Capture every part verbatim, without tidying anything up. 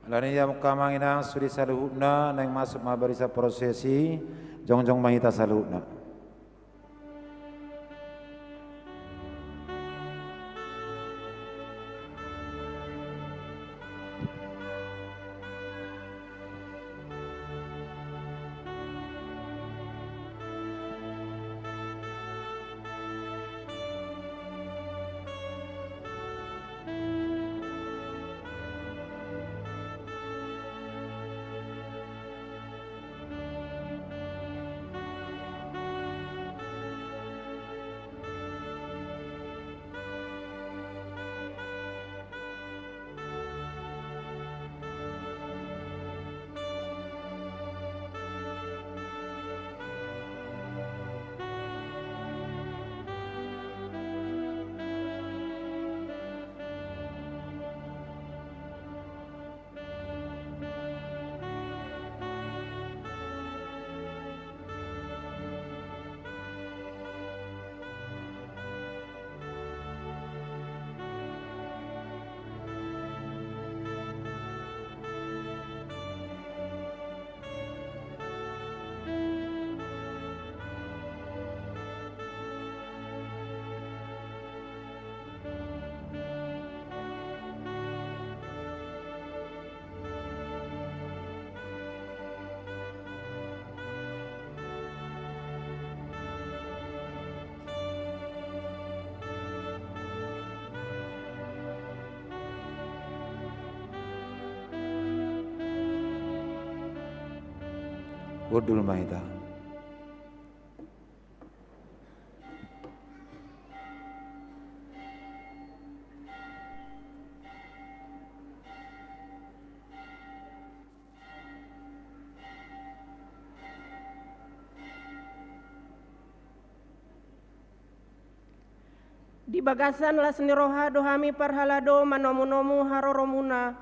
Alani i amang inang, sude saluhutna naeng masuk ma barisan prosesi, jongjong ma hita saluhutna. Hundul ma hita. Di bagasan las ni roha do hami parhalado manomunomu haroromuna,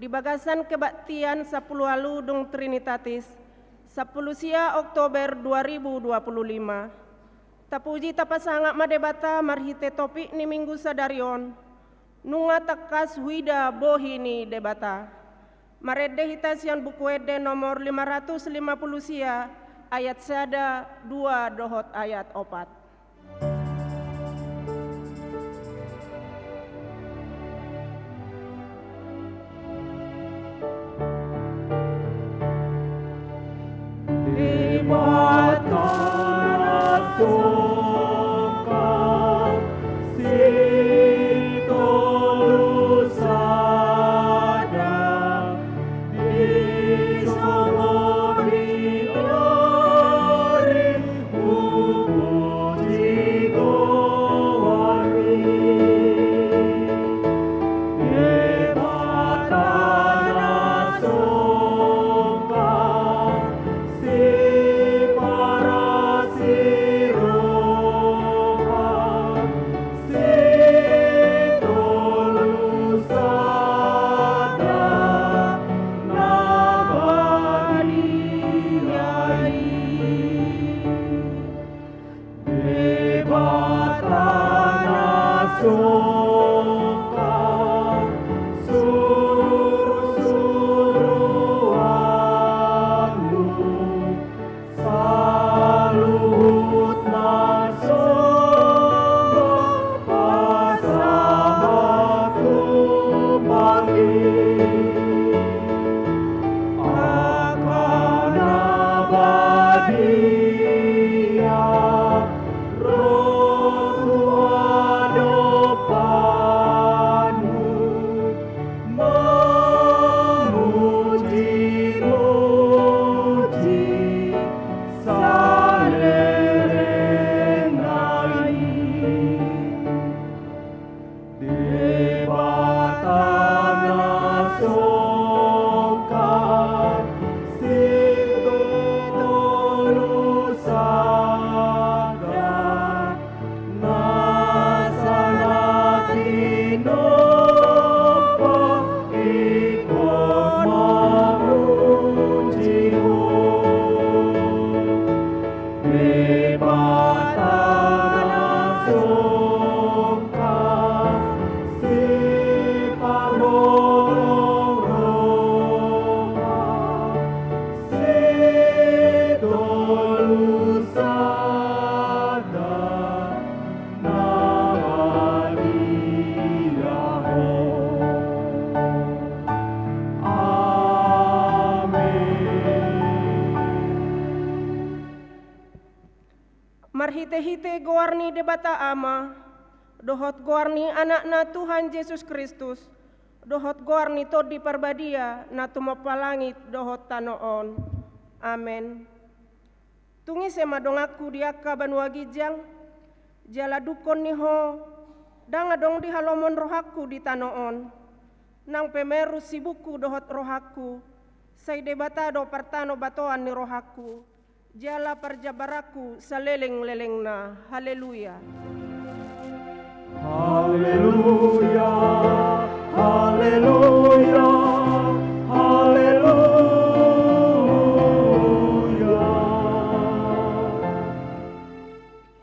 di bagasan kebaktian sampulu ualu dung Trinitatis, sampulu sia Oktober dua ribu dua puluh lima. Tapuji tapasangap ma Debata marhite topik ni Minggu sadari on, nunga tangkas huida bohi ni Debata. Marende hita sian Buku Ende nomor lima ratus lima puluh sia, ayat sada, dua dohot ayat opat. Debata na sungkun sitolu sada, di songon i nari hupuji Amen. Marhitehite goar ni Debata Ama, dohot goar ni Anakna Tuhan Jesus Kristus, dohot goar ni Tondi Parbadia na tumompa langit dohot tano on. Amen. Tung ise ma donganku di angka banua ginjang, jala dungkon ni ho, ndang adong di halomon rohangku di tano on. Nang pe merus sibukku dohot rohangku, sai Debata do partanobatoan ni rohangku, jala parjambaranku salelenglelengna. Haleluya. Haleluya, haleluya, haleluya.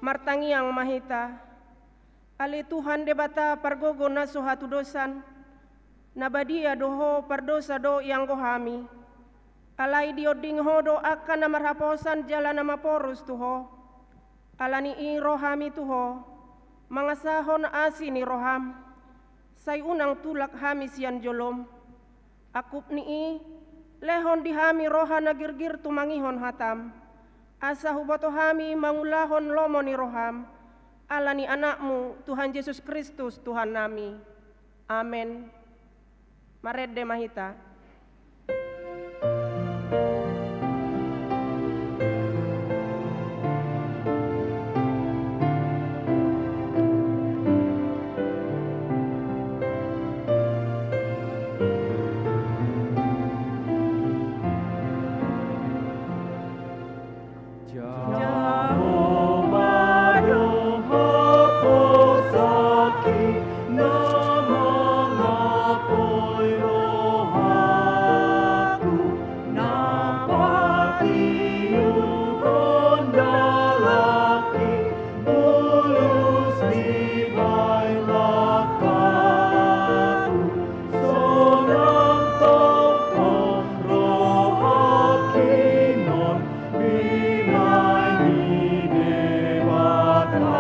Martangiang ma hita. Ale Tuhan Debata pargogo na so hatudosan, na badia do Ho, pardosa do ianggo hami. Alai dionding Ho do angka na marhaposan jala na maporus tu Ho. Ala ni i ro hami tu Ho, mangasahon asi ni roham. Sai unang tulak hami sian jolom. Angkup ni i, lehon di hami roha na girgir tumangihon hatam, asa huboto hami mangulahon lomo ni roham, ala ni Anakmu, Tuhan Jesus Kristus, Tuhannami. Amen. Marende ma hita. Jahowa do haposanki na mangapoi rohangku, na patiuhon dalanki, mulus dibahen langkangku, sonang tongtong rohangki on. Binahen ni Debata,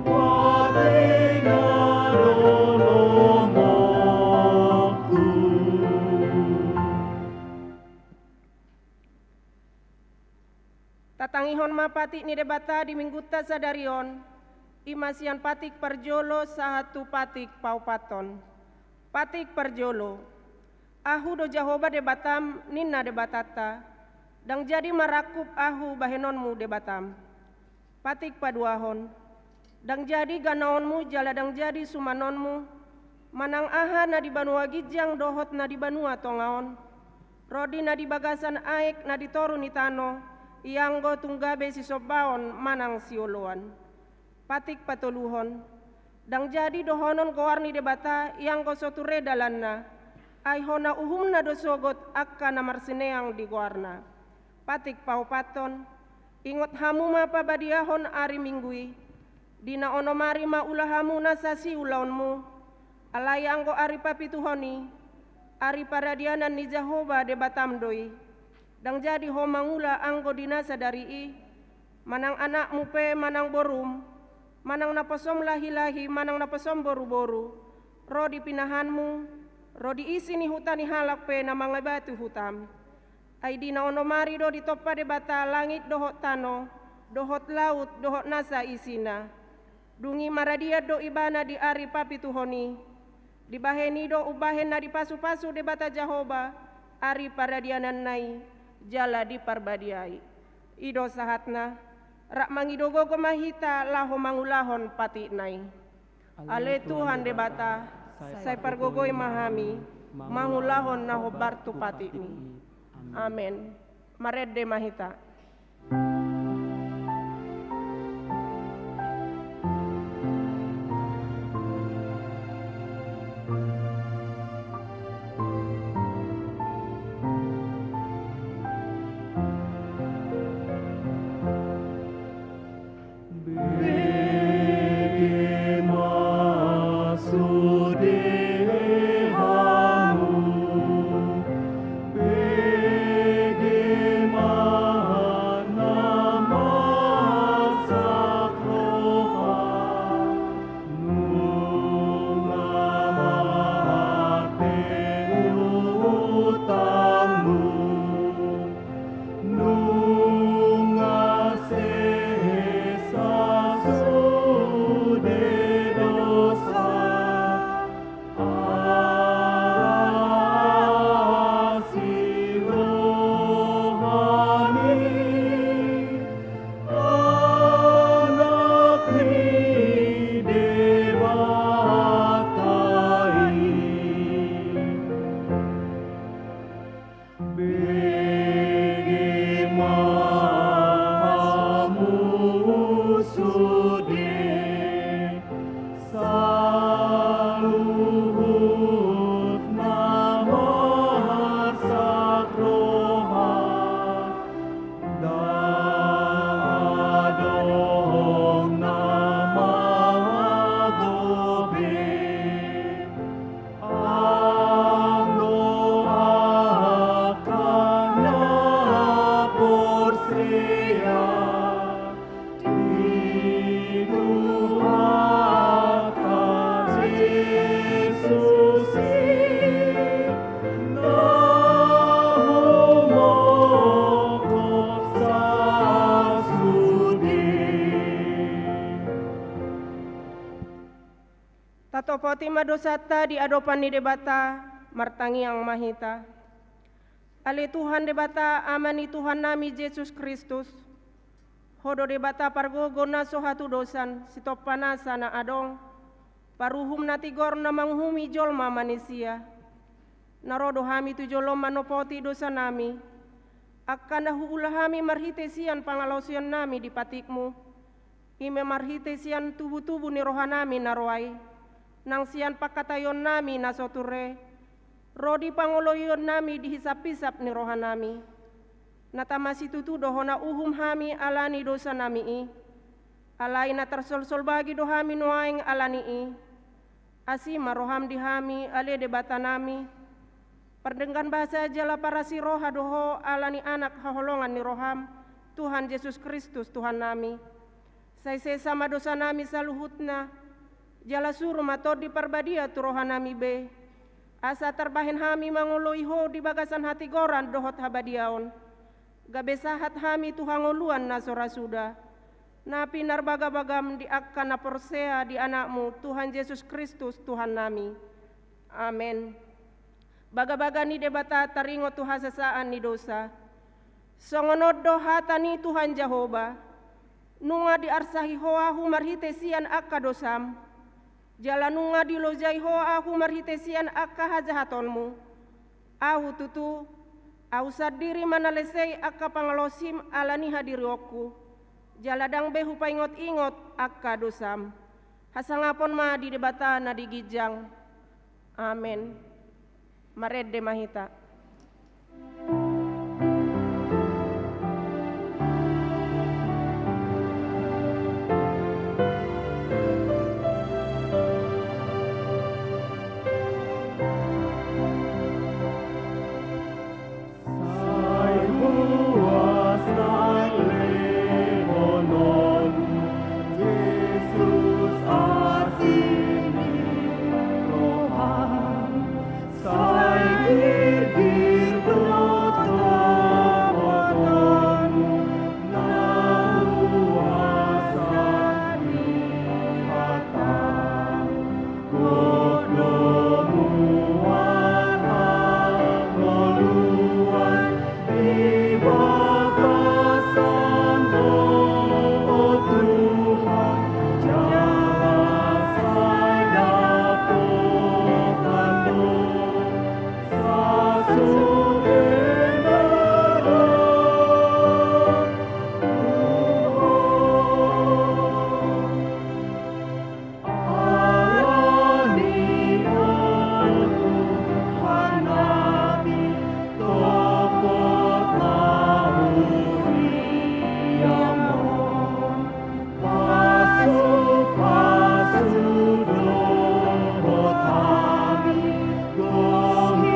patenga do lomongku. Tatangihon ma patik ni Debata di Minggunta sadari on, i ma sian patik parjolo sahat tu patik paopathon. Patik parjolo. Ahu do Jahowa Debatam, ninna Debatanta, ndang jadi marangkup Ahu bahenonmu Debatam. Patik paduahon. Ndang jadi ganaonmu jala ndang jadi sumanonmu, manang aha na di banua ginjang dohot na di banua tonga on, ro di na di bagasan aek na di toru ni tano, ianggo tung gabe sisombaon manang sioloan. Patik patoluhon. Ndang jadi dohonon goar ni Debata ianggo so ture dalanna, ai hona uhumna do sogot angka na marsineang di goarna. Patik paopathon. Ingot hamu ma pabadiahon ari Minggu i, di na onom ari ma ula hamu nasa siulaonmu. Alai anggo ari papituhon i, ari paradianan ni Jahowa Debatam do i. Ndang jadi ho mangula anggo di na sadari i, manang anakmu pe manang borum, manang naposom lahilahi manang naposom boruboru, ro di pinahanmu, ro di isi ni huta ni halak pe na mangabati hutam. Ai di na onom ari do ditompa Debata langit dohot tano, dohot laut, dohot nasa isina. Dung i maradian do ibana di ari papituhon i. Dibahen i do umbahen na dipasupasu Debata Jahowa ari paradiananna i, jala diparbadiai. I do sahatna, rap mangido gogo ma hita laho mangulahon patikna i. Ale Tuhan Debata, sai pargogoi ma hami mangulahon na hombar tu patikmi. Amen. Marende ma hita. Bege ma sude hamu, bege ma na marsak roha, nunga Jesus i na humongkop sasude. Tatopoti ma dosanta di adopan ni Debata, martangiang ma hita. Ale Tuhan Debata, Ama ni Tuhannami Jesus Kristus, Ho do Debata pargogo na so hatudosan, sitompa nasa na adong, paruhum na tigor na manguhumi jolma manisia. Na ro do hami tu jolom manopoti dosanami, angka na huula hami marhite sian pangalaosionnami di patikmu, i ma marhite sian tubutubu ni rohanami na ro ai, nang sian pangkataionnami na so ture, ro di pangoloionnami di hisaphisap ni rohanami. Na tama situtu do Ho na uhum hami ala ni dosanami i, alai na tarsolsol bagi do hami nuaeng ala ni i. Asi ma roham di hami, ale Debatanami, pardenggan basa jala parasi roha do Ho ala ni Anak haholongan ni roham, Tuhan Jesus Kristus Tuhannami. Sai sesa ma dosanami saluhutna, jala suru ma Tondi Parbadia tu rohanami be, asa tarbahen hami mangoloi Ho di bagasan hatigoran dohot habadiaon, gabe sahat hami tu hangoluan na so ra suda, na pinarbagabagam di angka na porsea di Anakmu, Tuhan Jesus Kristus Tuhannami. Amen. Bagabaga ni Debata taringot tu hasesaan ni dosa. Songon on do hata ni Tuhan Jahowa: Nunga diarsahi Ho Ahu marhite sian angka dosam, jala nunga dilojai Ho Ahu marhite sian angka hajahatonmu. Ahu tutu, Ahu sandiri ma na lesei angka pangalaosim ala ni hadirionku, jala ndang be Hupaingotingot angka dosam. Hasangapon ma di Debata na di ginjang. Amen. Marende ma hita. Sai puas nang lehonon Jesus asi ni roham, sai girgir do topotan na huasa ni hata. Gok do muar hangoluan di bagasan Ho, o Tuhan, jala sai dapotan do sasudena roham tu Ho. Ala ni i, o Tuhannami, topot ma huriaM on, pasupasu do hami, gohi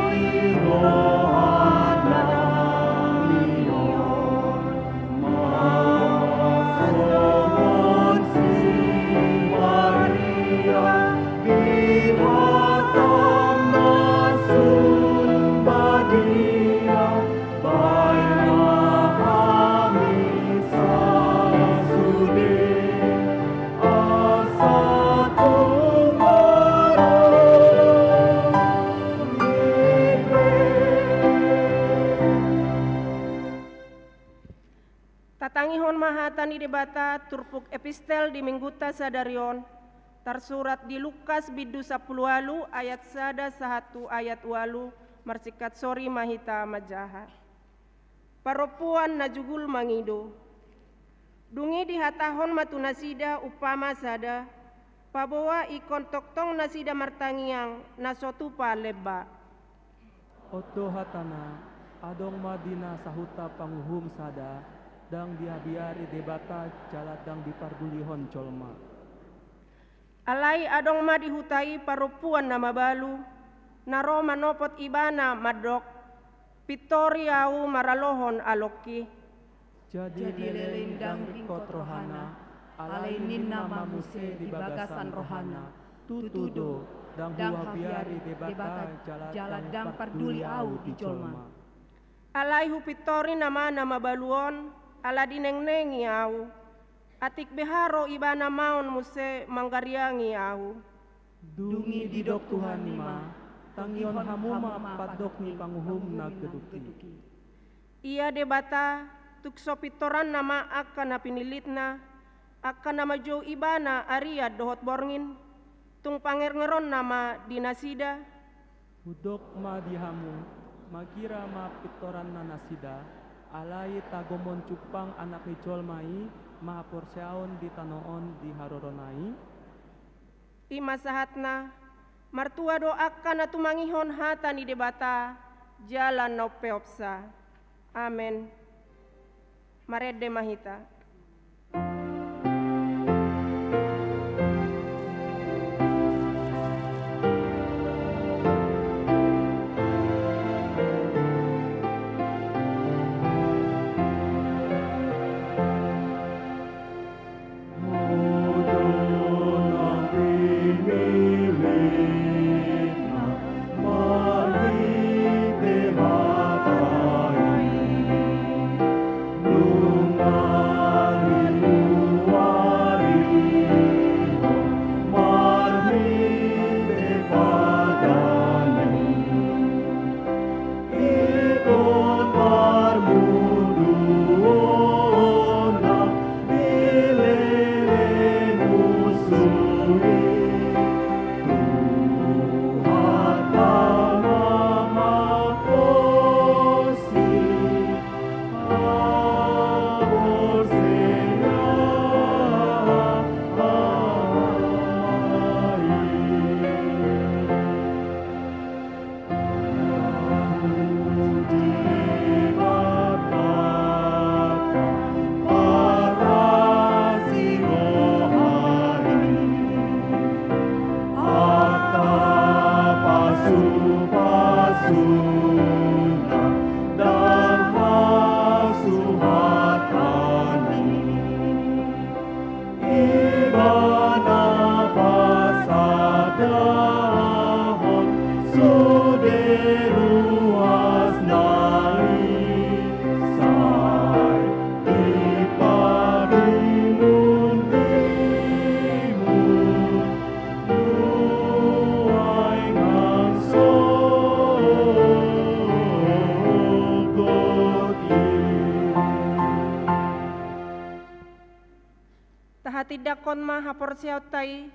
rohanami on. Tatangihon ma hata ni Debata turpuk epistel di Minggunta sadari on, tarsurat di Lukas bindu sampulu ualu ayat sada sahat tu ayat ualu. Marsingkat sori ma hita manjaha. Parompuan na jugul mangido. Dung i dihatahon ma tu nasida umpama sada, paboa ingkon tongtong nasida martangiang na so tupa lemba. On do hatana: Adong ma di na sahuta panguhum sada, ndang diabiari Debata jala ndang dipardulihon jolma. Alai adong ma di huta i parompuan na mabalu, na ro manopot ibana mandok: Pintori ahu maralohon alongki. Jadi leleng ndang ringkot rohana, alai ninna ma muse di bagasan rohana: Tutu do, Ndang huabiari Debata, jala ndang parduli ahu di jolma. Alai hupintori nama na mabalu on, ala dinengnengi ahu. Atik beha ro Ibana maon muse manggariangi ahu. Dung i didok Tuhan i ma: Tangihon hamu ma pandok ni panguhum na geduk i. Ia Debata, tung so pintoranna ma angka na pinillitna, angka na manjou Ibana arian dohot borngin, tung pangerngernonna ma di nasida. Hudok ma di hamu, magira ma pintoranna nasida, alai tagomon jumpang Anak ni jolma i ma haporseaon di tano on di harorona i? I ma sahatna, martua do angka na tumangihon hata ni Debata jala na umpeopsa. Amen. Marende ma hita. Ibana pasadahon sude ruasna i, sai dipatimundimun nuaeng nang sogot i. Tahatindangkon ma haporseaonta i,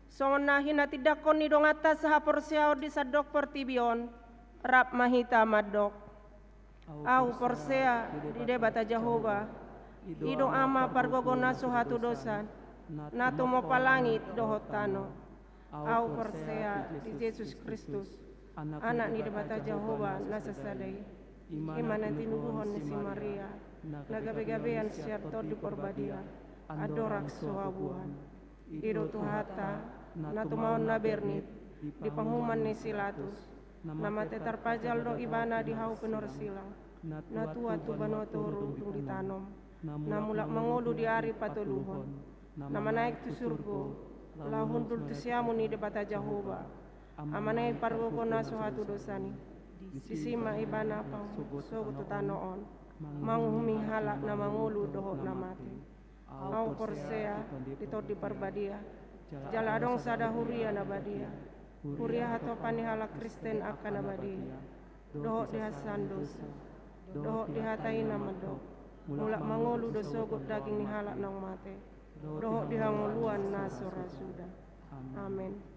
songon na hinatindangkon ni donganta sahaporseaon di sandok portibi on, rap ma hita mandok. Ahu porsea di Debata Jahowa, i do Ama pargogo na so hatudosan, na tumompa langit dohot tano. Ahu porsea di Jesus Kristus, Anak ni Debata Jahowa na sasada i. I ma na tinubuhon ni si Maria, na gabegabean sian Tondi Parbadia, andorang so habuan. I do Tuhanta, na tumaon na bernit di panguhuman ni si Latus, na mate tarpajal do Ibana di hau pinorsilang, na tuat tu banua toru dung ditanom, na mulak mangolu di ari patoluhon, na manaek tu surgo, laho hundul tu siamun ni Debata Jahowa, Amana i pargogo na so hatudosan i. Disi ma Ibana pangulu sogot tu tano on, manguhumi halak na mangolu dohot na mate. Ahu porsea di Tondi Parbadia, jala adong sada huria na badia, huria hatopan ni halak Kristen angka na badia, dohot di hasesaan dosa, dohot di hata i na mandok, mulak mangolu do sogot daging ni halak naung mate, dohot di hangoluan na so ra suda. Amen.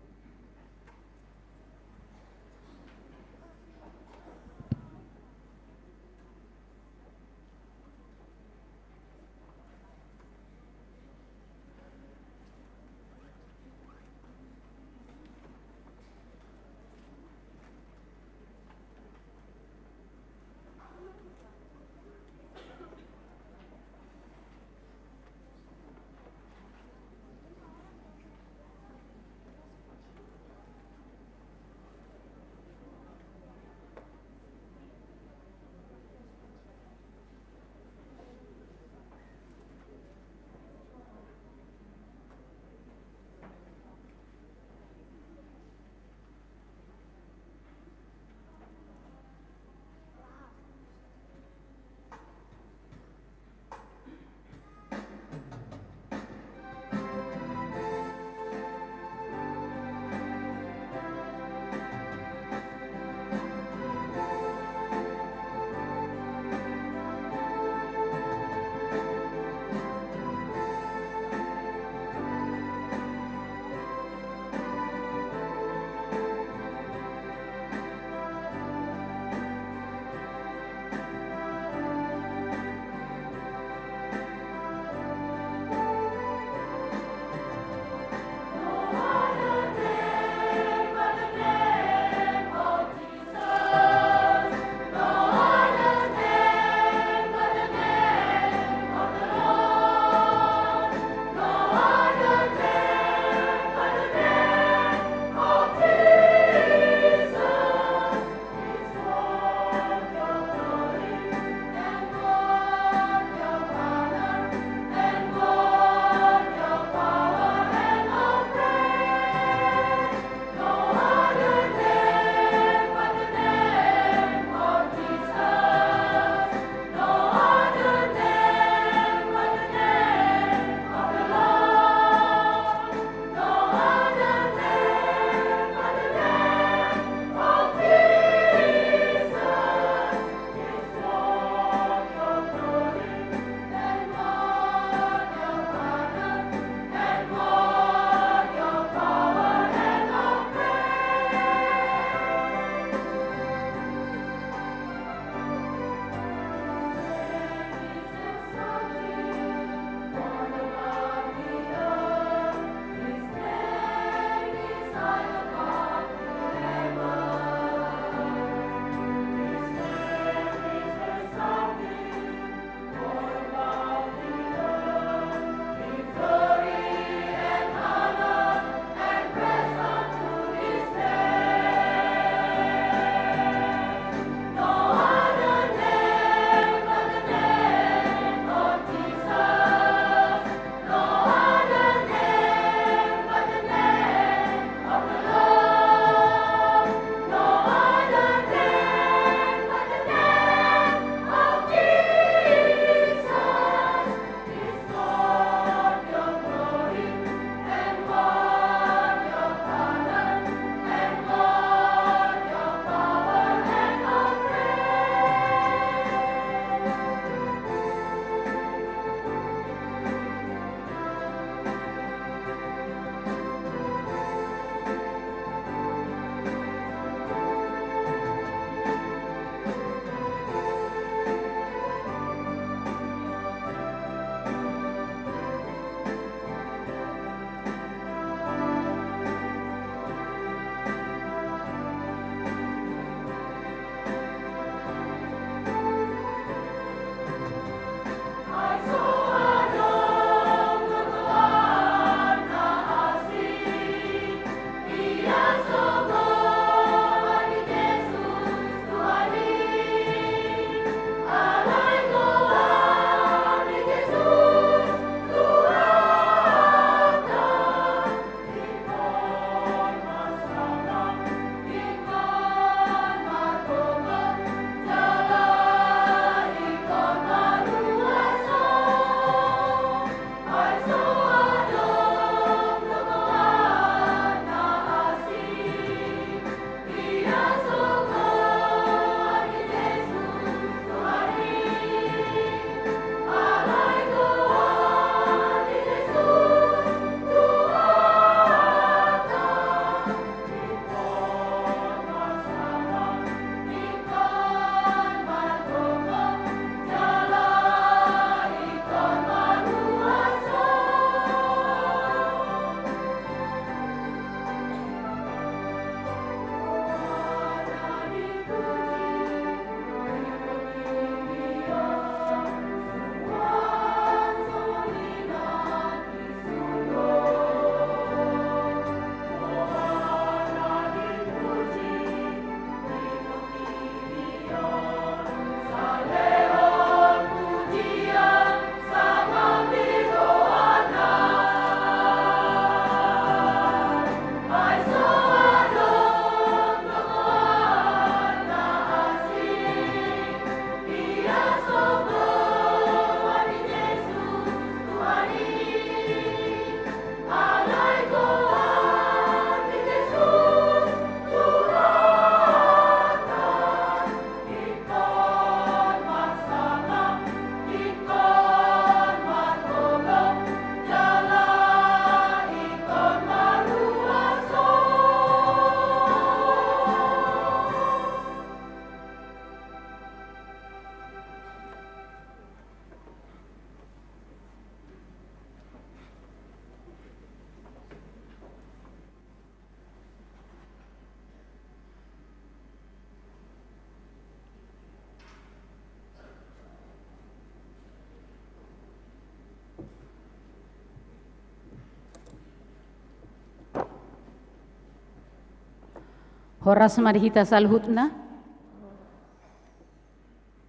Horas ma di hita saluhutna.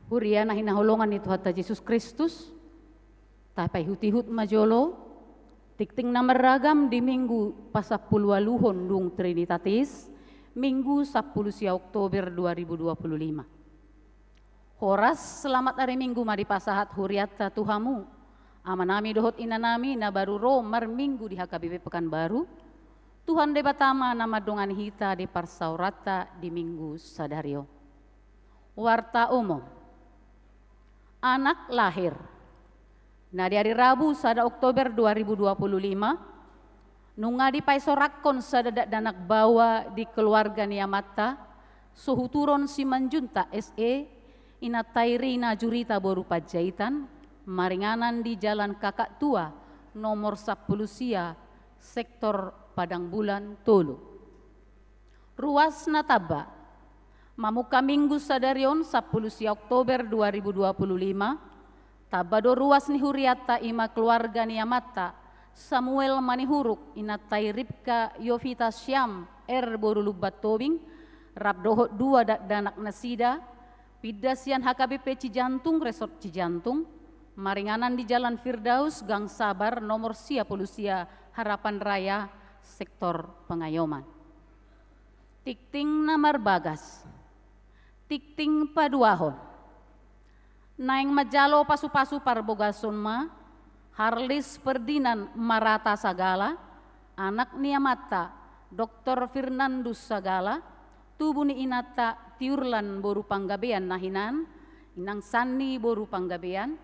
Huria na hinaholongan ni Tuhanta Jesus Kristus, tapaihut-ihut ma jolo, tingting na marragam di Minggu pasampuluualuhon dung Trinitatis, Minggu sampulu sia Oktober dua ribu dua puluh lima. Horas, selamat ari Minggu ma dipasahat hurianta tu hamu, amanami dohot inanami na baru ro marminggu di H K B P Pekanbaru. Tuhan Debata ma na mandongani hita di parsaoranta di Minggu sadari on. Warta umum. Anak lahir. Na di ari Rabu sada Oktober dua ribu dua puluh lima, nunga dipaesoranghon sada dakdanak baoa di keluarga ni amanta, Sohuturon Simanjuntak S E, inanta i Rina Jurita boru Panjaitan, maringanan di Jalan Kakak Tua, nomor sampulu sia, sektor Padang Bulan tolu. Ruas na tamba. Mamungka Minggu sadari on, sampulu sia Oktober dua ribu dua puluh lima, tamba do ruas ni hurianta, i ma keluarga ni amanta, Samuel Manihuruk, inanta i Ripka Yovita Syam R boru Lumban Tobing, rap dohot dua dakdanak nasida, pinda sian H K B P Cijantung, Resort Cijantung, maringanan di Jalan Firdaus, Gang Sabar, nomor sia pulu sia, Harapan Raya, sektor Pengayoman. Tingting na marbagas. Tingting paduahon. Naeng manjalo pasu-pasu parbogason ma Harlis Ferdinand Marata Sagala, anak ni amanta Doktor Firnandus Sagala, tubu ni inanta Tiurlan boru Panggabean na hinan, inang Sanni boru Panggabean,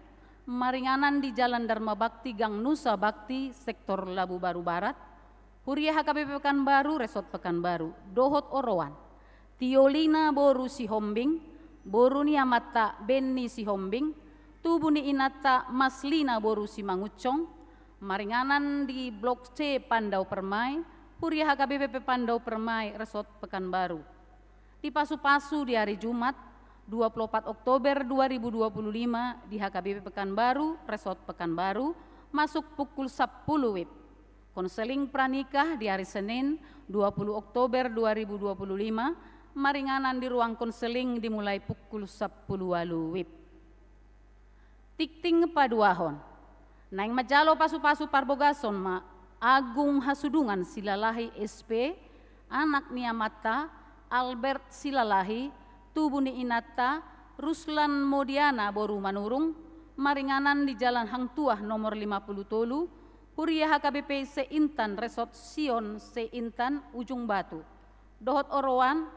maringanan di Jalan Dharma Bakti, Gang Nusa Bakti, sektor Labu Baru Barat, Huria H K B P Pekanbaru, Resort Pekanbaru, dohot oroan. Tiolina boru Sihombing, boru ni amanta Benny Sihombing, tubu ni inanta Maslina boru Simangunsong, maringanan di Blok C Pandau Permai, Huria H K B P Pandau Permai, Resort Pekanbaru. Dipasu-pasu di ari Jumat, dua puluh opat Oktober dua ribu dua puluh lima, di H K B P Pekanbaru, Resort Pekanbaru, masuk pukul sampulu wib. Konseling pranikah di ari Senin, dua puluh Oktober dua ribu dua puluh lima, maringanan di ruang konseling dimulai pukul sampulu ualu wib. Tingting paduahon. Naeng manjalo pasu-pasu parbogason ma Agung Hasudungan Silalahi S P, anak ni amanta Albert Silalahi, tubu ni inanta Ruslan Modiana boru Manurung, maringanan di Jalan Hang Tuah nomor lima puluh tolu, Huria H K B P Seintan, Resort Sion Seintan, Ujung Batu. Dohot oroan,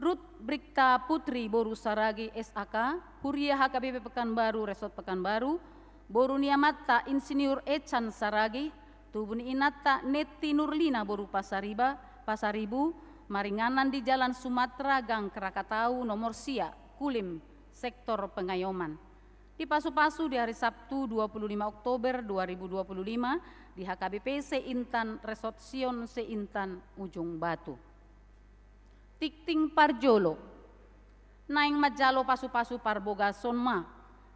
Rut Brikta Putri boru Saragi S A K, Huria H K B P Pekanbaru, Resort Pekanbaru, boru ni amanta Insinyur Echan Saragi, tubu ni inanta Netti Nurlina boru Pasariba, Pasaribu, maringanan di Jalan Sumatera, Gang Krakatau, nomor sia, Kulim, sektor Pengayoman. Dipasu-pasu di hari Sabtu, dua puluh lima Oktober dua ribu dua puluh lima, di H K B P Seintan, Resort Sion Seintan, Ujung Batu. Tingting parjolo. Naeng manjalo pasu-pasu parbogason ma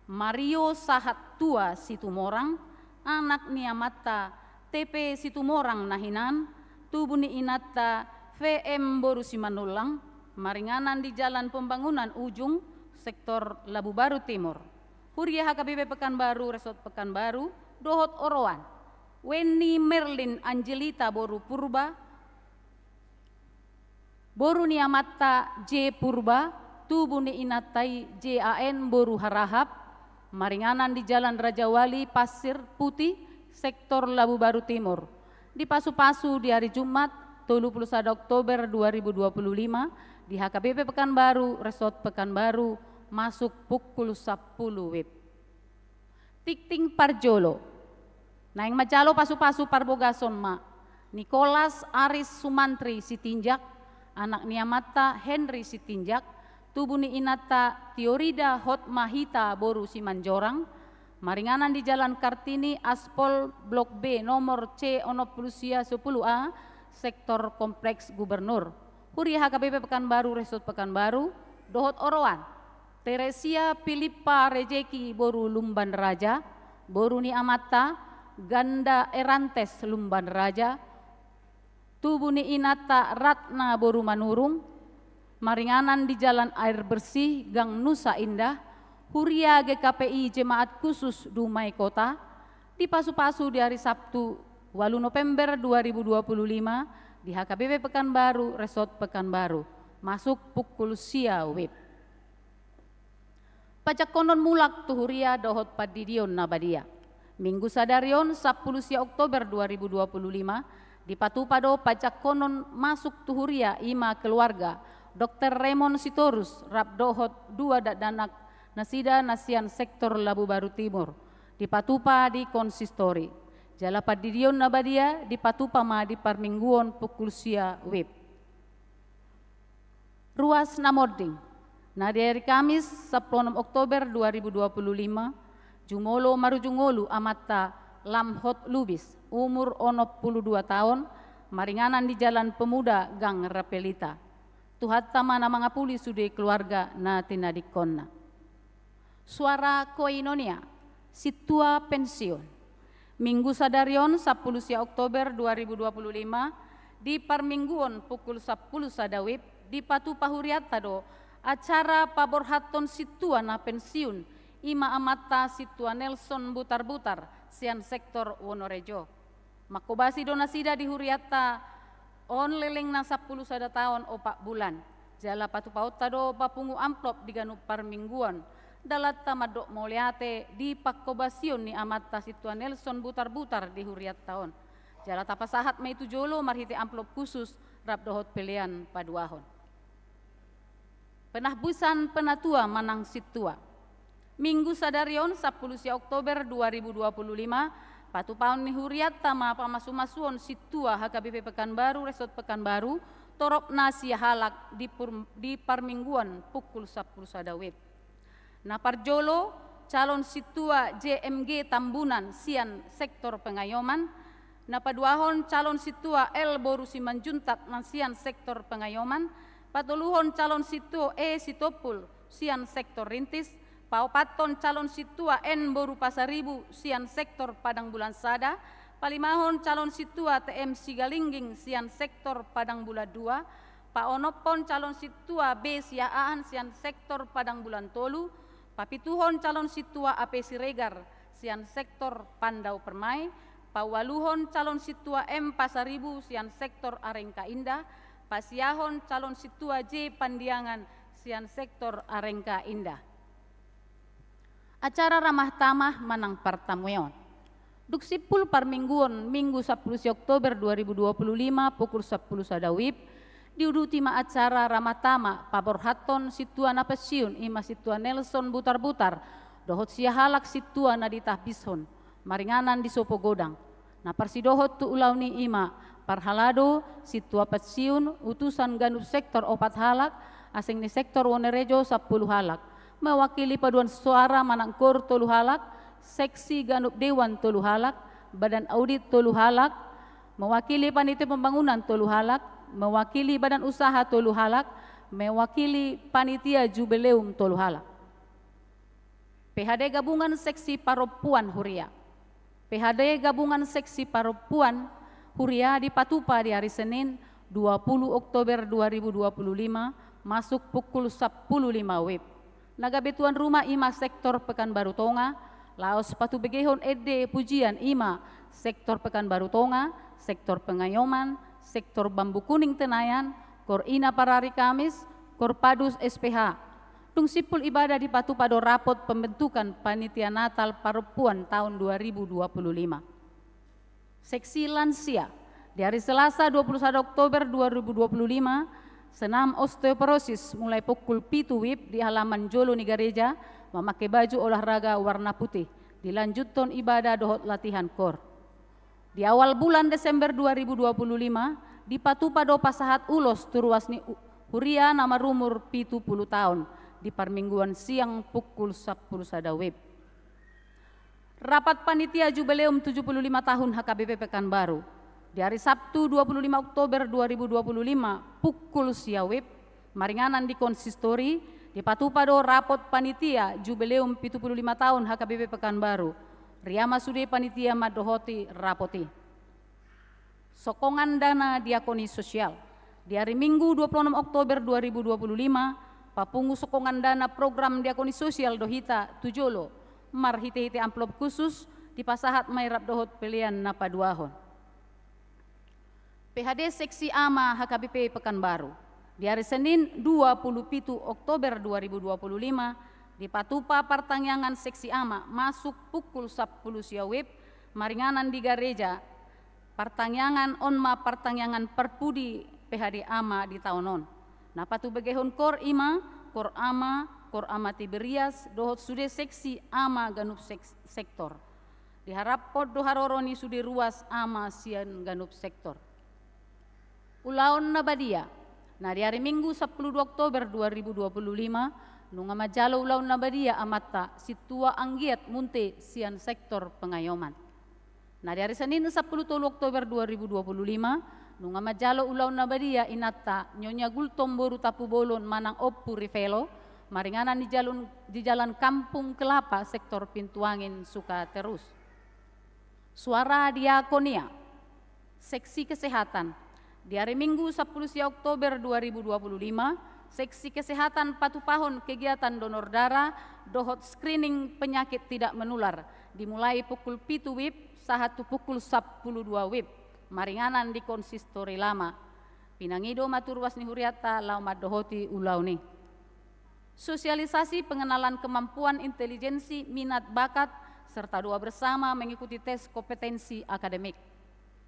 Mario Sahat Tua Situmorang, anak ni amanta T P Situmorang na hinan, tubu ni inanta V M boru Simanullang, maringanan di Jalan Pembangunan Ujung, sektor Labu Baru Timur. Huria H K B P Pekanbaru, Resort Pekanbaru, dohot oroan. Wenni Merlin Angelita boru Purba, boru ni amanta J Purba, tubu ni inanta i J A N boru Harahap, maringanan di Jalan Raja Wali Pasir Putih, sektor Labu Baru Timur. Dipasu-pasu di hari Jumat, tolu puluh sada Oktober dua ribu dua puluh lima, di H K B P Pekanbaru, Resort Pekanbaru, masuk pukul sampulu wib. Tingting parjolo. Naeng manjalo pasu-pasu parbogason ma Nikolas Aris Sumantri Sitinjak, anak ni amanta Henry Sitinjak, tubu ni inanta Tiorida Hotmahita boru Simanjorang, maringanan di Jalan Kartini, Aspol, Blok B, nomor C onom puluh sia sepuluh A, sektor Kompleks Gubernur. Huria H K B P Pekanbaru, Resort Pekanbaru, dohot oroan. Teresia Pilippa Rejeki boru Lumban Raja, boru ni amanta Ganda Erantes Lumban Raja, tubu ni inanta Ratna boru Manurung, Maringanan di Jalan Air Bersih, Gang Nusa Indah, Huria G K P I Jemaat Khusus Dumai Kota, dipasupasu di ari Sabtu, ualu November dua ribu dua puluh lima, di H K B P Pekanbaru, Resort Pekanbaru, masuk pukul sia WIB. Pajangkonon mulak tu huria dohot pandidion na badia. Minggu sadari on, sampulu sia Oktober dua ribu dua puluh lima, dipatupa do pajangkonon masuk tu huria, i ma keluarga Dokter Raymond Sitorus rap dohot dua dakdanak nasida na sian sektor Labubaru Timur, dipatupa di konsistori. Jala pandidion na badia dipatupa ma di parmingguon pukul sia WIB. Ruas na monding. Na di ari Kamis, sampulu onom Oktober dua ribu dua puluh lima, jumolo marujung ngolu amanta Lamhot Lubis, umur onom pulu dua taon, maringanan di Jalan Pemuda, Gang Rapelita. Tuhanta ma na mangapuli sude keluarga na tinadingkonna. Suara Koinonia, sintua pensiun. Minggu sadari on, sampulu sia Oktober dua ribu dua puluh lima, di parmingguon pukul sampulu sada WIB, dipatupa hurianta do acara paborhathon sintua na pensiun, i ma amanta Sintua Nelson Butarbutar, sian sektor Wonorejo. Mangkobasi do nasida di hurianta on lelengna sampulu sada taon opat bulan. Jala patupaonta do papungu amplop di ganup parmingguon, dalanta mandok mauliate di pangkobasion ni amanta Sintua Nelson Butarbutar di hurianta on. Jala tapasahat ma i tu jolo marhite amplop khusus rap dohot pelean paduahon. Penahbisan penatua manang sintua. Minggu sadari on, sampulu sia Oktober dua ribu dua puluh lima, patupaon ni hurianta ma pamasumasuon sintua H K B P Pekanbaru, Resort Pekanbaru, torop na sia halak di pur-, di parmingguon pukul sampulu sada WIB. Na parjolo, calon sintua J M G Tambunan sian sektor Pengayoman, na paduahon calon sintua L boru Simanjuntak na sian sektor Pengayoman, patoluhon calon sintua E Sitompul sian sektor Rintis, paopathon calon sintua N boru Pasaribu sian sektor Padang Bulan Sada, palimahon calon sintua T M Sigalingging sian sektor Padang Bulan Dua, paonomhon calon sintua B Siahaan sian sektor Padang Bulan Tolu, papituhon calon sintua A P Siregar sian sektor Pandau Permai, paualuhon calon sintua M Pasaribu sian sektor Arengka Indah, pasiahon calon sintua J Pandiangan sian sektor Arengka Indah. Acara ramah tamah manang partamueon. Dung simpul parmingguon Minggu sampulu sia Oktober dua ribu dua puluh lima pukul sampulu sada WIB, diuduti ma acara ramah tamah paborhathon sintua na pensiun, i ma Sintua Nelson Butarbutar, dohot sia halak sintua na ditahbishon, maringanan di Sopo Godang. Na parsidohot tu ulaon i, i ma parhalado, sintua pensiun, utusan ganup sektor opat halak, asing ni sektor Wonorejo sampulu halak, mewakili paduan suara manang KOR tolu halak, seksi ganup dewan tolu halak, badan audit tolu halak, mewakili panitia pembangunan tolu halak, mewakili badan usaha tolu halak, mewakili panitia jubileum tolu halak. P H D Gabungan Seksi Parompuan Huria. P H D Gabungan Seksi Parompuan Huria dipatupa di ari Senin, dua pulu Oktober dua ribu dua puluh lima, masuk pukul sampulu lima WIB. Na gabe tuan rumah i ma sektor Pekanbaru Tonga, laos patubegehon ende pujian i ma sektor Pekanbaru Tonga, sektor Pengayoman, sektor Bambu Kuning Tenayan, KOR Ina Parari Kamis, KOR Padus S P H. Dung simpul ibadah dipatupa do rapot pembentukan Panitia Natal Parompuan taon dua ribu dua puluh lima. Seksi lansia. Di hari Selasa, dua puluh sada Oktober dua ribu dua puluh lima, senam osteoporosis mulai pukul pitu WIB di halaman jolo ni gareja, mamake baju olahraga warna putih. Dilanjuthon ibadah dohot latihan KOR. Di awal bulan Desember dua ribu dua puluh lima, dipatupa do pasahat ulos tu ruas ni u-, huria na marumur pitu pulu taon, di parmingguan siang pukul sampulu sada WIB. Rapat panitia jubileum tujuh puluh lima tahun H K B P Pekanbaru. Di hari Sabtu, dua puluh lima Oktober dua ribu dua puluh lima, pukul sia WIB, maringanan di konsistori, dipatupa do rapot panitia jubileum pitu puluh lima tahun H K B P Pekanbaru. Ria ma sude panitia mandohoti rapot i. Sokongan dana diakoni sosial. Di ari Minggu dua puluh enam Oktober dua ribu dua puluh lima, papungu sokongan dana program diakoni sosial do hita tu jolo, marhite-hite amplop khusus, dipasahat ma i rap dohot pelean na paduahon. P H D Seksi Ama H K B P Pekanbaru. Di ari Senin dua puluh pitu Oktober dua ribu dua puluh lima, dipatupa partangiangan Seksi Ama masuk pukul sampulu sia wib, maringanan di gareja. Partangiangan on ma partangiangan parpudi P H D Ama di taon on. Na patubegehon kor i ma, kor Ama, kor Ama Tiberias, dohot sude seksi ama ganup seks-, sektor. Diharaphon do haroro ni sude ruas ama sian ganup sektor. Ulaon na badia. Na di ari Minggu sampulu dua Oktober dua ribu dua puluh lima, nunga manjalo ulaon na badia amanta, Sintua Anggiat Munte sian sektor Pengayoman. Na di ari Senin sampulu tolu Oktober dua ribu dua puluh lima, nunga manjalo ulaon na badia inanta, Nyonya Gultom boru Tampubolon manang Ompu Rivelo, maringanan di jalun-, di Jalan Kampung Kelapa, sektor Pintu Angin, Sukaterus. Suara Diakonia. Seksi Kesehatan. Di ari Minggu sampulu sia Oktober dua ribu dua puluh lima, Seksi Kesehatan patupahon kegiatan donor darah dohot screening penyakit tidak menular, dimulai pukul pitu wib sahat tu pukul sampulu dua wib, maringanan di Konsistori Lama. Pinangido ma tu ruas ni hurianta laho mandohoti ulaon i. Sosialisasi pengenalan kemampuan intelijensi, minat, bakat, serta doa bersama mengikuti tes kompetensi akademik.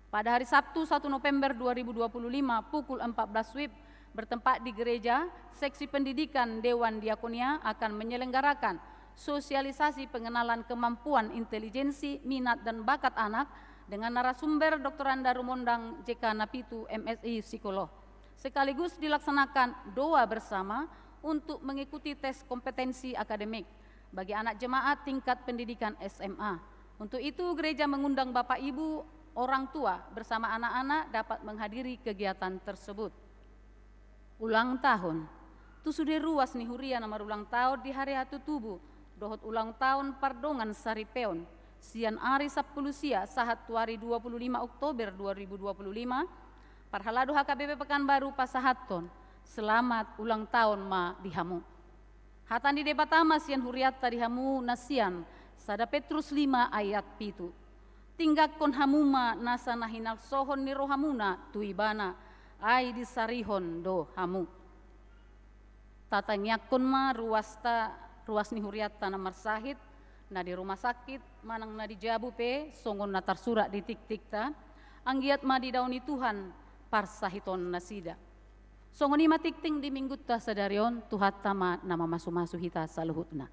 Pada hari Sabtu, satu November dua ribu dua puluh lima, pukul empat belas wib, bertempat di gereja, Seksi Pendidikan Dewan Diakonia akan menyelenggarakan sosialisasi pengenalan kemampuan intelijensi, minat, dan bakat anak dengan narasumber Doktoranda Rumondang J K Napitu, M Si, psikolog. Sekaligus dilaksanakan doa bersama untuk mengikuti tes kompetensi akademik bagi anak jemaat tingkat pendidikan S M A. Untuk itu, gereja mengundang bapak ibu, orang tua, bersama anak-anak dapat menghadiri kegiatan tersebut. Ulang tahun. Tu sude ruas ni huria na marulang taon di hari hatutubu, dohot ulang taon pardongan saripeon, sian ari sampulu sia sahat tu ari dua puluh lima Oktober dua ribu dua puluh lima, parhalado H K B P Pekanbaru pasahathon, selamat ulang tahun ma di hamu. Hata ni Debata ma sian hurianta di hamu na sian sada Petrus lima ayat pitu. Tinggangkon hamu ma nasa na hinalsohon ni rohamuna tu Ibana, ai disarihon do hamu. Tatangiangkon ma ruasta, ruas ni hurianta na marsahit, na di rumah sakit, manang na di jabu pe, songon na tarsurat di tingtingta, anggiat ma didaoni Tuhan parsahiton nasida. Songon i ma tingting di minggunta sadari on, Tuhanta ma na mamasumasu hita saluhutna.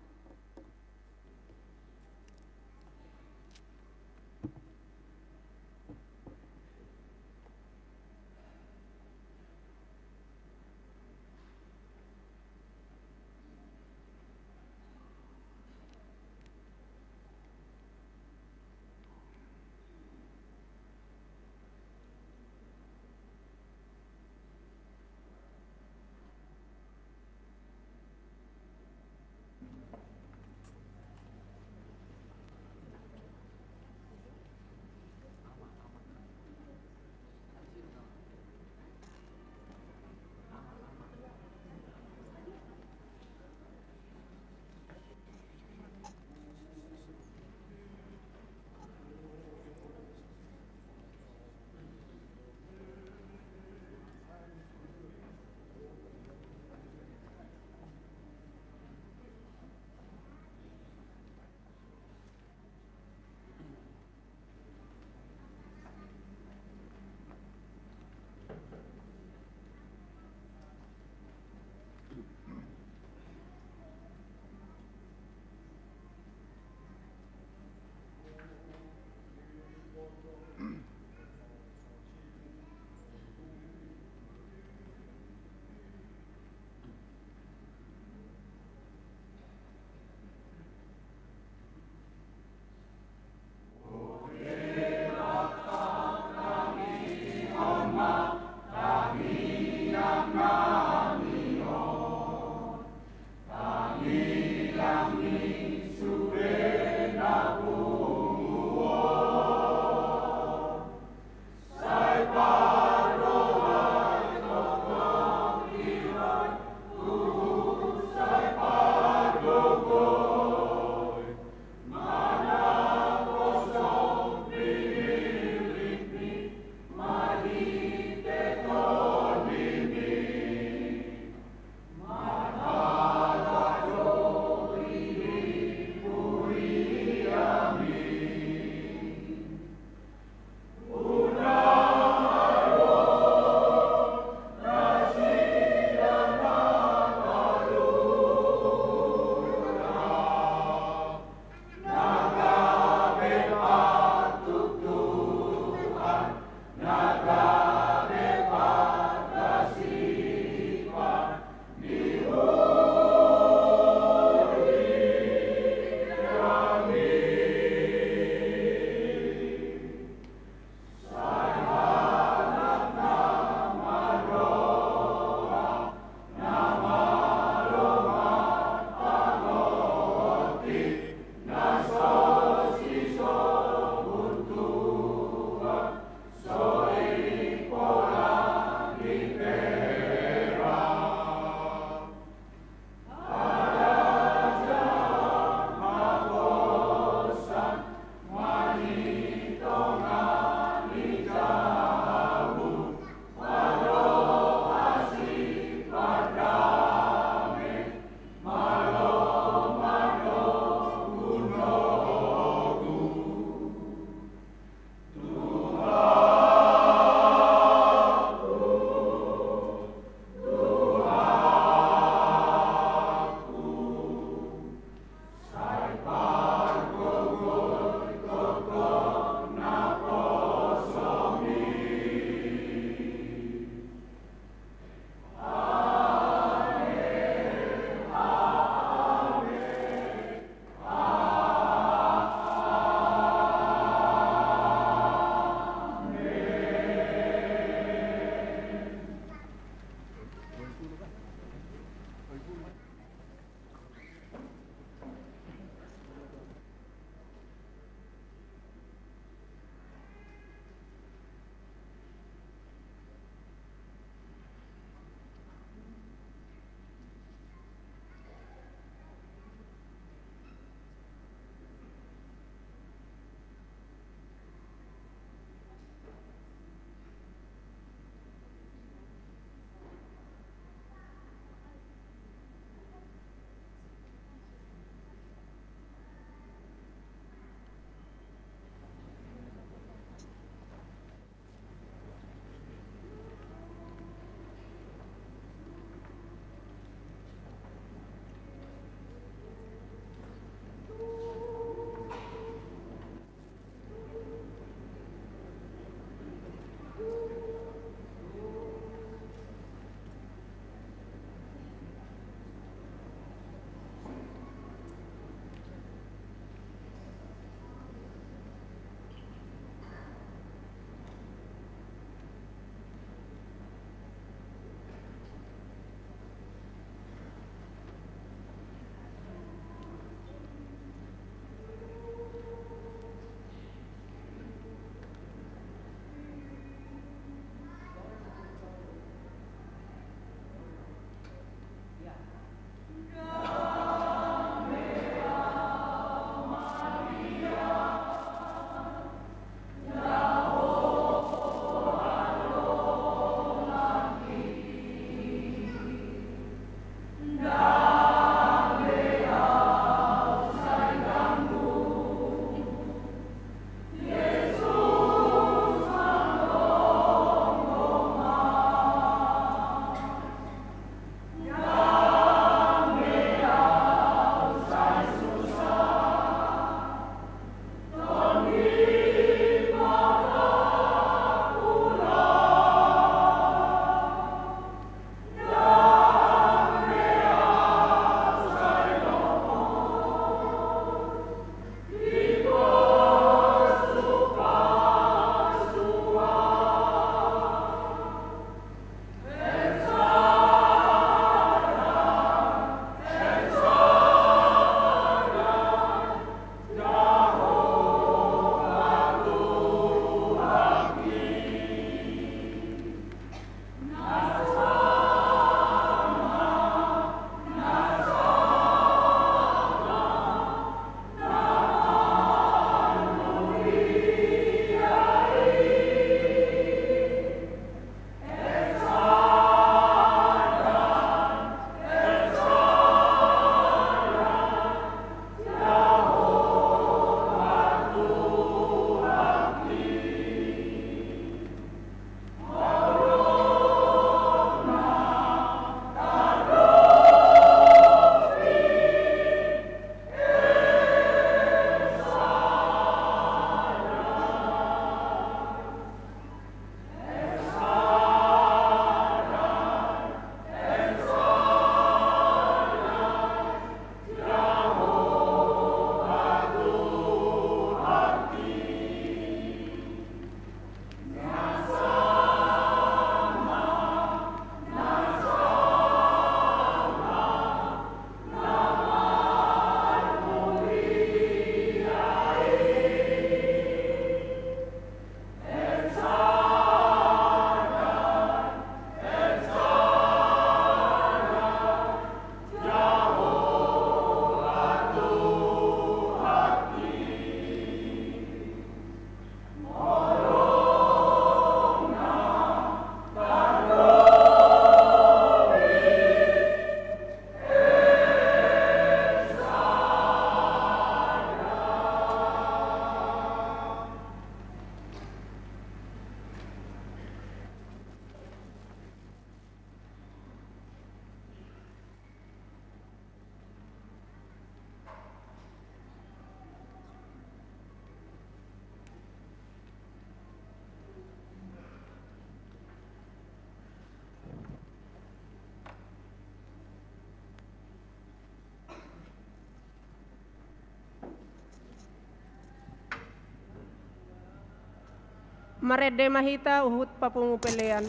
Marende ma hita huhut papungu pelean.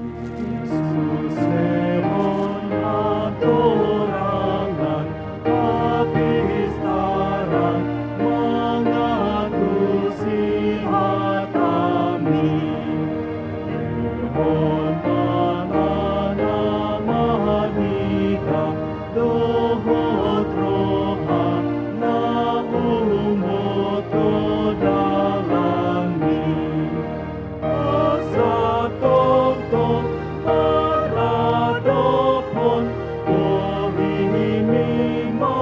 Jesus, lehon hatorangan, hapistaran, mangatusi hatami. Lehon ma hata na marnida, dohot roha na umboto dalanmi. Asa tongtong maradophon bohimi ma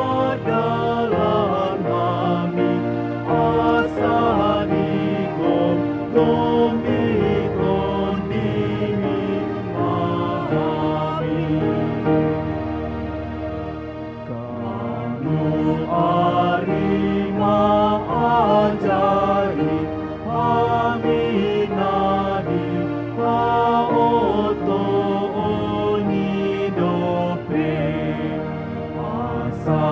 dalan hami, asa digomgomi Tondimi ma hami. Tolu ari ma ajahi hami na di haotoon i dope. Asa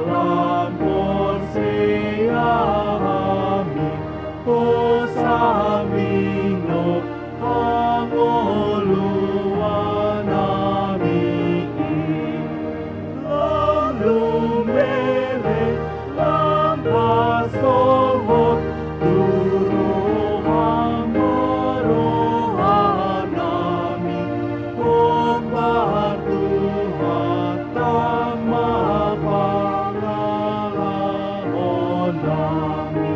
lam porsea hami, hosa mingo hangoluan nami i. Lam lumele, lam pasohot, tu roham ma roha nami, hombar Tuhanta ma pangalaho nami.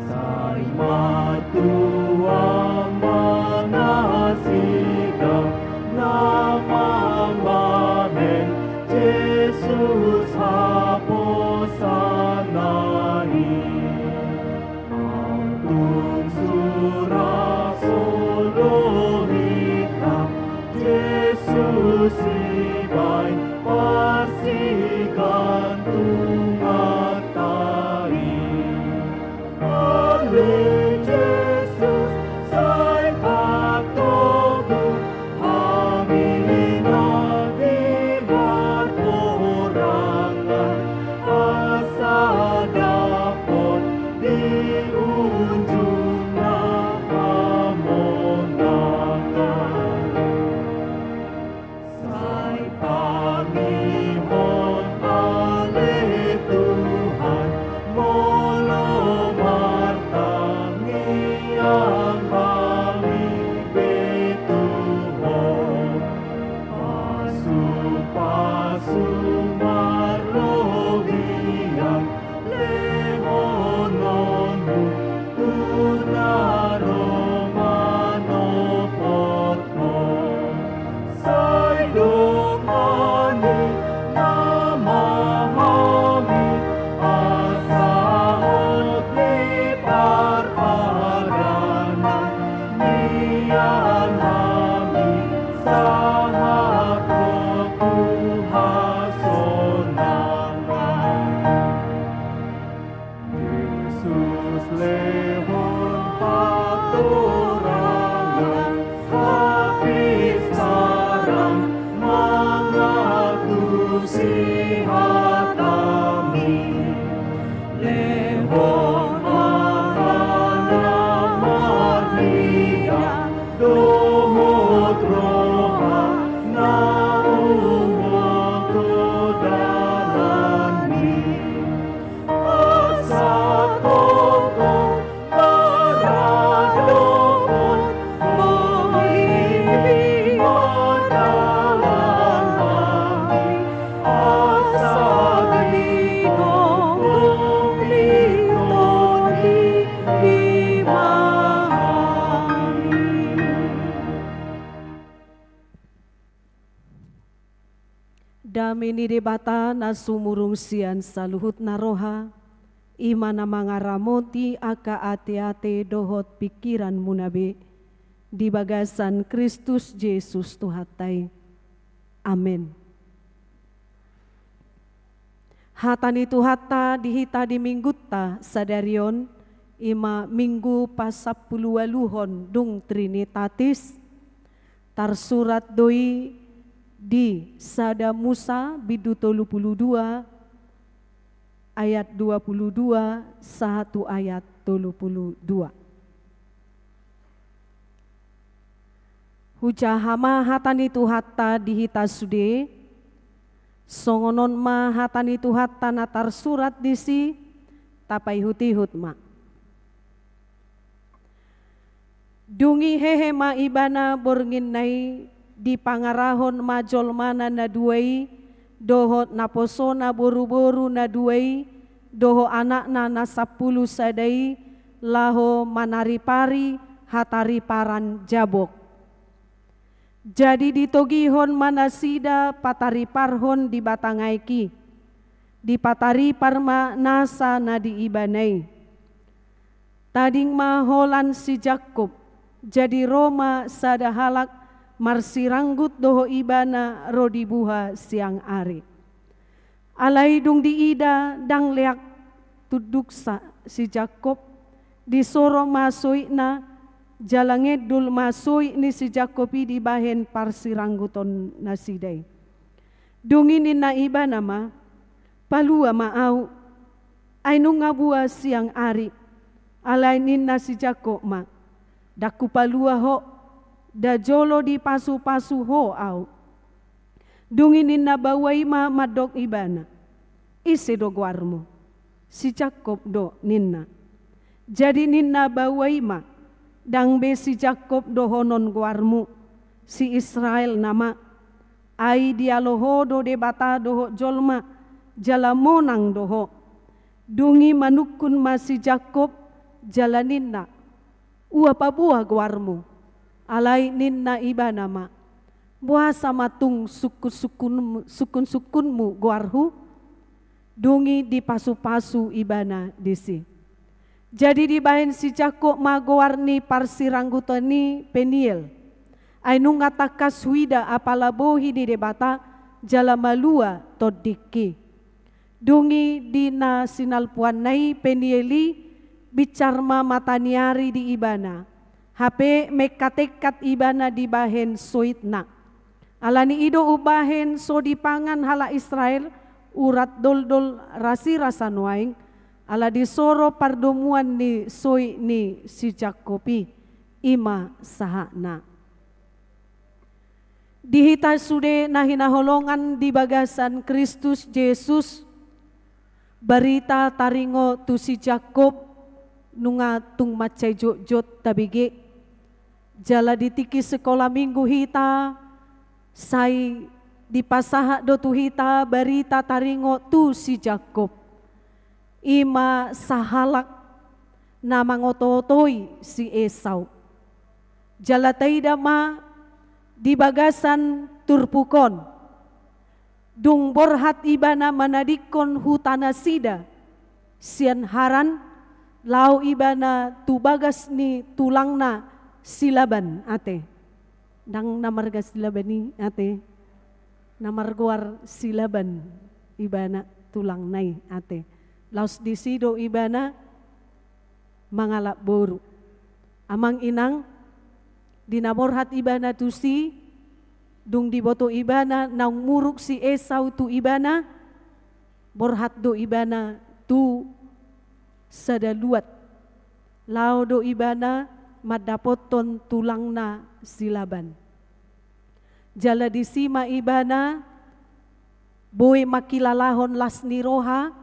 Sai ma tua ma nasida na mambahen Jesus haposanna i. Tung sura solo hita Jesus ibaen parsigantunganta i. Ale Jesus, sai patogu hami na di parporangan, asa dapot di unjung na hamonangan. Sai tangihon ale Tuhan, molo martangiang hami be tu Ho. Pasupasu marlobian lehononmu tu na ro manopot Ho. Sai dongani nama hami, asa hot ni parpadanan nian hami sahat ro tu hasonangan. Jesus lehon hatorangan, hapistaran, mangatusi hatami. Lehon hata na marnida, dohot roha na umboto dalanmi. Dame ni Debata na sumurung sian saluhut na roha, i ma na mangaramoti angka ateate dohot pingkiranmuna be, di bagasan Kristus Jesus Tuhanta i. Amen. Hata ni Tuhanta di hita di Minggunta sadari on, i ma Minggu pasampuluualuhon dung Trinitatis, tarsurat do i di Sada Musa bindu tolu pulu dua ayat dua pulu dua sahat tu ayat tolu pulu dua. Hujaha ma hata ni Tuhanta di hita sude, songon on ma hata ni Tuhanta na tarsurat disi, tapaihutihut ma. Dung i hehe ma ibana bornginna i, dipangarahon ma jolmana na dua i, dohot naposona boruboru na dua i, dohot anakna na sampulu sada i, laho manaripari hatariparan Jabok. Jadi ditogihon ma nasida patariparhon di batang aek i. Dipataripar ma nasa na di ibana i. Tading ma holan si Jakkob, jadi ro ma sada halak marsiranggut dohot ibana ro dibuha siang ari. Alai dung diida ndang leak tunduksa si Jakkob, disoro ma soitna, jala ngedul ma soit ni si Jakkob i dibahen parsirangguton nasida i. Dung i ninna ibana ma, "Palua ma ahu, ai nunga buha siang ari." Alai ninna si Jakkob ma, "Ndang hupalua ho, nda jolo dipasupasu ho ahu." Dung i ninna baoa i ma mandok ibana, "Ise do goarmu?" "Si Jakkob do," ninna. Jadi ninna baoa i ma, "Ndang be si Jakkob dohonon goarmu, si Israel nama. Ai dialo ho do Debata dohot jolma, jala monang do ho." Dung i manungkun ma si Jakkob, jala ninna, "Ua paboa goarmu." Alai ninna ibana ma, "Boasa ma tung sungkunsungkunmu, sungkunsungkunmu goarhu?" Dung i dipasupasu ibana disi. Jadi dibahen si Jakkob ma goar ni parsirangguton i Peniel. Ai nunga tangkas huida apala bohi ni Debata, jala malua tondingki. Dung i di na sinalpuanna i Peniel i, binsar ma mata ni ari di ibana. Hape mengkatengkat ibana dibahen soitna. Alani i do umbahen so dipangan halak Israel urat doldol rasirasa nuaeng, ala disoro pardomuan ni soit ni si Jakkob i, i ma sahatna. Di hita sude na hinaholongan di bagasan Kristus Jesus, barita taringot tu si Jakkob nunga tung mansai jotjot tabege. Jala di tingki sikola minggu hita, sai dipasahat do tu hita barita taringot tu si Jakkob. I ma sahalak na mangotootoi si Esau. Jala taida ma di bagasan turpuk on. Dung borhat ibana manadingkon huta nasida sian Haran, laho ibana tu bagas ni tulangna si Laban ate. Ndang na marga si Laban i ate. Na margoar si Laban ibana tulangna i ate. Laos disi do ibana mangalap boru. Amang inang, di na borhat ibana tusi, dung diboto ibana naung muruk si Esau tu ibana, borhat do ibana tu sada luat. Laho do ibana mandapothon tulangna si Laban. Jala disi ma ibana boi mangkilalahon las ni roha,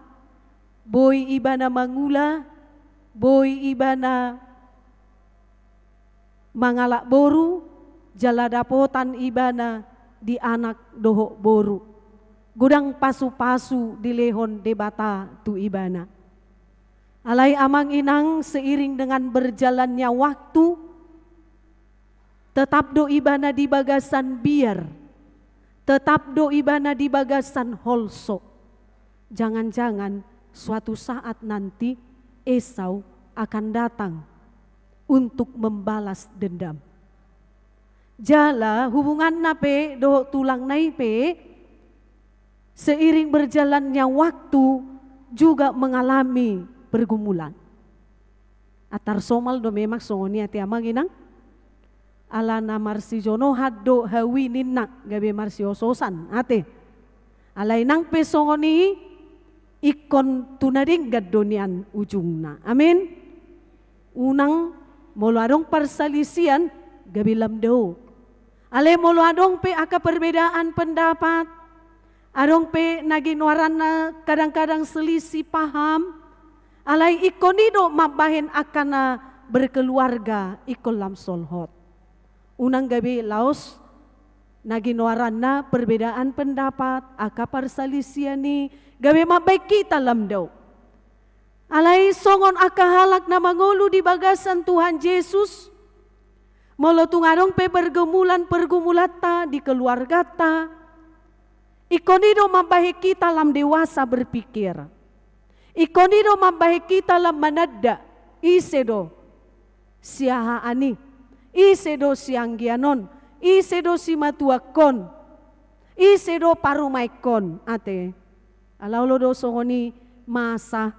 boi ibana mangula, boi ibana mangalap boru, jala dapotan ibana di anak dohot boru. Godang pasupasu dilehon Debata tu ibana. Alai amang inang, seiring dengan berjalannya waktu, tetap do ibana di bagasan biar. Tetap do ibana di bagasan holso. Jangan-jangan suatu saat nanti Esau akan datang untuk membalas dendam. Jala hubunganna pe dohot tulangna i pe, seiring berjalannya waktu, juga mengalami pergumulan. Atar somal do memang songon i ate amang inang. Ala na marsijonohan do hau i ninna, gabe marsiososan ate. Alai nang pe songon i, ingkon tu na denggan do nian ujungna. Amin. Unang molo adong parsalisian, gabe lam dao. Alai molo adong pe angka perbedaan pendapat, adong pe na ginoaranna kadang-kadang selisih paham, alai ingkon i do mambahen angka na berkeluarga ingkon lam solhot. Unang gabe laos na ginoaranna perbedaan pendapat, angka parsalisian i, gabe mambahen hita lam dao. Alai songon angka halak na mangolu di bagasan Tuhan Jesus, molo tung adong pe pergumulan-pergumulanta di keluargata, ingkon i do mambahen hita lam dewasa berpikir. Ingkon i do mambahen hita lam mananda, ise do siahaan i, ise do sianggian on, ise do simatuangkon, ise do parumaenkon ate. Ala olo do songon i masa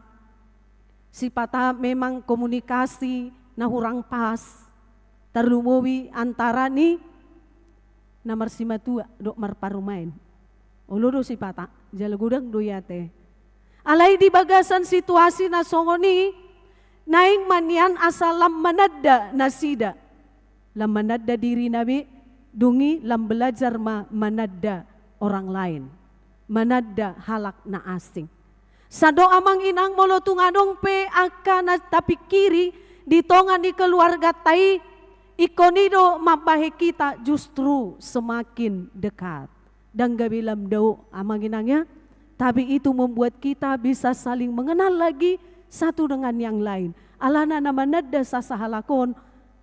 sipata memang komunikasi na hurang pas, tarlumobi antara ni na marsimatua dohot marparumaen. Olo do sipata, jala godang do i ate. Alai di bagasan situasi na songon i, naeng ma nian asa lam mananda nasida. Lam mananda dirina be, dung i lam belajar ma mananda orang lain. Mananda halak na asing. Sandok amang inang, molo tung adong pe angka na tapingkiri di tonga ni keluargata i, ingkon i do mambahen hita justru semakin dekat. Ndang gabe lam dao amang inang ya. Tapi itu membuat kita bisa saling mengenal lagi satu dengan yang lain. Alana na mananda sasahalak on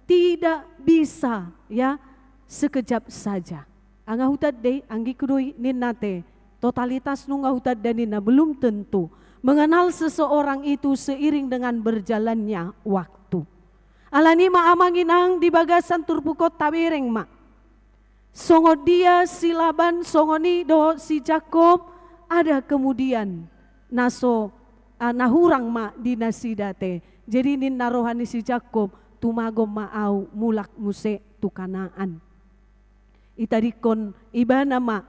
tidak bisa ya sekejap saja. Angka hutanda i, anggingku do i ninna ate, totalitas nunga hutanda ninna, belum tentu. Mengenal seseorang itu seiring dengan berjalannya waktu. Alani i ma amang inang, di bagasan turpuk on tabereng ma. Songon dia si Laban, songon i dohot si Jakob, ada kemudian na so, ah, na hurang ma di nasida ate. Jadi ninna roha ni si Jakob, tumagon ma au mulak muse tu Kanaan. Itadingkon ibana ma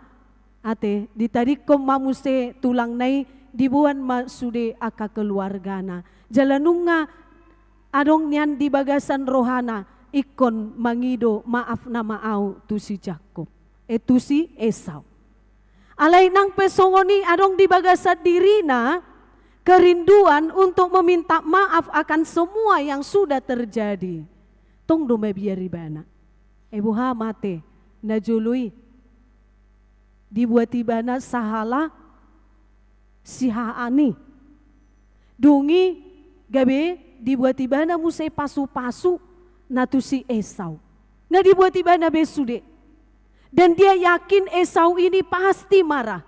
ate, ditadingkon ma muse tulangna i, diboan ma sude angka keluargana. Jala nunga adong nian di bagasan rohana, ingkon mangido maaf nama au tu si Jakob, eh, tu si Esau. Alai nang pe songon i adong di bagasan dirina kerinduan untuk meminta maaf akan semua yang sudah terjadi. Tong do mabiar ibana. Eh, boha ma ate, na jolo i dibuat ibana sahala siahaan i. Dung i gabe dibuat ibana muse pasu-pasu na tu si Esau. Nga dibuat ibana be sude. Dan dia yakin Esau ini pasti marah.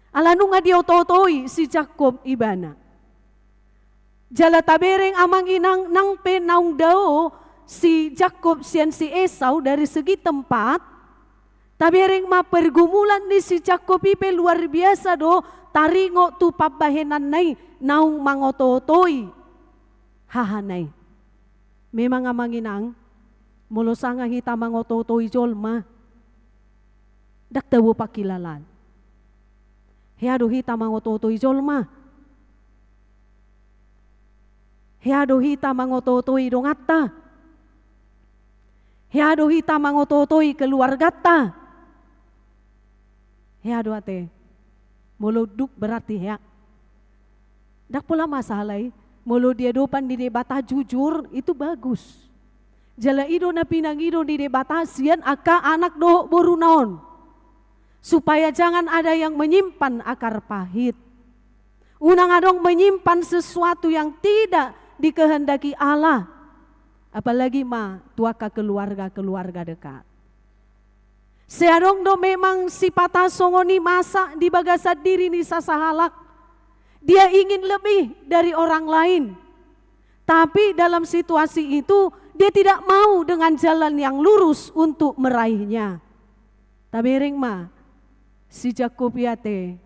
Ala nunga dioto-otoi si Jakob ibana. Jala tabereng amang inang, nang pe naung dao si Jakob sian si Esau dari segi tempat, tabereng ma pergumulan ni si Jakob i pe luar biasa do, taringot tu pambahenanna i naung mangoto-otoi hahana i. Memang amang inang, molo sanga hita mangoto-otoi jolma, ndang tabo pangkilalaan. Hea do hita mangoto-otoi jolma. Hea do hita mangoto-otoi donganta. Hea do hita mangoto-otoi keluarganta. Hea do ate. Molo unduk berarti hea. Ndang pola masalah i. Molo di adopan ni Debata jujur, itu bagus. Jala i do na pinangido ni Debata sian angka anak dohot boruna on. Supaya jangan ada yang menyimpan akar pahit. Unang adong menyimpan sesuatu yang tidak dikehendaki Allah. Apalagi ma tu angka keluarga-keluarga dekat. Sai adong do memang sipata songon i masa di bagasan diri ni sasahalak. Dia ingin lebih dari orang lain. Tapi dalam situasi itu, dia tidak mau dengan jalan yang lurus untuk meraihnya. Tabereng ma, si Jakkob i ate.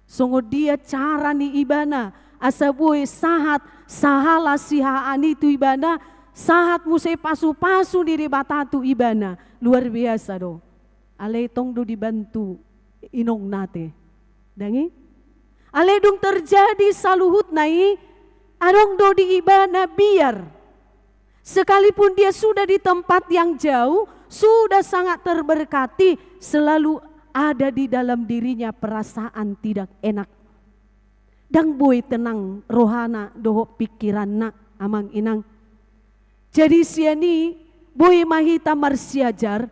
Songon dia cara ni ibana, asa boi sahat, sahala sihahaan i tu ibana, sahat muse pasu-pasu ni Debata tu ibana. Luar biasa do. Alai tong do dibantu inongna ate. Dang i? Alai dung terjadi saluhutna i, adong do di ibana biar. Sekalipun dia sudah di tempat yang jauh, sudah sangat terberkati, selalu ada di dalam dirinya perasaan tidak enak. Dang boi tenang rohana dohot pikiranna, amang inang. Jadi sian i, boi ma hita marsiajar,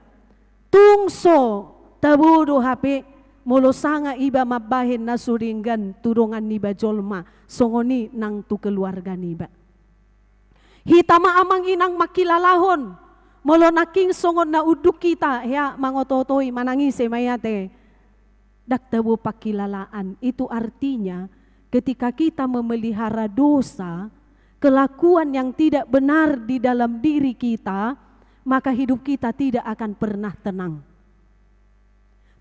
tung so tabo do hape, molo sanga iba mambahen na so denggan tu dongan niba jolma, songon i nang tu keluarga niba. Hita ma amang inang mangkilalahon, molo nangkin songon na unduk hita, hea mangoto-otoi, manang ise ma i ate. Dang tabo pangkilalaan, itu artinya ketika kita memelihara dosa, kelakuan yang tidak benar di dalam diri kita, maka hidup kita tidak akan pernah tenang.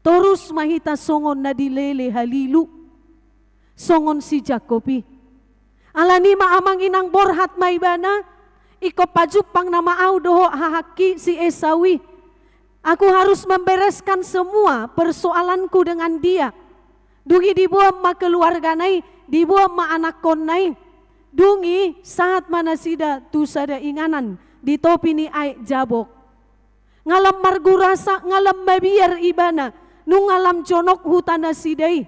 Torus ma hita songon na dilele halilu, songon si Jakkob i. Alani ma amang inang borhat ma ibana, ingkon pajumpang nama au dohot hahangki si Esau i. Aku harus membereskan semua persoalanku dengan dia. Dung i diboan ma keluargana i, diboan ma anakkonna i. Dung i sahat ma nasida tu sada inganan di topi ni aek Jabok. Nga lam margurasa, nga lam mabiar ibana, nunga lam jonok huta nasida i.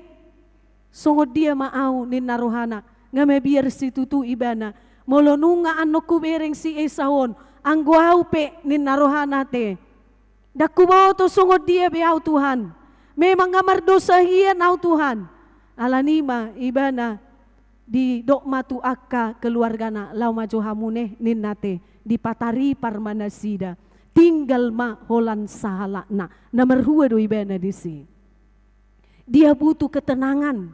Songon dia ma au ninna rohana, nga mabiar situtu ibana. Molo nunga annon hubereng si Esau on, anggo au pe ninna rohana ate. Dang huboto songon dia be au Tuhan. Memang nga mardosa hian au Tuhan. Alani ma ibana didok ma tu angka keluargana, laho ma jo hamu ne ninna ate, dipataripar ma nasida, tinggal ma holan sahalakna, na marhua do ibana disi. Dia butuh ketenangan.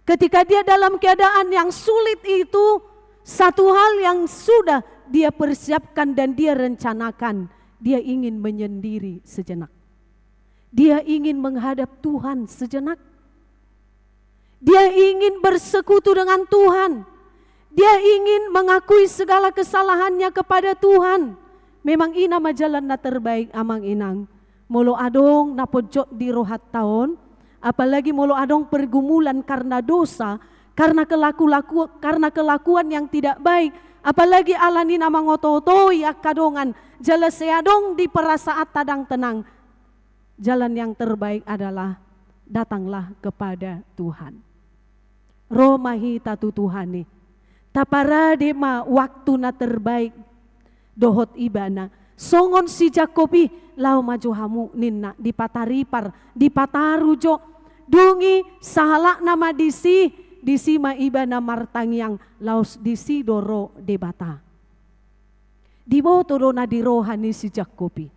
Ketika dia dalam keadaan yang sulit itu, satu hal yang sudah dia persiapkan dan dia rencanakan, dia ingin menyendiri sejenak. Dia ingin menghadap Tuhan sejenak. Dia ingin bersekutu dengan Tuhan. Dia ingin mengakui segala kesalahannya kepada Tuhan. Memang i nama jalan na terbaik, amang inang. Molo adong na ponjot di rohanta on, apalagi molo adong pergumulan karena dosa, karena kelaku-laku-, karena kelakuan yang tidak baik, apalagi alani na mangoto-otoi angka dongan, jala sai adong di perasaanta dang tenang. Jalan yang terbaik adalah datanglah kepada Tuhan. Ro ma hita tu Tuhan i. Taparade ma waktu na terbaik dohot ibana. Songon si Jakkob i, laho ma jo hamu ninna, dipataripar, dipataru jo. Dung i sahalakna ma disi, disi ma ibana martangiang, laos disi do ro Debata. Diboto do na di roha ni si Jakkob i.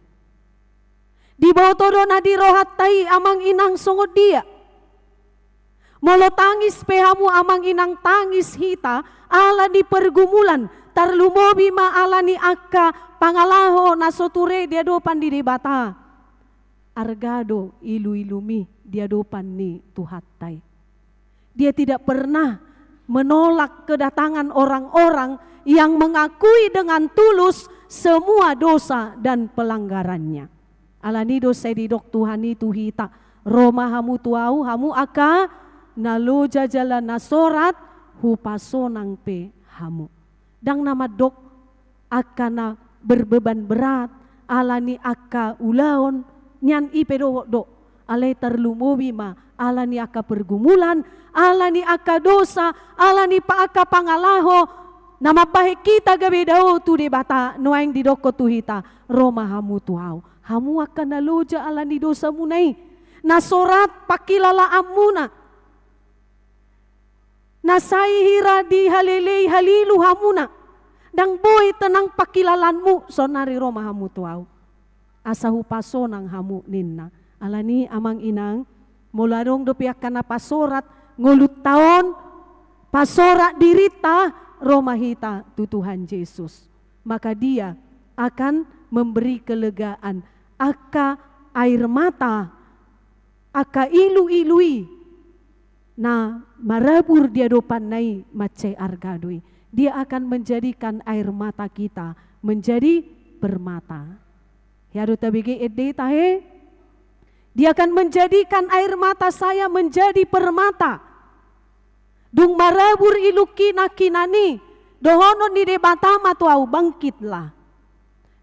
Diboto do na di rohanta i, amang inang, songon dia. Molo tangis pe hamu, amang inang, tangis hita ala ni pergumulan, tarlumobi ma ala ni angka pangalaho na so ture di adopan ni Debata. Arga do ilu-ilumi di adopan ni Tuhanta i. Dia tidak pernah menolak kedatangan orang-orang yang mengakui dengan tulus semua dosa dan pelanggarannya. Alani do sai didok Tuhan i tu hita, ro ma hamu tu au, hamu angka na loja jala na sorat, hupasonang pe hamu. Dang na mandok angka na berbeban berat, ala ni angka ulaon, nian i pe dohot do. Alai tarlumobi ma, ala ni angka pergumulan, ala ni angka dosa, ala ni pa-, angka pangalaho, na mambahen hita gabe dao tu Debata, nuaeng didokkon tu hita, ro ma hamu tu au. Hamu angka na loja ala ni dosamuna i, na sorat pangkilalaanmuna. Na sai hira dihalelei halilu hamuna, dang boi tenang pangkilalaanmu, saonari ro ma hamu tu au. asa hupasonang hamu ninna. Alani amang inang, molo adong dope angka na pasorat ngolunta on, pasorat dirinta, ro ma hita tu Tuhan Jesus. Maka Dia akan memberi kelegaan. Angka air mata, angka ilu-ilu i na marabur di adopanna i mansai arga do i. Dia akan menjadikan air mata kita menjadi permata. Hea do tabege ende tahe? Dia akan menjadikan air mata saya menjadi permata. Dung marabur ilungki nangkinan i, dohonon ni Debata ma tu ahu, bangkitlah.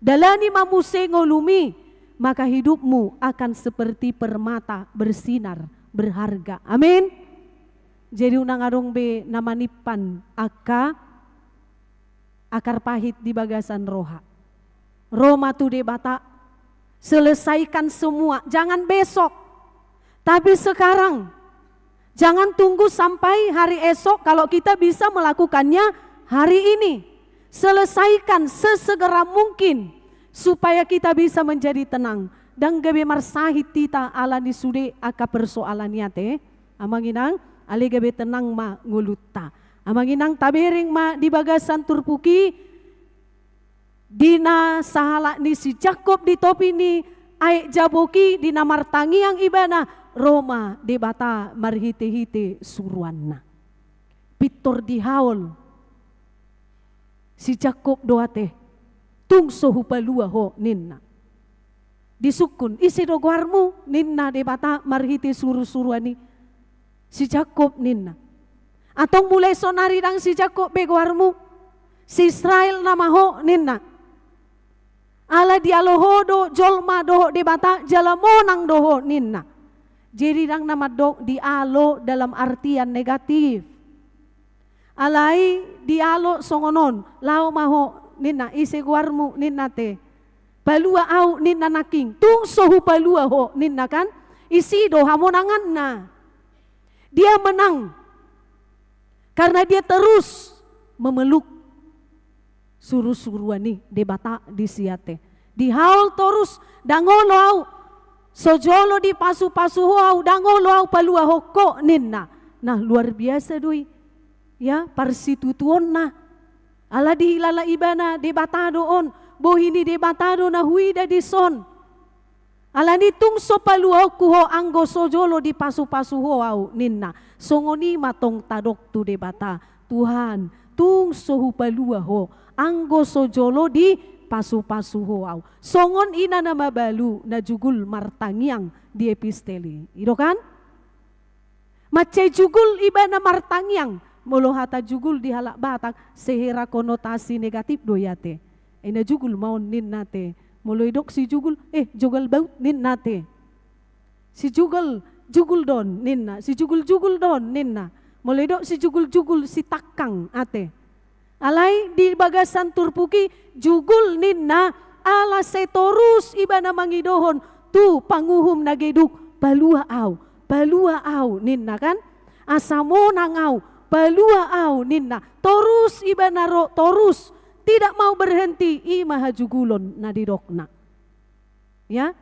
Dalani ma muse ngolumi, maka hidupmu akan seperti permata bersinar, berharga. Amin. Jadi unang adong be na manimpan angka akar pahit di bagasan roha. Ro ma tu Debata, selesaikan semua, jangan besok, tapi sekarang. Jangan tunggu sampai hari esok kalau kita bisa melakukannya hari ini. Selesaikan sesegera mungkin supaya kita bisa menjadi tenang. Ndang gabe marsahit hita alani sude angka persoalan i ate. Amang inang, alai gabe tenang ma ngolunta. Amang inang, tabereng ma di bagasan turpuk i, di na sahalak ni si Jakkob di topi ni aek jabok i, di na martangiang ibana, ro ma Debata marhite-hite suruanna. Pintor dihaol si Jakkob do ate, tung so hupalua ho ninna. Disungkun, ise do goarmu ninna Debata marhite suru-suruan i. Si Jakkob ninna. Antong mulai sonari ndang si Jakkob be goarmu, si Israel nama ho ninna. Ala dialo ho do jolma dohot Debata jala monang do ho ninna. Jadi ndang na mandok dialo dalam artian negatif. Alai dialo songon on, laho ma ho ninna, ise goarmu ninna ate. Palua ahu ninna nangkin, tung so hupalua ho ninna kan. Isi do hamonanganna. Dia menang karena dia terus memeluk suru-suruan ni Debata disi ate. Dihaol torus, ndang olo ahu so jolo dipasu-pasu ho ahu, ndang olo ahu paluahon ho ninna. Nah, luar biasa do i. Ya, parsitutuonna. Ala dihilala ibana Debata do on, bohi ni Debata do na huida dison. Alani tung so paluahonku ho anggo so jolo dipasu-pasu ho ahu ninna. Songon i ma tong tadok tu Debata, Tuhan, tung so hupalua ho anggo so jolo dipasu-pasu ho ahu. Songon i na mabalu na jugul martangiang di epistel i. I do kan? Mansai jugul ibana martangiang. Molo hata jugul di halak Batak, sehera konotasi negatif do i ate. Ai na jugul ma on ninna ate. Molo idok si jugul, eh, jogal baut ninna ate. Si jugul, jugul do on ninna. Si jugul-jugul do on ninna. Molo idok si jugul-jugul, si tangkang ate. Alai di bagasan turpuk i jugul ninna, ala sai torus ibana mangidohon tu panguhum na geduk, palua ahu, palua ahu ninna kan. Asa monang ahu, palua ahu ninna. Torus ibana ro, torus. Tidak mau berhenti, i ma hajugulon na didokna. Ya.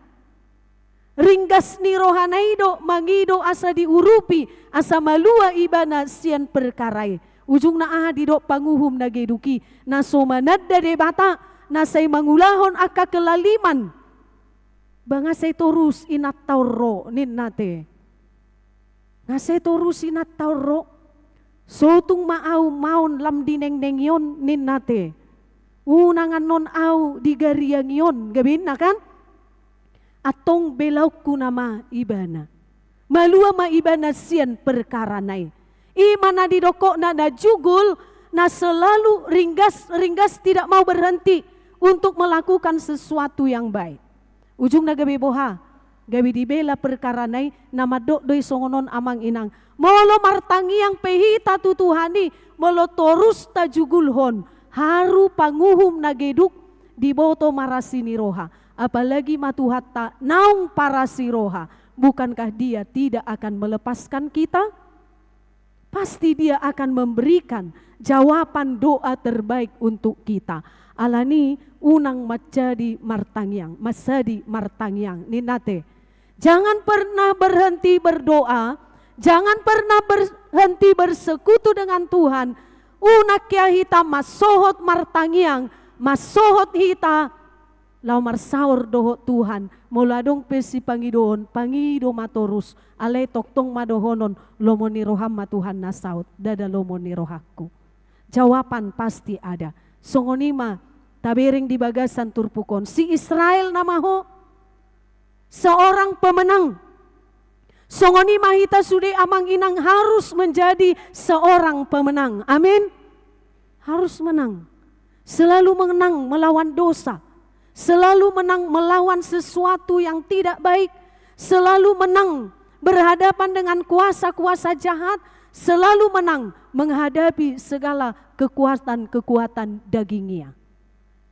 Ringgas ni rohana i do mangido asa diurupi, asa malua ibana sian perkara i. Ujungna aha didok panguhum na geduk i? Na so mananda Debata, na sai mangulahon angka kelaliman. Ba nga sai torus inanta on ro ninna ate. Nga sai torus inanta on ro. Sotung ma ahu maon lam di nengneng i on ninna ate. Unang annon ahu di gariang i on, gabe inna kan? Antong belaonku nama ibana. Malua ma ibana sian perkarana i. I ma na didokkon na, na jugul, na selalu ringgas, ringgas tidak mau berhenti untuk melakukan sesuatu yang baik. Ujungna gabe boha? Gabe dibela perkarana i, na mandok do i songon on amang inang. Molo martangiang pe hita tu Tuhan i, molo torus tajugulhon, haru panguhum na geduk diboto marasi ni roha. Apalagi ma Tuhanta naung parasi roha. Bukankah Dia tidak akan melepaskan kita? Pasti Dia akan memberikan jawaban doa terbaik untuk kita. Alani unang manjadi martangiang, manjadi martangiang, ninna te. Jangan pernah berhenti berdoa, jangan pernah berhenti bersekutu dengan Tuhan, unang hea hita mansohot martangiang, mansohot hita laho marsaor dohot Tuhan, molo adong pe sipangidoon, pangido ma torus, alai tongtong ma dohonon, lomo ni roham ma Tuhan na saut, ndada lomo ni rohangku. Jawaban pasti ada. Songon i ma tabereng di bagasan turpuk on. Si Israel nama ho seorang pemenang. Songon i ma hita sude amang inang harus menjadi seorang pemenang. Amin. Harus menang. Selalu menang melawan dosa. Selalu menang melawan sesuatu yang tidak baik. Selalu menang berhadapan dengan kuasa-kuasa jahat. Selalu menang menghadapi segala kekuatan-kekuatan dagingia.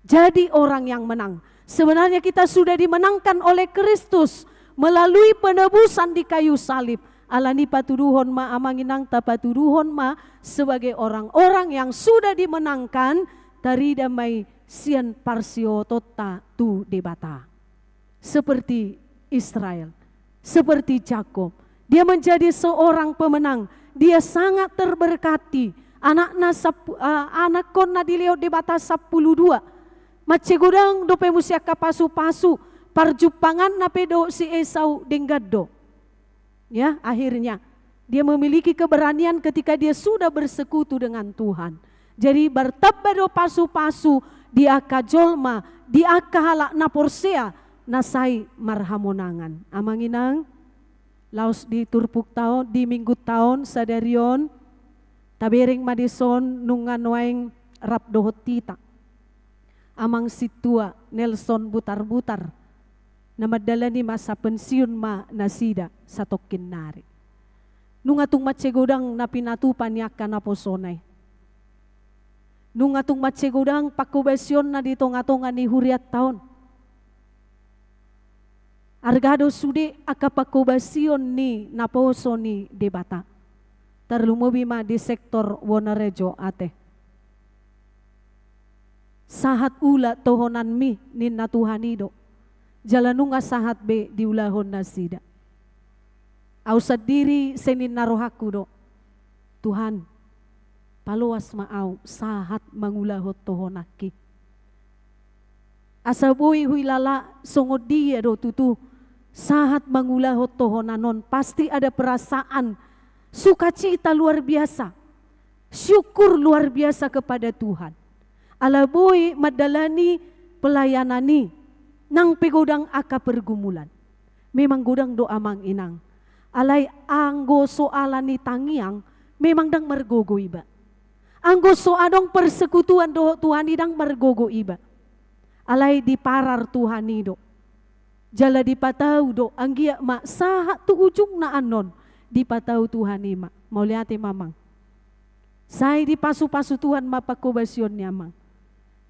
Jadi orang yang menang. Sebenarnya kita sudah dimenangkan oleh Kristus melalui penebusan di kayu salib. Alani patuduhon ma amang inang, tapatuduhon ma sebagai orang-orang yang sudah dimenangkan, tarida ma i sian parsiotonta tu Debata. Seperti Israel, seperti Jakob. Dia menjadi seorang pemenang. Dia sangat terberkati. Anakna sap-, eh, anakkonna dilehon Debata sampulu dua. Mansai godang dope muse angka pasu-pasu, parjumpanganna pe dohot si Esau denggan do. Ya, akhirnya dia memiliki keberanian ketika dia sudah bersekutu dengan Tuhan. Jadi, martamba do pasu-pasu di angka jolma, di angka halak na porsea, na sai marhamonangan. Amang inang, laos di turpukta on, di minggunta on, sadari on, tabereng ma dison nunga nuaeng rap dohot hita amang sintua Nelson Butarbutar, na mandalani masa pensiun ma nasida satongkin nari. Nunga tung mansai godang na pinatupa ni angka naposona i. Nunga tung mansai godang panghobasionna di tonga-tonga ni hurianta on. Arga do sude angka panghobasion ni naposo ni Debata. Tarlumobi ma di sektor Wonorejo ate. Sahat ula tohonanmi ninna Tuhan i do. Jala nunga sahat be diulahon nasida. Au sandiri sai ninna rohangku do. Tuhan, paloas ma au sahat mangulahon tohonanki. Asa boi huilala songon dia do tutu sahat mangulahon tohonan on, pasti ada perasaan sukacita luar biasa, syukur luar biasa kepada Tuhan. Ala boi mandalani pelayanan i, nang pe godang angka pergumulan. Memang godang do amang inang. Alai anggo so ala ni tangiang, memang ndang margogo iba. Anggo so adong persekutuan dohot Tuhan i ndang margogo iba. Alai diparar Tuhan i do. Jala dipatau do, anggiat ma sahat tu ujungna annon dipatau Tuhan i ma. Mauliate ma amang. Sai dipasu-pasu Tuhan ma panghobasion ni amang.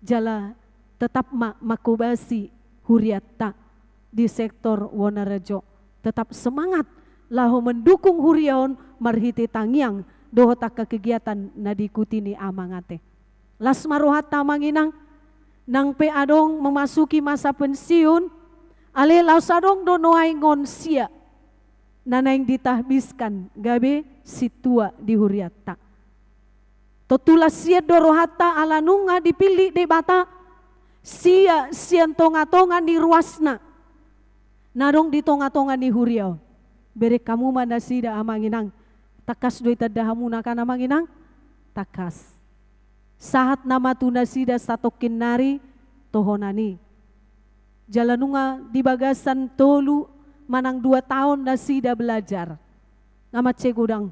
Jala tetap ma manghobasi hurianta di sektor Wonorejo. Tetap semangat laho mendukung huria on marhite tangiang dohot angka kegiatan na diikuti ni amang ate. Las ma rohanta amang inang, nang pe adong memasuki masa pensiun, ale laos adong do nuaeng on sia na naeng ditahbiskan gabe sintua di hurianta. Tontu las sian do rohanta ala nunga dipillit Debata sia sian tonga-tonga ni ruasna na adong di tonga-tonga ni huria on. Bereng hamu ma nasida amang inang, tangkas do itanda hamuna kan amang inang? Tangkas. Sahat nama tu nasida satongkin nari tohonan i. Jala nunga di bagasan tolu manang dua taon nasida belajar. Nga mansai godang.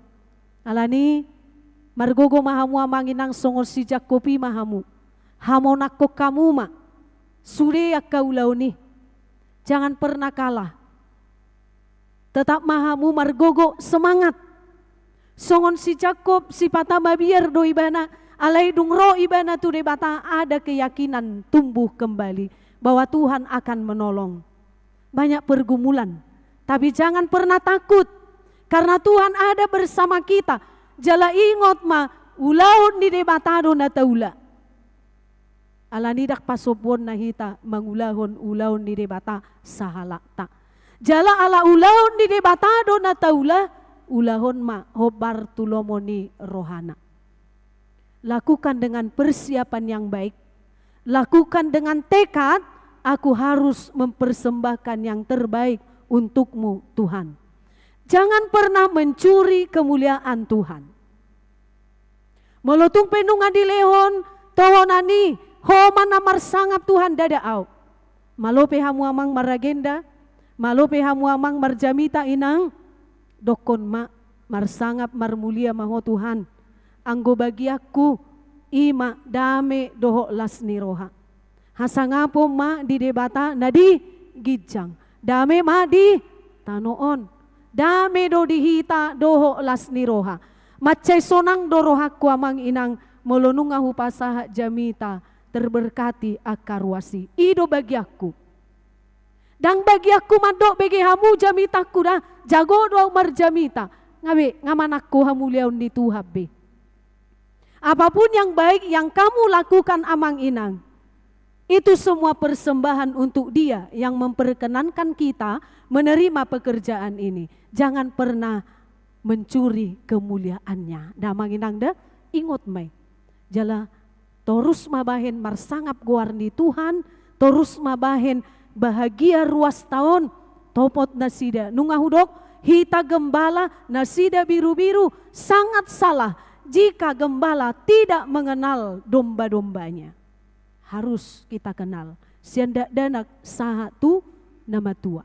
Alani, margogo ma hamu amang inang songon si Jakob i ma hamu. Hamonangkon hamu ma sude angka ulaon i. Jangan pernah kalah. Tetap ma hamu margogo, semangat. Songon si Jakob, sipata mabiar do ibana, alai dung ro ibana tu Debata ada keyakinan tumbuh kembali bahwa Tuhan akan menolong. Banyak pergumulan, tapi jangan pernah takut, karena Tuhan ada bersama kita. Jala ingot ma, ulaon ni Debata do na taula. Alani ndang pasombuonna hita mangulahon ulaon ni Debata sahalakta. Jala ala ulaon ni Debata do na taula, ulahon ma hombar tu lomo ni rohana. Lakukan dengan persiapan yang baik. Lakukan dengan tekad, aku harus mempersembahkan yang terbaik untukmu, Tuhan. Jangan pernah mencuri kemuliaan Tuhan. Molo tung pe nunga dilehon tohonan i, ho ma na marsangap Tuhan, ndada au. Malo pe hamu amang maragenda, malo pe hamu amang marjamita inang, dokkon ma, marsangap marmulia ma ho Tuhan. Anggo bagianku, i ma dame dohot las ni roha. Hasangapon ma di Debata na di ginjang. Dame ma di tano on. Dame do di hita dohot las ni roha. Mansai sonang do rohangku amang inang, molo nunga hupasahat jamita terberkati angka ruas i. I do bagianku. Ndang bagianku mandok bege hamu jamitangku da, jago do au marjamita. Nga be, nga manangko hamuliaon ni Tuhan be. Apapun yang baik yang kamu lakukan amang inang, itu semua persembahan untuk Dia yang memperkenankan kita menerima pekerjaan ini. Jangan pernah mencuri kemuliaan-Nya. Da amang inang da, ingot ma i. Jala torus ma bahen marsangap goar ni Tuhan, torus ma bahen bahagia ruasta on, topot nasida. Nunga hudok, hita gembala, nasida birubiru, sangat salah jika gembala tidak mengenal domba-dombanya. Harus kita kenal. Sian dakdanak sahat tu na matua.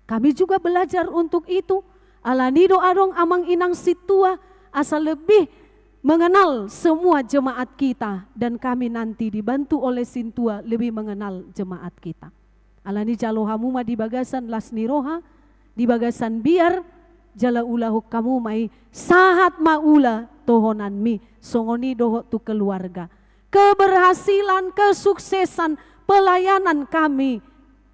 Kami juga belajar untuk itu. Alani do adong amang inang sintua, asa lebih mengenal semua jemaat kita, dan kami nanti dibantu oleh sintua lebih mengenal jemaat kita. Alani jalo hamu ma di bagasan las ni roha, di bagasan biar, jala ulahon hamu ma i, sahat ma ula tohonanmi, songon i dohot tu keluarga. Keberhasilan, kesuksesan pelayanan kami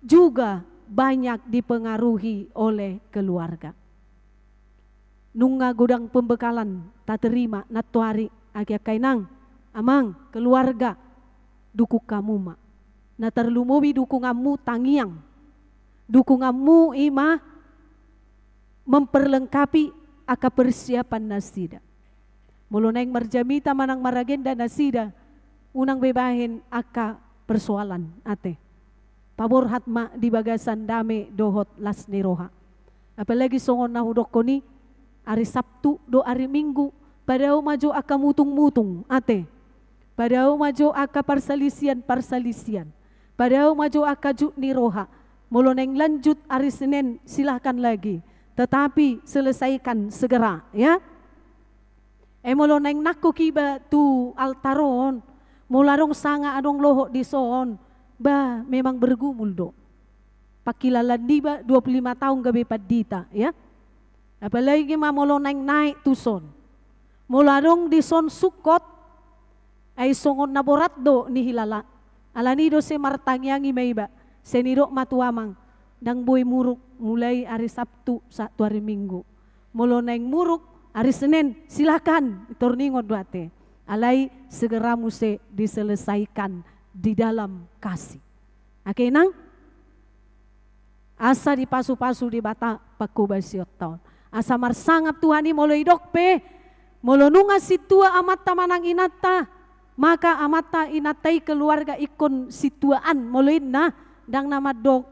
juga banyak dipengaruhi oleh keluarga. Nunga godang pembekalan taterima nantoari, angka inang, amang, keluarga, dukung hamu ma. Na tarlumobi dukunganmu tangiang. Dukunganmu i ma memperlengkapi angka persiapan nasida. Molo naeng marjamita manang maragenda nasida, unang be bahen angka persoalan, ate. Paborhat ma di bagasan dame dohot las ni roha. Apalagi songon na hudokkon i, ari Sabtu do ari Minggu, padao ma jo angka mutungmutung, ate. Padao ma jo angka parsalisianparsalisian. Padao ma jo angka jut ni roha. Molo naeng lanjut ari Senin, silahkan lagi. Tetapi selesaikan segera, ya. Eh, molo naeng nangkok iba tu altar on, molo adong sanga adong lohot dison, bah, memang bergumul do. Pangkilalaan niba dua puluh lima taon gabe pandita, ya. Apalagi ma molo naeng naek tuson. Molo adong dison sungkot, ai songon na borat do nihilala. Alani do sai martangiangi ma iba, sai nidok ma tu amang, ndang boi muruk mulai ari Sabtu sahat tu ari Minggu. Molo naeng muruk, ari Senin, silahkan, torningon do ate. Alai segera muse diselesaikan di dalam kasih. Oke, nang? Asa dipasupasu Debata pangkobasionta on. Asa marsangap Tuhan i molo idok pe, molo nunga sintua amanta manang inanta, maka amanta inanta i keluarga ingkon sintuaan molo inna, ndang na mandok,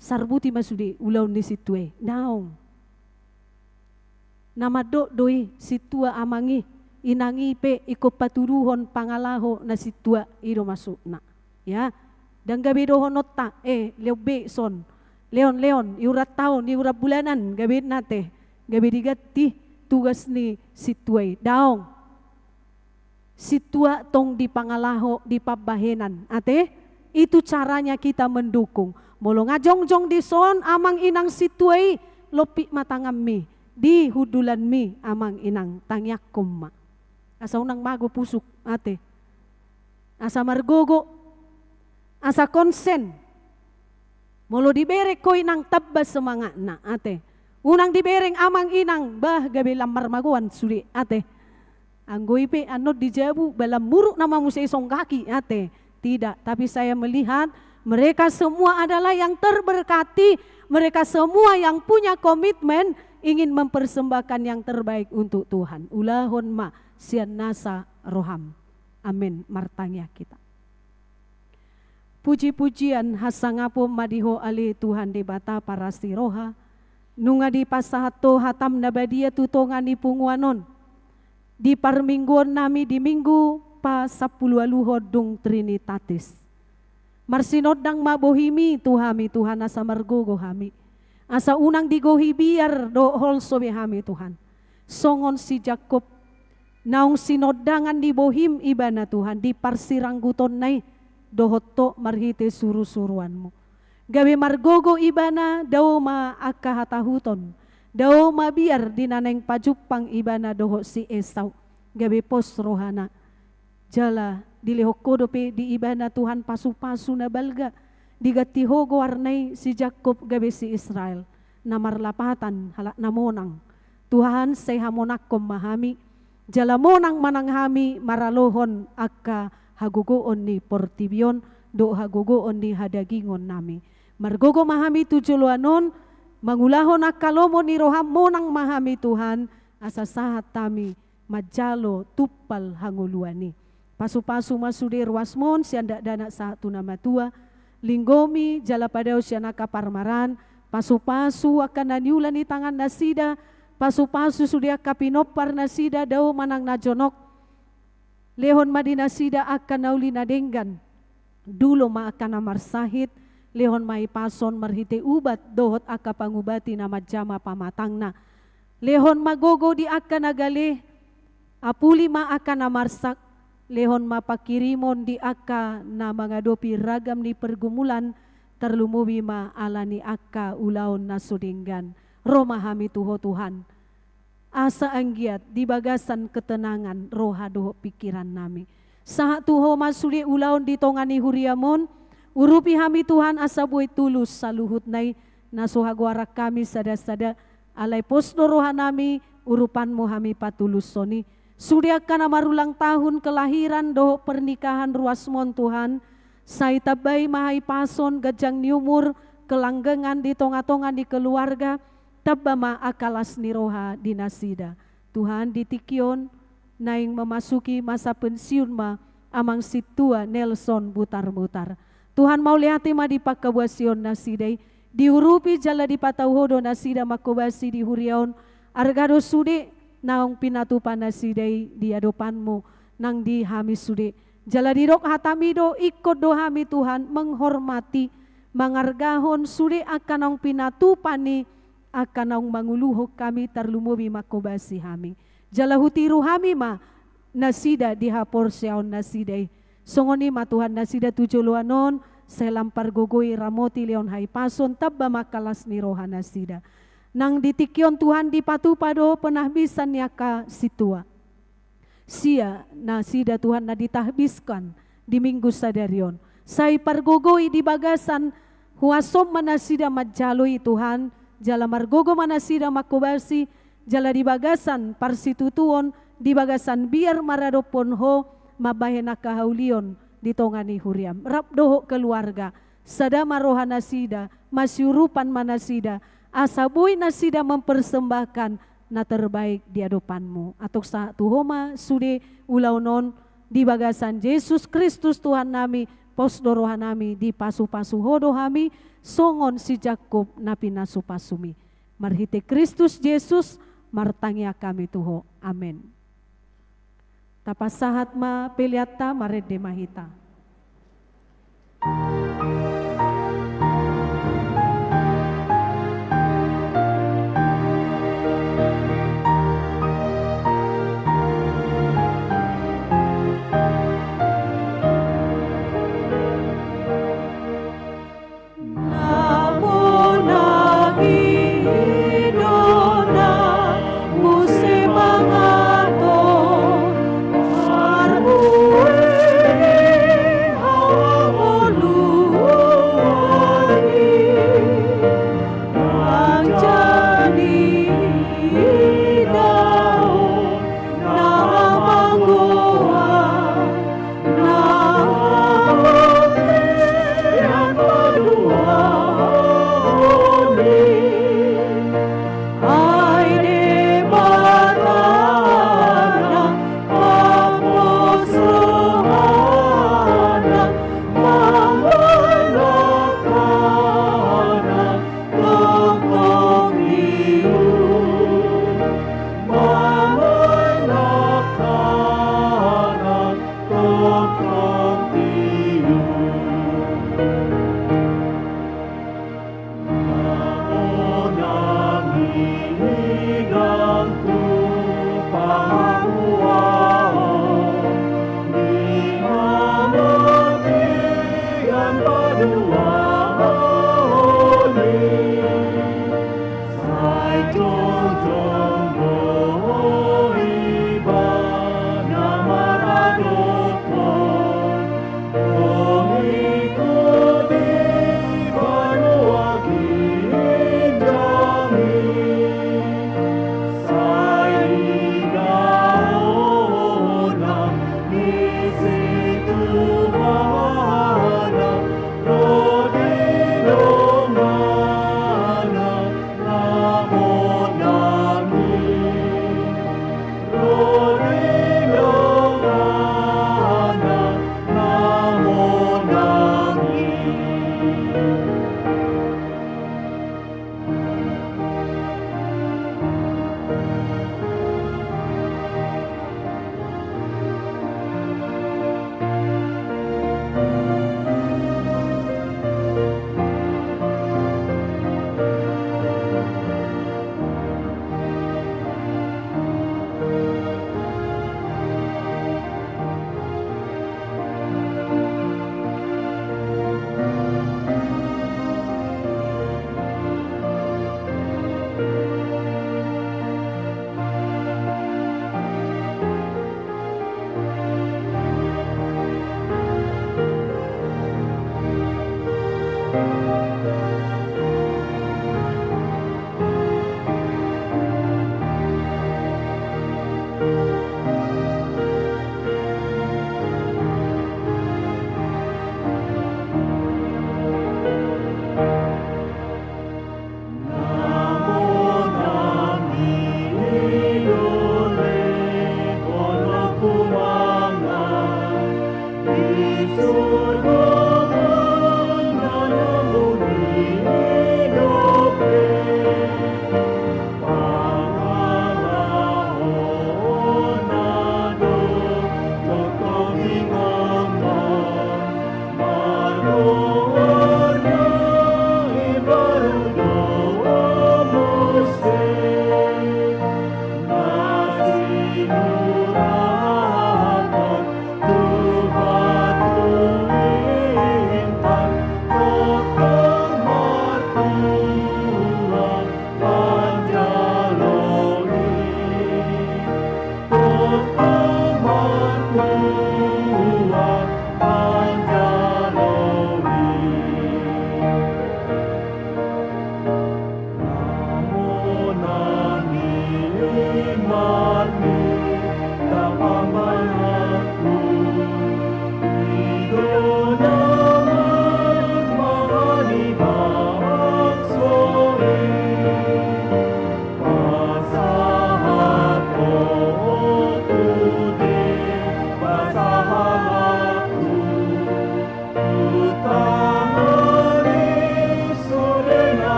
sarbuti ma sude ulaon ni sintua i. Daong. Na mandok do i sintua amang i, inang i pe ingkon patuduhon pangalaho na sintua i do maksudna. Ya, ndang gabe dohononta, eh, lehon be son. Lehon, lehon, iuran taon, iuran bulanan, gabe nate, gabe diganti tugas ni sintua i. Daong. Sintua tong di pangalaho, di pambahenan. Ate, itu caranya kita mendukung. Molo nga jongjong dison amang inang sintua i, lompit ma tanganmi di hundulanmi amang inang, tangiangkon ma. Asa unang mago pusuk, ate. Asa margogo, asa konsen. Molo dibereng ho inang tamba semangatna, ate. Unang dibereng amang inang, bah, gabe lam marmagoan sude, ate. Anggo i pe annon di jabu, balam muruk nama muse songgaki, ate. Tidak, tapi saya melihat mereka semua adalah yang terberkati, mereka semua yang punya komitmen ingin mempersembahkan yang terbaik untuk Tuhan. Ulahon ma sian nasa roham. Amin. Martangiang hita. Puji-pujian hasangapon ma di Ho ale Tuhan Debata parasi roha, nunga dipasahat Ho hatam na badia tu tonga ni punguan on, di parmingguon nami di Minggu pasampuluualuhon dung Trinitatis. Marsinondang ma bohimi tu hami Tuhan asa margogo hami, asa unang digohi biar dohot holso be hami Tuhan. Songon si Jakkob, naung sinondangan ni bohim ibana Tuhan di parsiranggutonna i, dohot Ho marhite suru-suruanmu. Gabe margogo ibana, dao ma angka hatahuton, dao ma biar di na naeng pajumpang ibana dohot si Esau, gabe pos rohana. Jala dilehon Ho dope di ibana Tuhan pasu-pasu na balga, diganti Ho goarna i si Jakkob gabe si Israel, na marlapatan halak na monang. Tuhan, sai hamonangkon ma hami, jala monang ma nang hami maralohon angka hagogoon ni portibi on dohot hagogoon ni hadagingon nami. Margogo ma hami tu joloan on, mangulahon angka lomo ni roham, monang ma hami Tuhan, asa sahat hami manjalo tumpal hangoluan i. Pasu-pasu ma sude ruasmon sian dakdanak sahat tu na matua, linggomi jala padao sian angka parmaraan, pasu-pasu angka na niula ni tangannasida, pasu-pasu sude angka pinomparnasida, dao ma nang na jonok, lehon ma di nasida angka na uli na denggan, dulo ma angka na marsahit, lehon ma hipason marhite ubat dohot angka pangubati na manjama pamatangna. Lehon ma gogo di angka na gale, apuli ma angka na marsak, lehon ma panghirimon di angka na mangadopi ragam ni pergumulan, tarlumobi ma ala ni angka ulaon na so denggan. Ro ma hami tu Ho Tuhan, asa anggiat di bagasan ketenangan roha dohot pingkiran nami. Sahat tu Ho ma sude ulaon di tonga ni huriam on, urupi hami Tuhan asa boi tulus saluhutna i, na so hagoaran hami sada-sada, alai pos do roha nami urupanmu hami patulushon i. Sude angka na marulang tahun kelahiran dohot pernikahan ruasmon Tuhan, sai tambai ma hahipason, ganjang ni umur, kelanggengan di tonga-tonga ni keluarga, tamba ma angka las ni roha di nasida. Tuhan, di tingki on naeng memasuki masa pensiun ma Amang Sintua Nelson Butarbutar. Tuhan, mauliate ma di pangkobasionnasida i, diurupi jala dipatau Ho do nasida mangkobasi di huria on, arga do sude naung pinatupa nasida i di adopanmu nang di hami sude. Jala didok hatami do, ingkon do hami Tuhan menghormati, mangargahon sude angka naung pinatupa ni angka naung manguluhon hami, tarlumobi mangkobasi hami. Jala hutiru hami ma nasida di haporseaonnasida i. Songon i ma Tuhan, nasida tu joloan on, sai lam pargogoi, ramoti, lehon hahipason, tamba ma angka las ni rohanasida. Nang di tingki on Tuhan, dipatupa do penahbisan ni angka sintua. Sia nasida Tuhan na ditahbiskan di Minggu sadari on. Sai pargogoi di bagasan huasom ma nasida manjalo i Tuhan, jala margogo ma nasida mangkobasi, jala di bagasan parsitutuon, di bagasan biar maradophon Ho, mambahen angka haulion di tonga ni huriam. Rap dohot keluarga, sada ma rohanasida, masiurupan ma nasida, asa boi nasida mempersembahkan na terbaik di adopanmu. Antong sahat tu Ho ma sude ulaon on di bagasan Jesus Kristus Tuhan nami, pos do roha nami, dipasupasu Ho do hami, songon si Jakkob na pinasupasumi. Marhite Kristus Jesus, martangiang hami tu Ho. Amen. Tapasahat ma peleanta, marende ma hita.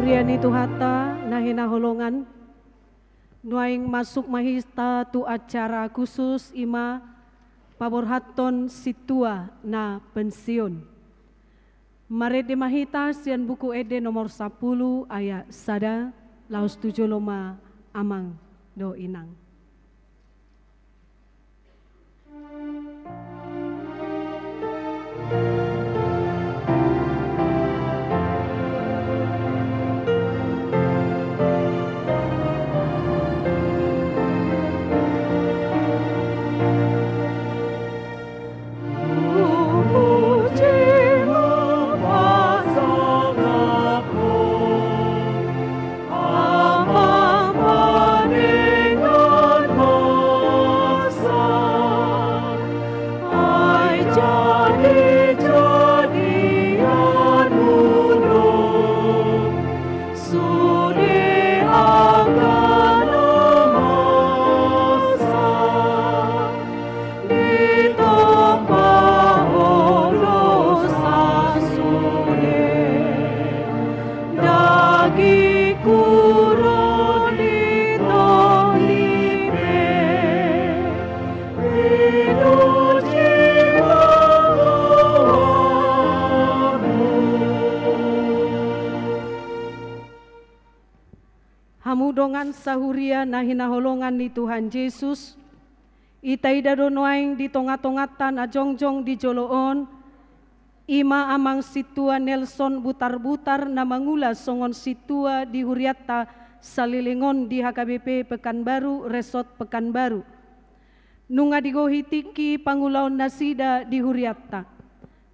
Huria ni Tuhanta na hinaholongan, nuaeng masuk ma hita tu acara khusus, i ma paborhathon sintua na pensiun. Marende ma hita sian Buku Ende nomor sampulu ayat sada, laos tu jolo ma amang dohot inang. Sahuria na hinaholongan ni Tuhan Jesus, ita ida do nuaeng di tonga-tonganta na jongjong di jolo on, ima amang sintua Nelson Butar-Butar na mangula songon sintua di hurianta saleleng on di H K B P Pekanbaru, Resort Pekanbaru. Nunga digohi tingki pangulaon nasida di hurianta.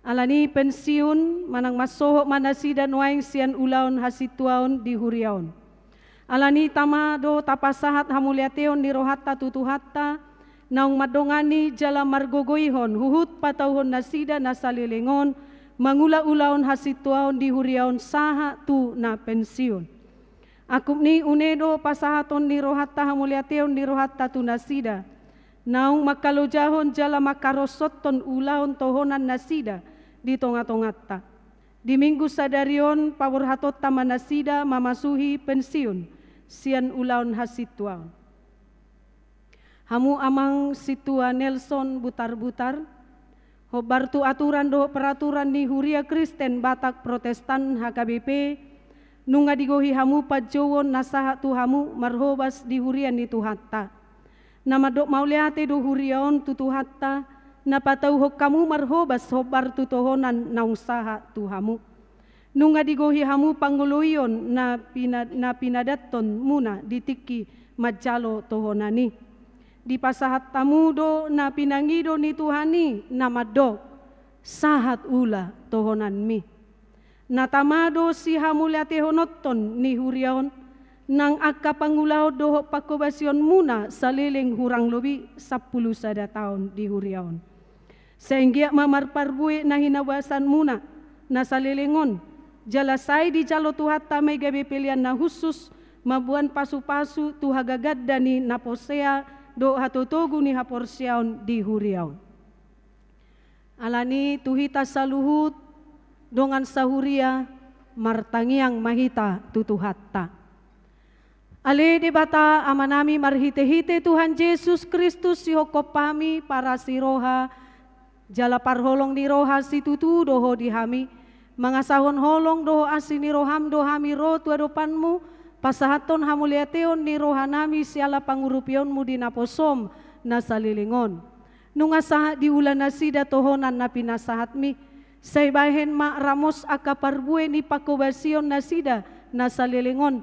Alani pensiun, manang mansohot ma nasida nuaeng sian ulaon hasintuaon di huria on. Alani tama do tapasahat hamuliateon ni rohanta tu Tuhanta, naung mandongani jala margogoihon huhut patauhon nasida na saleleng on, mangula ulaon hasintuaon di huria on sahat tu na pensiun. Angkup ni i, une do pasahaton ni rohanta hamuliateon ni rohanta tu nasida, naung mangkalojahon jala mangkaroshon ulaon tohonan nasida di tonga-tonganta. Di Minggu sadari on paborhatonta ma nasida mamasuhi pensiun sian ulaon hasintuaon. Hamu amang sintua Nelson Butar-Butar, hombar tu aturan dohot peraturan ni Huria Kristen Batak Protestan H K B P, nunga digohi hamu panjouon na sahat tu hamu marhobas di huria ni Tuhanta. Na mandok mauliate do huria on tu Tuhanta, na patauhon hamu marhobas hombar tu tohonan naung sahat tu hamu. Nunga digohi hamu pangoloion na pina-, na pinadantonmuna di tingki manjalo tohonan i. Dipasahat hamu do na pinangido ni Tuhan i na mandok, sahat ula tohonanmi. Na tama do sihamuliatehononton ni huria on, nang angka pangulaon dohot panghobasionmuna saleleng hurang lobi sampulu sada taon di huria on. Sai anggiat ma marparbue na hinabasanmuna na saleleng on, jala sai dijalo Tuhanta ma i gabe pelean na hushus, mamboan pasupasu tu hagaganda ni na porsea dohot hatotogu ni haporseaon di huria on. Alani tu hita saluhut dongan sahuria, martangiang ma hita tu Tuhanta. Ale Debata Amanami, marhitehite Tuhan Jesus Kristus, sihophopmi parasi roha jala parholong ni roha situtu do Ho di hami. Mangasahon holong dohot asi ni roham do hami ro tu adopanmu, pasahathon hamuliateon ni rohanami siala pangurupionmu di naposom na saleleng on. Nunga sahat diula nasida tohonan na pinasahatmi. Sai bahen ma ramos angka parbue ni panghobasion nasida na saleleng on,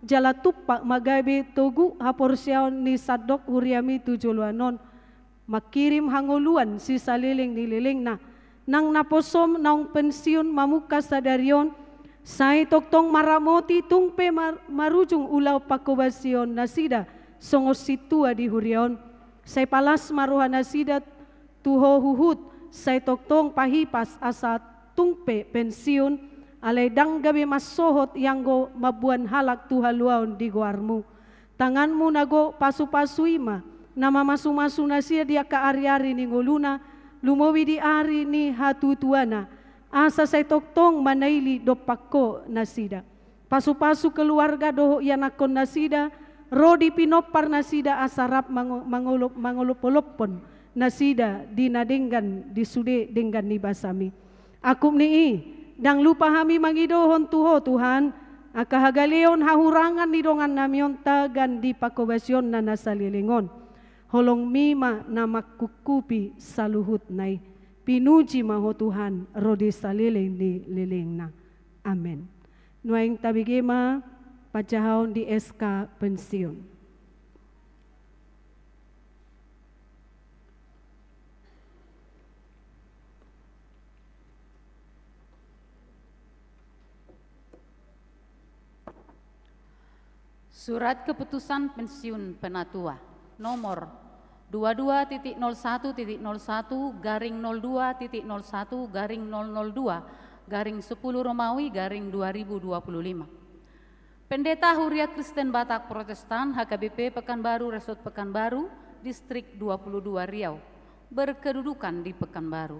jala tumpak ma gabe togu haporseaon ni sandok huriami tu joloan on, mangkirim hangoluan sisaleleng ni lelengna. Nang naposom naung pensiun mamungka sadari on, sai tongtong maramoti tung pe mar-, marujung ulaon panghobasion nasida songon sintua di huria on. Sai palas ma roha nasida tu Ho huhut, sai tongtong pahipas asa tung pe pensiun, alai ndang gabe mansohot ianggo mamboan halak tu haluaon di goarmu. Tanganmu na gok pasupasu i ma na mamasumasu nasida di angka ariari ni ngoluna, lumobi di ari ni hatutuana, asa sai tongtong manaili dompak Ho nasida. Pasupasu keluarga dohot ianakhon nasida, ro di pinompar nasida asa rap mango-, mangolop-, mangolopolophon nasida di na denggan di sude denggan ni basami. Angkup ni i, ndang lupa hami mangidohon tu Ho Tuhan, angka hagaleon hahurangan ni dongannami on tagan di panghobasionna na saleleng on. Holongmi ma na mangkungkupi saluhutna i. Pinuji ma Ho Tuhan, ro di saleleng ni lelengna. Amen. Nuaeng tabege ma panjahaon di S K pensiun. Surat keputusan pensiun penatua nomor dua dua titik nol satu titik nol satu garing nol dua titik nol satu garing nol nol dua garing sepuluh Romawi garing dua ribu dua puluh lima. Pendeta Huria Kristen Batak Protestan H K B P Pekanbaru, Resort Pekanbaru, Distrik dua puluh dua Riau, berkedudukan di Pekanbaru.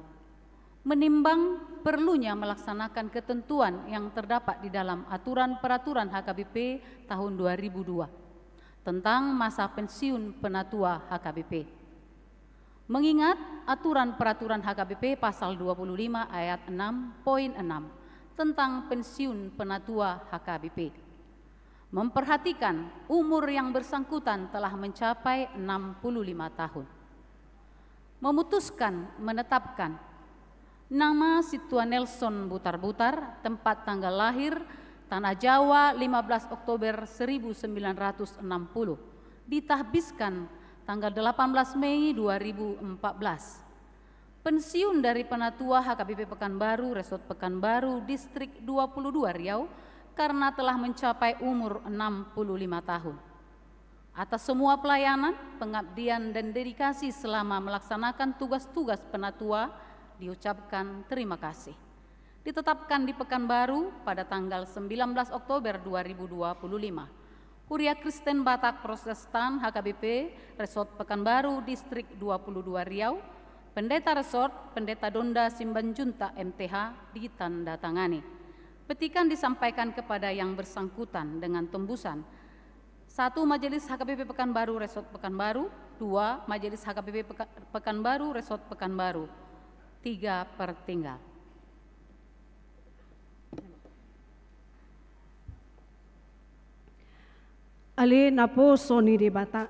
Menimbang perlunya melaksanakan ketentuan yang terdapat di dalam Aturan Peraturan H K B P tahun dua ribu dua tentang masa pensiun penatua H K B P. Mengingat Aturan Peraturan H K B P Pasal dua puluh lima Ayat enam poin enam tentang pensiun penatua H K B P. Memperhatikan umur yang bersangkutan telah mencapai enam puluh lima tahun. Memutuskan, menetapkan, nama Sintua Nelson Butar-Butar, tempat tanggal lahir, Tanah Jawa, lima belas Oktober seribu sembilan ratus enam puluh, ditahbiskan tanggal delapan belas Mei dua ribu empat belas. Pensiun dari Penatua H K B P Pekanbaru, Resort Pekanbaru, Distrik dua puluh dua Riau, karena telah mencapai umur enam puluh lima tahun. Atas semua pelayanan, pengabdian, dan dedikasi selama melaksanakan tugas-tugas penatua, diucapkan terima kasih. Ditetapkan di Pekanbaru pada tanggal sembilan belas Oktober dua ribu dua puluh lima. Huria Kristen Batak Protestan H K B P Resort Pekanbaru, Distrik dua puluh dua Riau, Pendeta Resort, Pendeta Donda Simbanjuntak M T H, ditandatangani. Petikan disampaikan kepada yang bersangkutan dengan tembusan. Satu, Majelis H K B P Pekanbaru Resort Pekanbaru. Dua, Majelis H K B P Peka-, Pekanbaru Resort Pekanbaru. Tiga, pertinggal. Ale naposo ni Debata,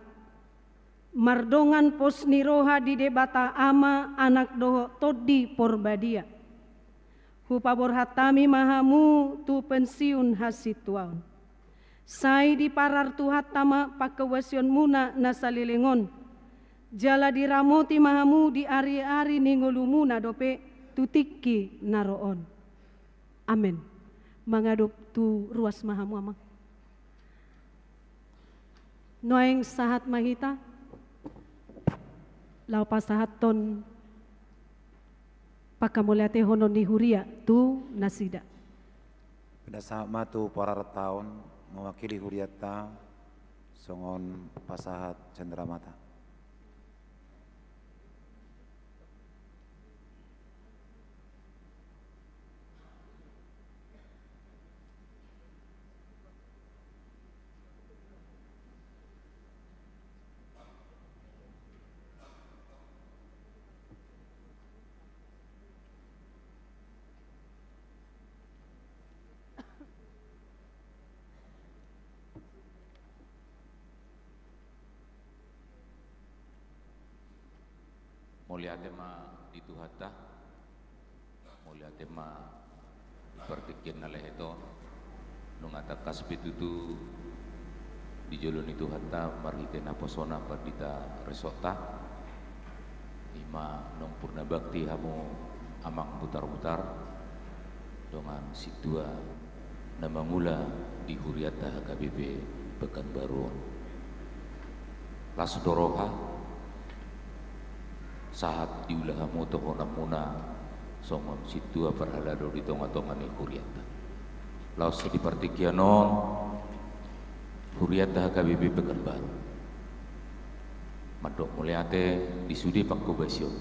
mardongan pos ni roha di Debata Ama, Anak dohot Tondi Porbadia, hupaborhat hami ma hamu tu pensiun hasintuaon. Sai diparar Tuhanta ma pangkobasionmuna na saleleng on, jala diramoti ma hamu di ari-ari ni ngolumuna dope tu tingki na ro on. Amen. Mangadop tu ruas ma hamu, Amang. Nuaeng sahat ma hita, laho pasahathon pangkamauliatehonon ni huria tu nasida. Pinasahat ma tu parartaon, mewakili hurianta, songon pasahat cenderamata. Mauliate ma di Tuhanta, mauliate ma di partingkian na lehet on, nunga tangkas be tutu di jolo ni Tuhanta marhite naposona pandita resortta, i ma naung purnabakti hamu Amang Butar-Butar, dongan sintua na mangula di hurianta H K B P Pekanbaru on. Las do roha, sahat diula hamu tohonanmuna songon sintua parhalado di tonga-tonga ni hurianta. Laos di partingkian on, hurianta H K B P Pekanbaru mandok mauliate di sude pangkobasion.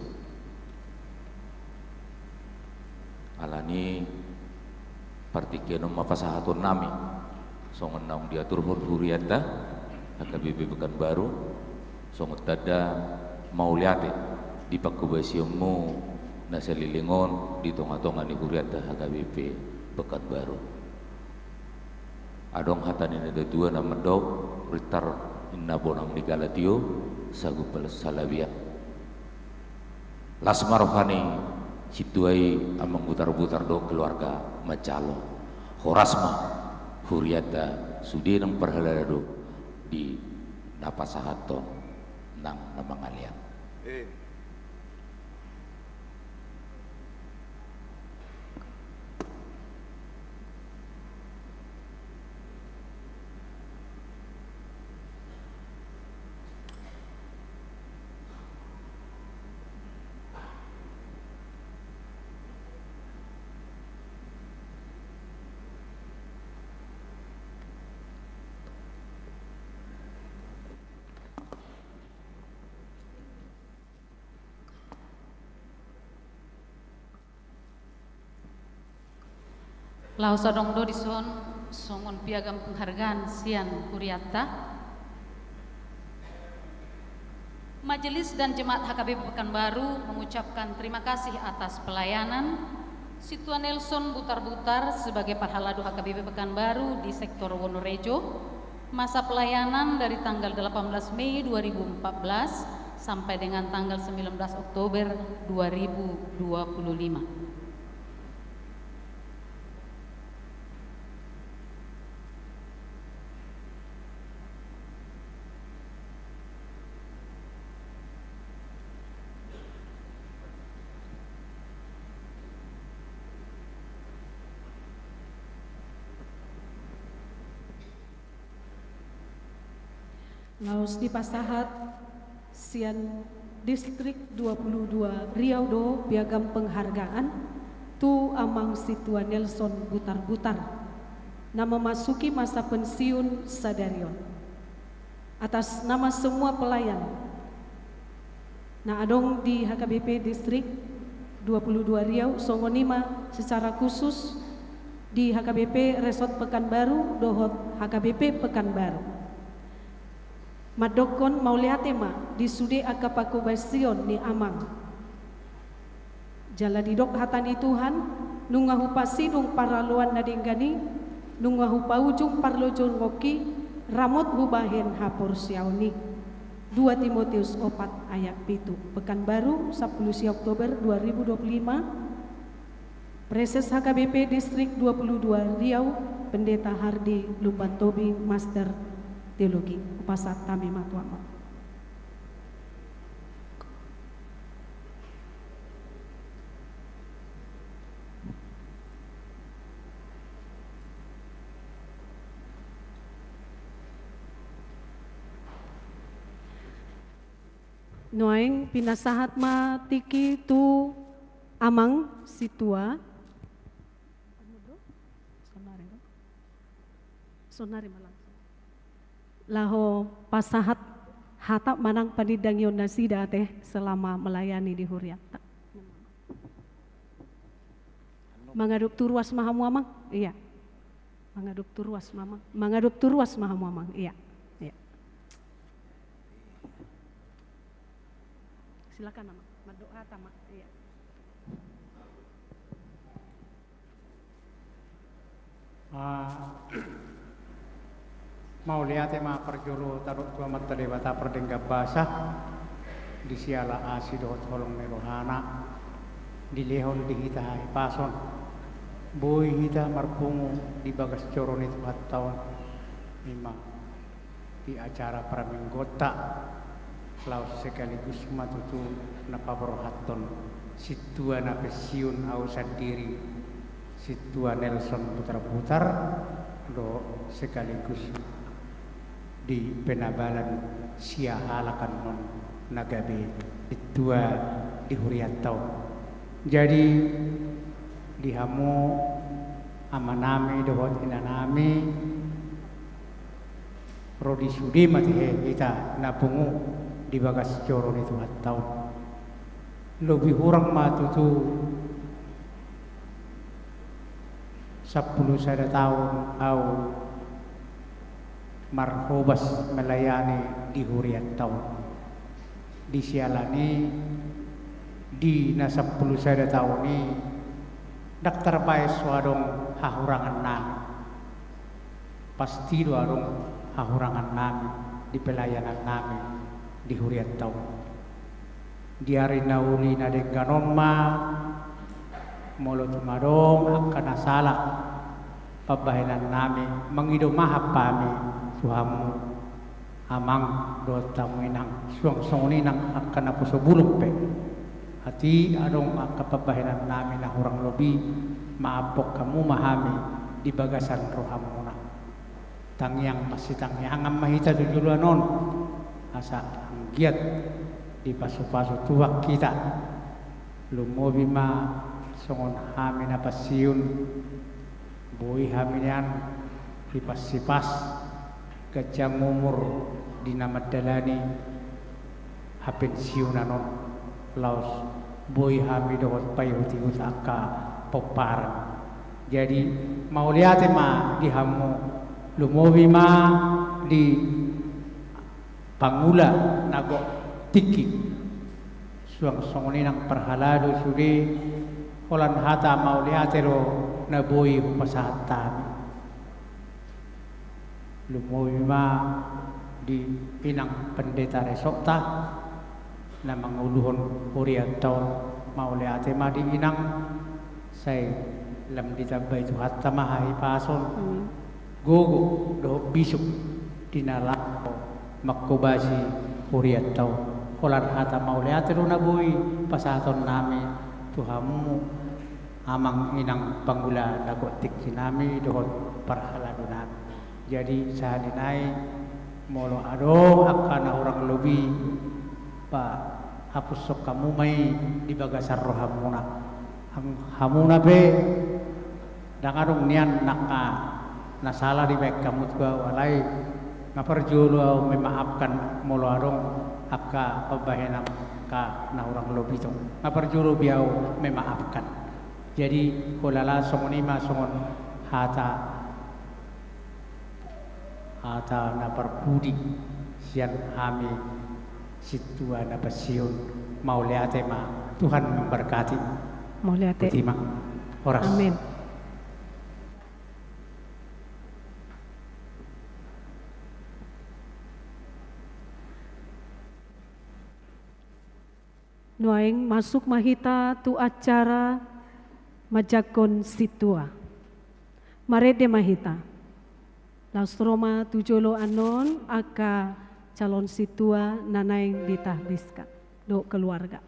Alani partingkian on ma pasahatonnami songon naung diaturhon hurianta H K B P Pekanbaru, songon tanda mauliate di pangkobasionmu na saleleng on di tonga-tonga ni hurianta H K B P Pekanbaru. Adong hata ni natuatua na mandok, rintar ninna bonang ni galatio, sagup salabian. Las ma roha ni sintua i Amang Butar-Butar dohot keluarga manjalo. Horas ma hurianta sude nang parhalado di na pasahathon nang na mangalean. Eh. Laos adong do dison songon piagam penghargaan sian hurianta. Majelis dan Jemaat H K B P Pekanbaru mengucapkan terima kasih atas pelayanan, Sintua Nelson Butarbutar sebagai parhalado H K B P Pekanbaru di sektor Wonorejo, masa pelayanan dari tanggal delapan belas Mei dua ribu empat belas sampai dengan tanggal sembilan belas Oktober dua ribu dua puluh lima. Laos dipasahat sian Distrik dua puluh dua Riau do piagam penghargaan tu Amang Sintua Nelson Butarbutar na memasuki masa pensiun sadari on. Atas nama semua pelayan na adong di H K B P Distrik dua puluh dua Riau, songon i ma secara khusus di H K B P Resort Pekanbaru dohot H K B P Pekanbaru. Mandokkon mauliate ma di sude angka panghobasion ni Amang. Jala didok hata ni Tuhan, nunga hupasidung paraloan na denggan i, nunga hupaujung parlojongkonki, ramot hubahen haporseaon i. Dua Timoteus opat ayat pitu. Pekanbaru, sampulu sia Oktober dua ribu dua puluh lima. Praeses H K B P Distrik dua puluh dua Riau, Pendeta Hardi Lumbantobi, Master Teologi. Hupasahat hami ma tu Amang. Nuaeng pinasahat ma tingki tu Amang Sintua. Sonari ma langsung. Laho pasahat hata manang panindangion nasida ate selama melayani di hurianta. Mangadop tu ruas ma hamu Amang? Iya. Mangadop tu ruas ma Amang. Mangadop tu ruas ma hamu Amang. Iya. Iya. Silakan Amang. Mandok hata ma. Iya. Ah, mauliate ma parjolo tadok tu Amanta Debata pardenggan basa, di siala asi dohot holong ni rohana, dilehon di hita hahipason, boi hita marpungu di bagas joro ni Tuhanta on, ima di acara paramingguonta, laos sekaligus ma tutu na paborhathon sintua na pensiun au sandiri, Sintua Nelson Butarbutar, dohot sekaligus di penabalan siahaan on na gabe sintua di hurianta on. Jadi, di hamu amanami dohot inanami, ro di sude ma tahe hita na pungu di bagas joro ni Tuhanta on. Lobi hurang ma tutu sampulu sada taon au marhobas melayani di hurianta on. Di siala ni i, di na sampulu sada taon i, ndang tarbaen so adong hahurangannami. Pasti do adong hahurangannami di pelayanannami di hurianta on. Di ari na uli na denggan on ma, molo tung adong angka na sala pambahenannami, mangido maaf hami tu hamu Amang dohot hamu Inang, suang songon i nang angka naposo bulung pe. Atik adong angka pambahenannami na hurang lobi, maaphon hamu ma hami di bagasan rohamuna. Tangiang masitangiangan ma hita tu joloan on, asa anggiat dipasupasu Tuhan hita. Lumobi ma songon hami na pensiun, boi hami nian sipasipas ganjang umur di na mandalani hapensiunan on, laos boi hami dohot paihutihut angka pomparan. Jadi, mauliate ma di hamu, lumobi ma di pangula na gok tingki. Suang songon i nang parhalado sude, Holan hata mauliate do na boi hupasahat hami. Lumobi ma di inang pendeta resokta na manguluhon hurianta on, mauliate ma di inang, sai lam ditambai Tuhanta ma hahipason, gogo dohot bisuk di na laho manghobasi hurianta on. Holan hata mauliate do na boi pasahaton nami tu hamu, amang inang pangula na gontikki nami dohot parhalado nami. Jadi sahali nai molo adong angka na hurang lobi, pahapushon hamu ma i di bagasan rohamuna. Hamuna pe ndang adong nian angka na sala dibahen hamu tu ahu, alai nga parjolo ahu memaafkan molo adong angka pambahenan angka na hurang lobi, tong nga parjolo be ahu memaafkan. Jadi holan songon i ma songon hata, hata na parpudi sian hami sintua na pansihol. Mauliate ma, Tuhan memberkati. Mauliate. Botima. Horas. Amin. Nuaeng masuk ma hita tu acara manjangkon sintua. Marende ma hita. Laos ro ma tu jolo annon angka calon sintua na naeng ditahbiskan dohot keluarga.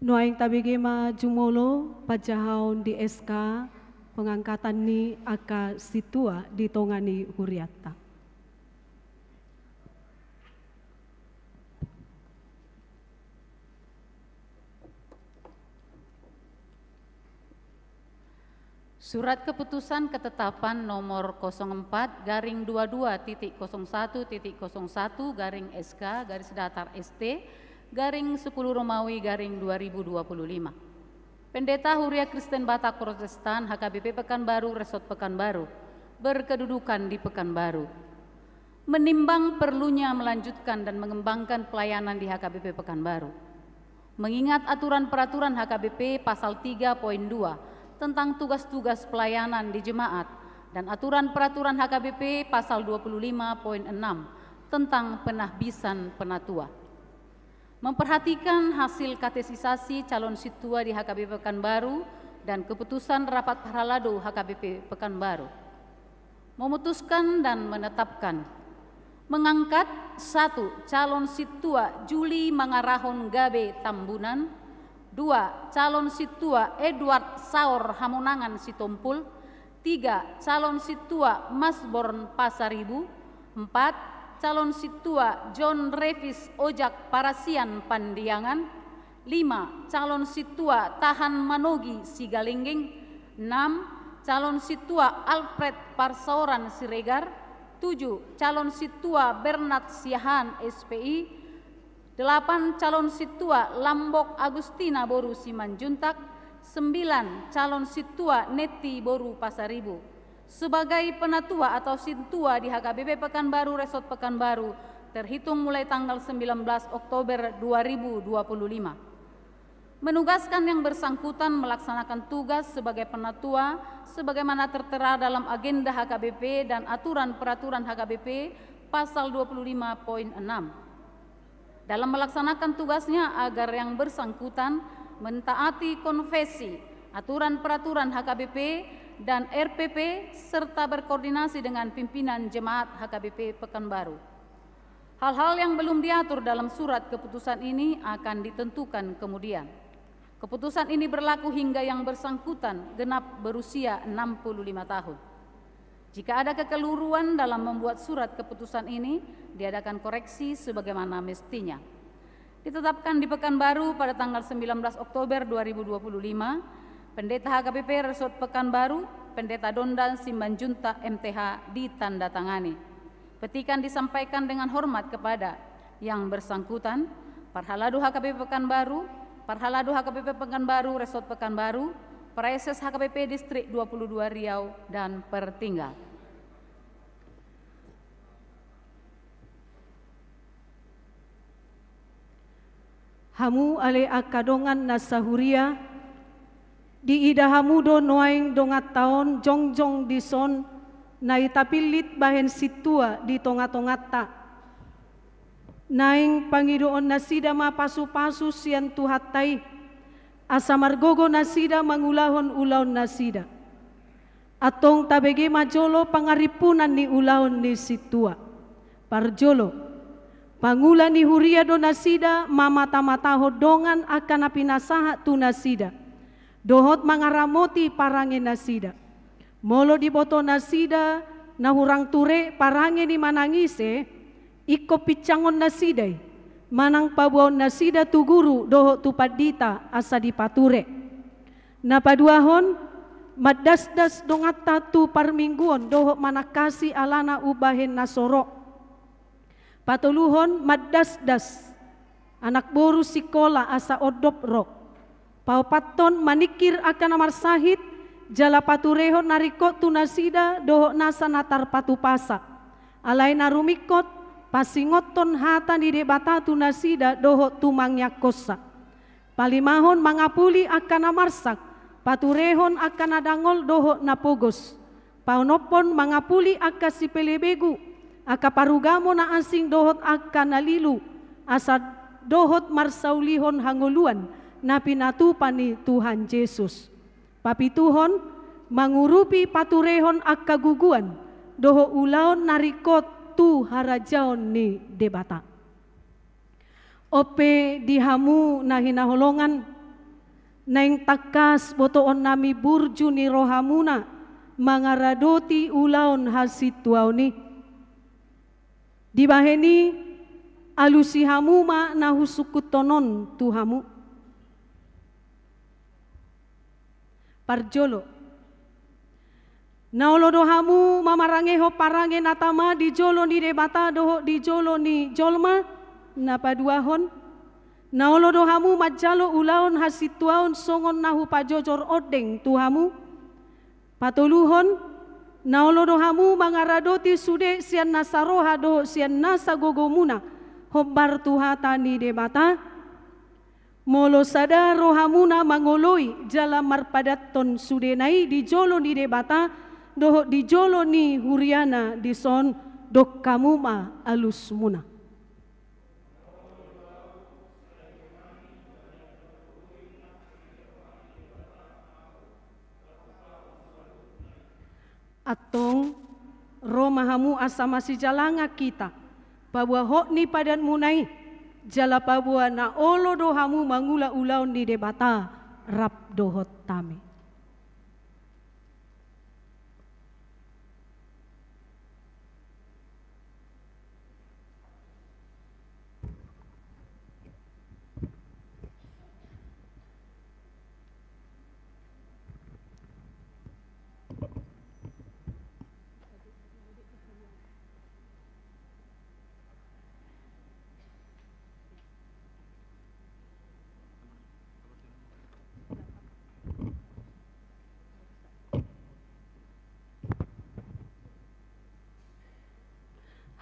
Nuaeng tabege ma jumolo panjahaon di S K pengangkatan ni angka sintua di tonga ni hurianta. Surat Keputusan Ketetapan nomor kosong empat garing dua dua titik kosong satu titik kosong satu garing S K garis datar S T garing sepuluh Romawi garing dua ribu dua puluh lima. Pendeta Huria Kristen Batak Protestan H K B P Pekanbaru, Resort Pekanbaru, berkedudukan di Pekanbaru. Menimbang perlunya melanjutkan dan mengembangkan pelayanan di H K B P Pekanbaru. Mengingat aturan peraturan H K B P pasal tiga poin dua tentang tugas-tugas pelayanan di jemaat dan aturan peraturan H K B P pasal dua puluh lima poin enam tentang penahbisan penatua. Memperhatikan hasil katesisasi calon sintua di H K B P Pekanbaru dan keputusan rapat parhalado H K B P Pekanbaru. Memutuskan dan menetapkan: mengangkat, satu, calon sintua Juli Mangarahon Gabe Tambunan, Dua, calon sintua Edward Saur Hamonangan Sitompul. Tiga, calon sintua Masborn Pasaribu. Empat, calon sintua John Revis Ojak Parasian Pandiangan. Lima, calon sintua Tahan Manogi Sigalenggeng. Enam, calon sintua Alfred Parsaoran Siregar. Tujuh, calon sintua Bernard Siahaan, S P I. Delapan, calon sintua Lambok Agustina boru Simanjuntak. Sembilan, calon sintua Netti boru Pasaribu. Sebagai penatua atau sintua di H K B P Pekanbaru, Resort Pekanbaru, terhitung mulai tanggal sembilan belas Oktober dua ribu dua puluh lima. Menugaskan yang bersangkutan melaksanakan tugas sebagai penatua sebagaimana tertera dalam agenda H K B P dan aturan peraturan H K B P pasal dua puluh lima poin enam. Dalam melaksanakan tugasnya agar yang bersangkutan mentaati konvensi, aturan peraturan H K B P dan R P P serta berkoordinasi dengan pimpinan jemaat H K B P Pekanbaru. Hal-hal yang belum diatur dalam surat keputusan ini akan ditentukan kemudian. Keputusan ini berlaku hingga yang bersangkutan genap berusia enam puluh lima tahun. Jika ada kekeliruan dalam membuat surat keputusan ini, diadakan koreksi sebagaimana mestinya. Ditetapkan di Pekanbaru pada tanggal sembilan belas Oktober dua ribu dua puluh lima, Pendeta H K B P Resort Pekanbaru, Pendeta Dondan Simanjuntak M T H, ditandatangani. Petikan disampaikan dengan hormat kepada yang bersangkutan, Parhalado H K B P Pekanbaru, Parhalado H K B P Pekanbaru, Resort Pekanbaru, Praeses H K B P Distrik dua puluh dua Riau, dan Pertinggal. Hamu ale angka dongan na sahuria, diida hamu do nuaeng donganta on jongjong dison, na i tapillit bahen sintua di tongatonganta. Naeng pangidoon nasida ma pasupasu sian Tuhanta i, asa margogo nasida mangulahon ulaon nasida. Antong tabege ma jolo pangarimpunan ni ulaon ni sintua. Parjolo, pangula ni huria do nasida mamatamatahon dongan angka na pinasahat tu nasida, dohot mangaramoti parange nasida. Molo diboto nasida na hurang ture parange ni manang ise, ingkon pincangon nasida i, manang paboaon nasida tu guru dohot tu pandita asa dipature. Na paduahon, mandasdas donganta tu parmingguon dohot manangkasi alana umbahen na so ro. Patoluhon, mandasdas anak boru sikola asa ondop ro. Paopathon, maningkir angka na marsahit jala paturehon na ringkot tu nasida dohot nasa na tarpatupasa. Alai na rumingkot, pasingothon hata ni Debata tu nasida dohot tu mangiangkonsa. Palimahon, mangapuli angka na marsak, paturehon angka na dangol dohot na pogos. Paonomhon, mangapuli angka sipelebegu, angka parugamo na asing dohot angka na lilu, asa dohot marsaulihon hangoluan na pinatupa ni Tuhan Jesus. Papituhon, mangurupi paturehon angka guguan dohot ulaon na ringkot tu harajaon ni Debata. On pe di hamu na hinaholongan, naeng tangkas botoonnami burju ni rohamuna mangaradoti ulaon hasintuaon i. Dibahen i, alusi hamu ma na husungkunhon on tu hamu. Parjolo, na olo do hamu mamarangehon parange na tama di jolo ni Debata dohot di jolo ni jolma? Na paduahon, na olo do hamu manjalo ulaon hasintuaon songon na hupajojor ondeng tu hamu? Patoluhon, na olo do hamu mangaradoti sude sian nasa roha dohot sian nasa gogomuna hombar tu hata ni Debata? Molo sada rohamuna mangoloi jala marpadathon sudena i di jolo ni Debata dohot di jolo ni huriana dison, dok hamu ma alusmuna. Antong, ro ma hamu asa masijalangan hita, paboa hot ni padanmuna i, Jala paboa na olo do hamu mangula ulaon ni Debata rap dohot hami.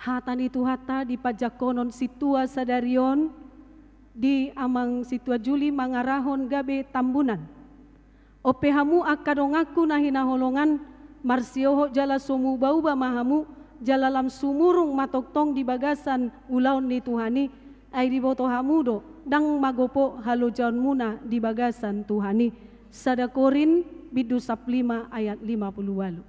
Hata ni Tuhanta di panjangkonon sintua sadari on, di amang sintua Juli mangarahon gabe Tambunan. On pe hamu angka donganku na hinaholongan, marsiohot jala so muba-uba ma hamu, jala lam sumurung ma tongtong di bagasan ulaon ni Tuhan i, ai diboto hamu do, ndang magopo halojaonmuna di bagasan Tuhan i. Sada Korint bindu sampulu lima ayat lima pulu ualu.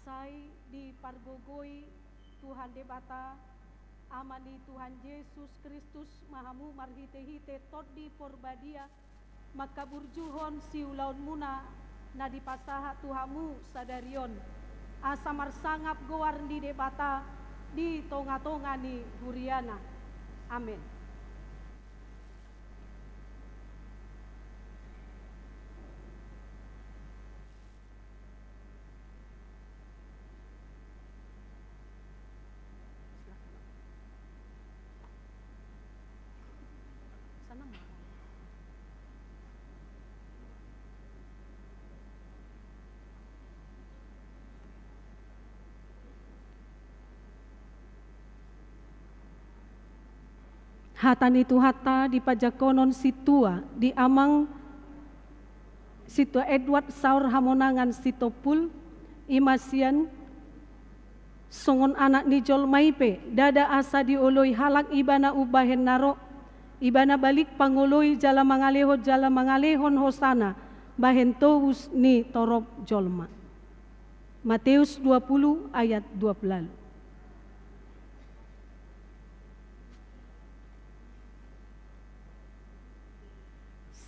Sai dipargogoi Tuhan Debata, Ama ni Tuhan Jesus Kristus ma hamu marhite-hite Tondi Porbadia, mangkaburjuhon siulaonmuna na dipasahat tu hamu sadari on, asa marsangap goar ni Debata di tonga-tonga ni huriana. Amen. Hata ni Tuhanta di panjangkonon sintua di amang sintua Edward Saur Hamonangan Sitompul, i ma sian songon Anak ni jolma i pe, ndada asa dioloi halak ibana umbahen na ro, ibana balik pangoloi jala mangalehon jala mangalehon hosana bahen tobus ni torop jolma. Mateus dua pulu ayat dua pulu ualu.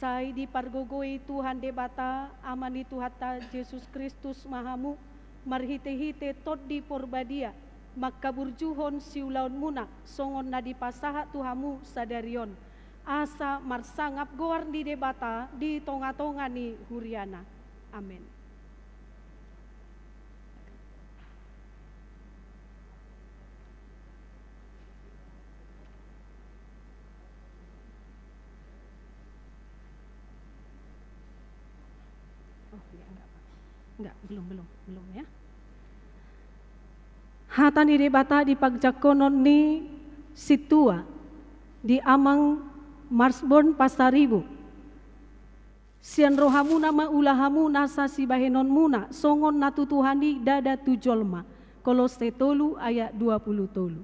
Sai dipargogoi Tuhan Debata, Ama ni Tuhanta Jesus Kristus ma hamu, marhite-hite Tondi Porbadia, mangkaburjuhon siulaonmuna, songon na dipasahat tu hamu sadari on, asa marsangap goar ni Debata di tonga-tonga ni huriana. Amen. Oh, ya, enggak, Pak. Enggak, belum, belum, belum, ya. Hata ni Debata di panjangkonon ni sintua di amang Marsborn Pasaribu. Sian rohamuna ma ula hamu nasa sibahenonmuna, songon na tu Tuhan i ndada tu jolma. Kolose tolu ayat dua pulu tolu.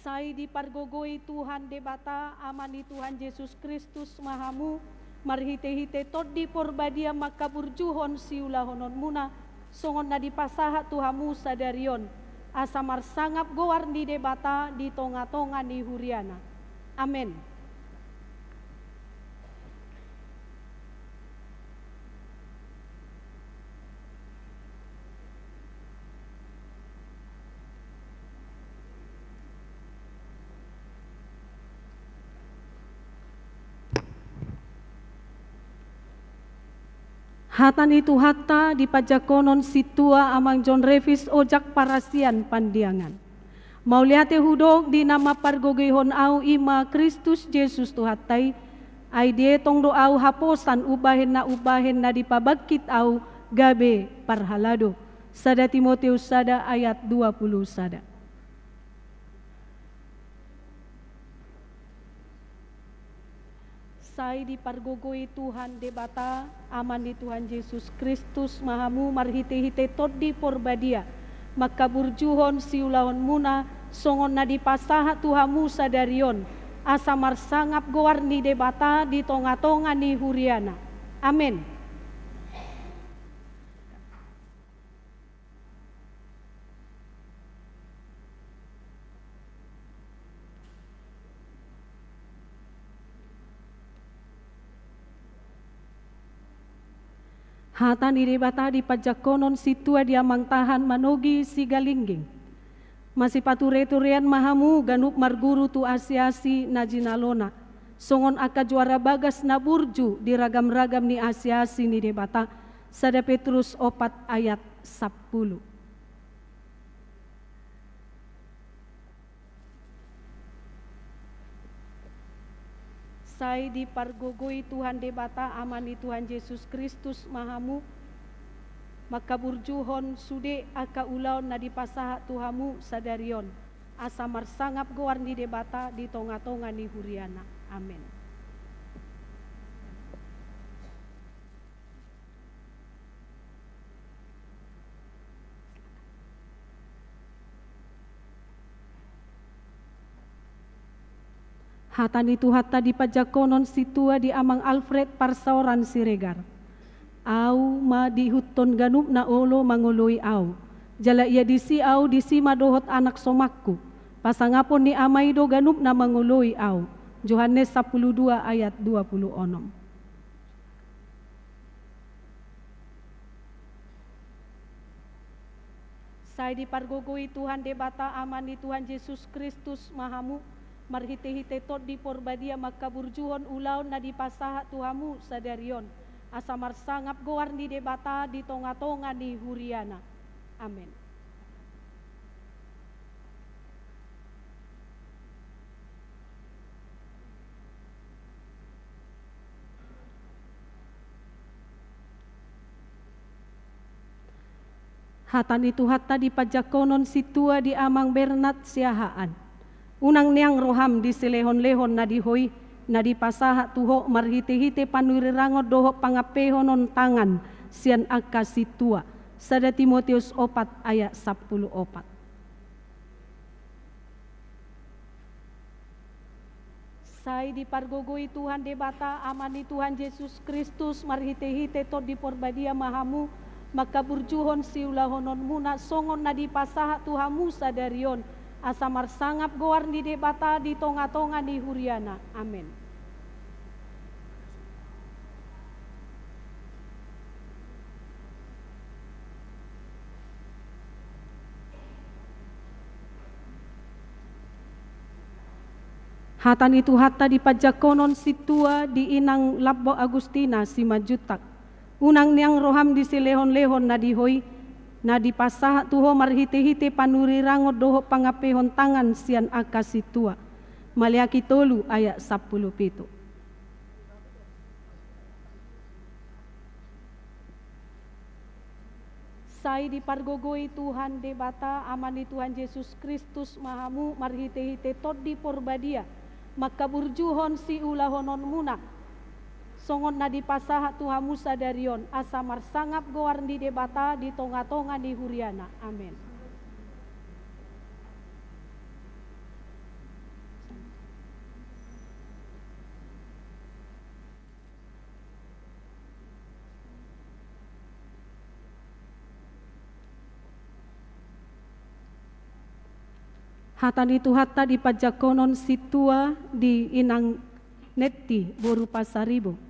Sai dipargogoi Tuhan Debata, Ama ni Tuhan Jesus Kristus ma hamu, marhite-hite Tondi Porbadia mangkaburjuhon siulahononmuna, songon na dipasahat tu hamu sadari on, asa marsangap goar ni Debata di tonga-tonga ni huriana. Amen. Hata ni Tuhanta di panjangkonon sintua amang John Revis Ojak Parasian Pandiangan. Mauliate hudok di na mampargogoihon ahu i ma Kristus Jesus Tuhanta i, ai dietong do ahu haposan umbahen na umbahen na dipabangkit ahu gabe parhalado. Sada Timoteus sada ayat dua pulu sada. Sai dipargogoi Tuhan Debata, Ama ni Tuhan Jesus Kristus ma hamu marhite-hite Tondi Porbadia, mangkaburjuhon siulahonmuna, songon na dipasahat tu hamu sadari on, asa marsangap goar ni Debata di tonga-tonga ni huriana. Amen. Hata ni Debata di panjangkonon sintua di amang tahan manogi sigalingging. Masipature-turean ma hamu ganup marguru tu asi-asi na jinalona, songon angka juara bagas na burju di ragam-ragam ni asi-asi ni Debata. Sada Petrus opat ayat sampulu. Sai dipargogoi Tuhan Debata Ama ni Tuhan Jesus Kristus ma hamu, mangkaburjuhon sude angka ulaon na dipasahat tu hamu sadari on, asa marsangap goar ni Debata di tonga-tonga ni huriana. Amen. Hata ni Tuhanta di panjangkonon sintua di amang Alfred Parsaoran Siregar. Au ma diihuthon ganup na olo mangoloi au. Jala ia disi au, disi ma dohot anak somangku. Pasangapon ni Ama i do ganup na mangoloi au. Johannes sampulu dua ayat dua pulu onom. Sai dipargogoi Tuhan Debata Ama ni Tuhan Jesus Kristus ma hamu, marhite-hite Tondi Porbadia mangkaburjuhon ulaon na dipasahat tu hamu sadari on, asa marsangap goar ni Debata di tonga-tonga ni huriana. Amen. Hata ni Tuhanta di panjangkonon sintua di amang Bernat Siahaan. Unang niang roham di silehon-lehon na di ho i, na dipasahat tu ho marhite-hite panurirangon dohot pangampehonon tangan sian angka sintua. Sada Timoteus opat ayat sampulu opat. Sai dipargogoi Tuhan Debata Ama ni Tuhan Jesus Kristus marhite-hite Tondi Porbadia ma hamu, mangkaburjuhon siulahononmuna songon na dipasahat tu hamu sadari on, asa marsangap goar ni Debata di tonga-tonga ni huriana. Amen. Hata ni Tuhanta di panjangkonon sintua di inang Lambok Agustina Simanjuntak. Unang niang roham di silehon-lehon na di ho i, na dipasahat tu ho marhite-hite panurirangon dohot pangampehonon tangan sian angka sintua. Maleaki tolu ayat sampulu pitu. Sai dipargogoi Tuhan Debata Ama ni Tuhan Jesus Kristus ma hamu marhite-hite Tondi Porbadia, mangkaburjuhon siulahononmuna songon na dipasahat tu hamu sadari on, asa marsangap goar ni Debata di tonga-tonga ni huriana. Amen. Hata ni Tuhanta di panjangkonon sintua di inang Netti boru Pasaribu.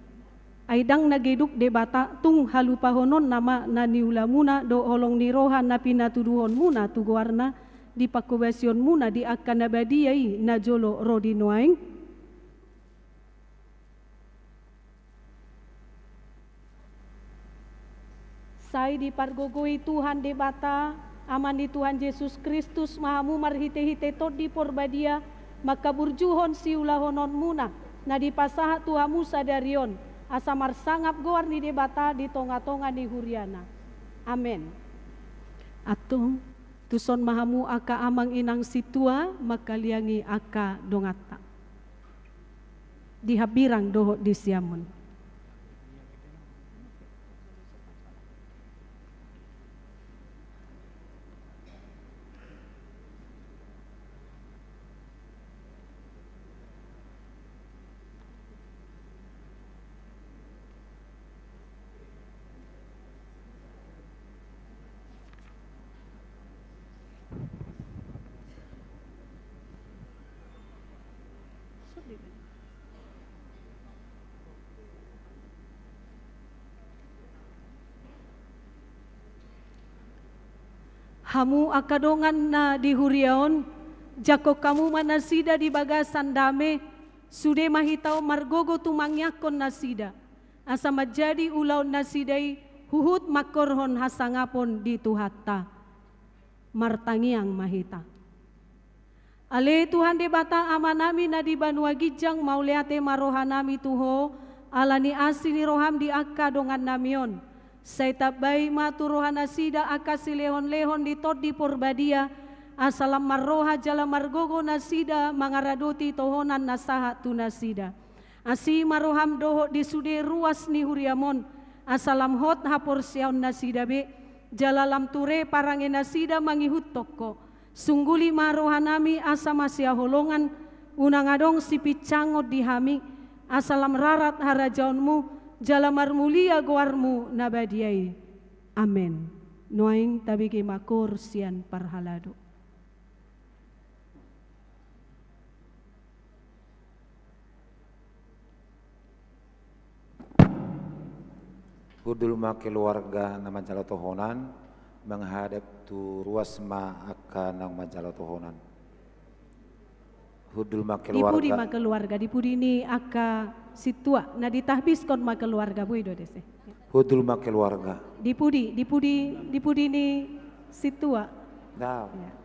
Ai ndang na geduk Debata, tung halupahononna ma na niulamuna dohot holong ni roha na pinatuduhonmuna tu goarna di panghobasionmuna di angka na badia i najolo ro di nuaeng? Sai dipargogoi Tuhan Debata, Ama ni Tuhan Jesus Kristus ma hamu marhite-hite Tondi Porbadia, mangkaburjuhon siulahononmuna na dipasahat tu hamu sadari on, asa marsangap goar ni Debata di tonga-tonga ni huriana. Amen. Antong, tuson ma hamu angka amang inang sintua mangkaliangi angka donganta. Di hambirang dohot di siamun. Hamu angka dongan na di huria on, jangkon hamu ma nasida di bagasan dame, sude ma hita on margogo tumangiangkon nasida, asa manjadi ulaon nasida i huhut mangkorhon hasangapon di Tuhanta. Martangiang ma hita. Ale Tuhan Debata Amanami na di banua ginjang, mauliate ma rohanami tu Ho, ala ni asi ni roham di angka dongannami on. Sai tambai ma tu roha nasida angka silehonlehon ni Tondi Porbadia, asa lam marroha jala margogo nasida mangaradoti tohonan na sahat tu nasida. Asi ma roham dohot di sude ruas ni huriam on, asa lam hot haporseaon nasida be, jala lam ture parange nasida mangihuthon Ho. Sungguli ma rohanami asa masihaholongan, unang adong sipinsangon di hami, asa lam rarat harajaonmu, jala marmulia goarmu na badia i. Amen. Nuaeng tabege ma koor sian parhalado. Hundul ma keluarga na manjalo tohonan, menghadap tu ruas ma angka naung manjalo tohonan. Hundul ma keluarga. Di pudi ma keluarga, di pudi ni angka sintua, na ditahbishon ma keluarga, boi do disi. Hundul ma keluarga. Di pudi, di pudi, di pudi ni sintua. Dao. Ya.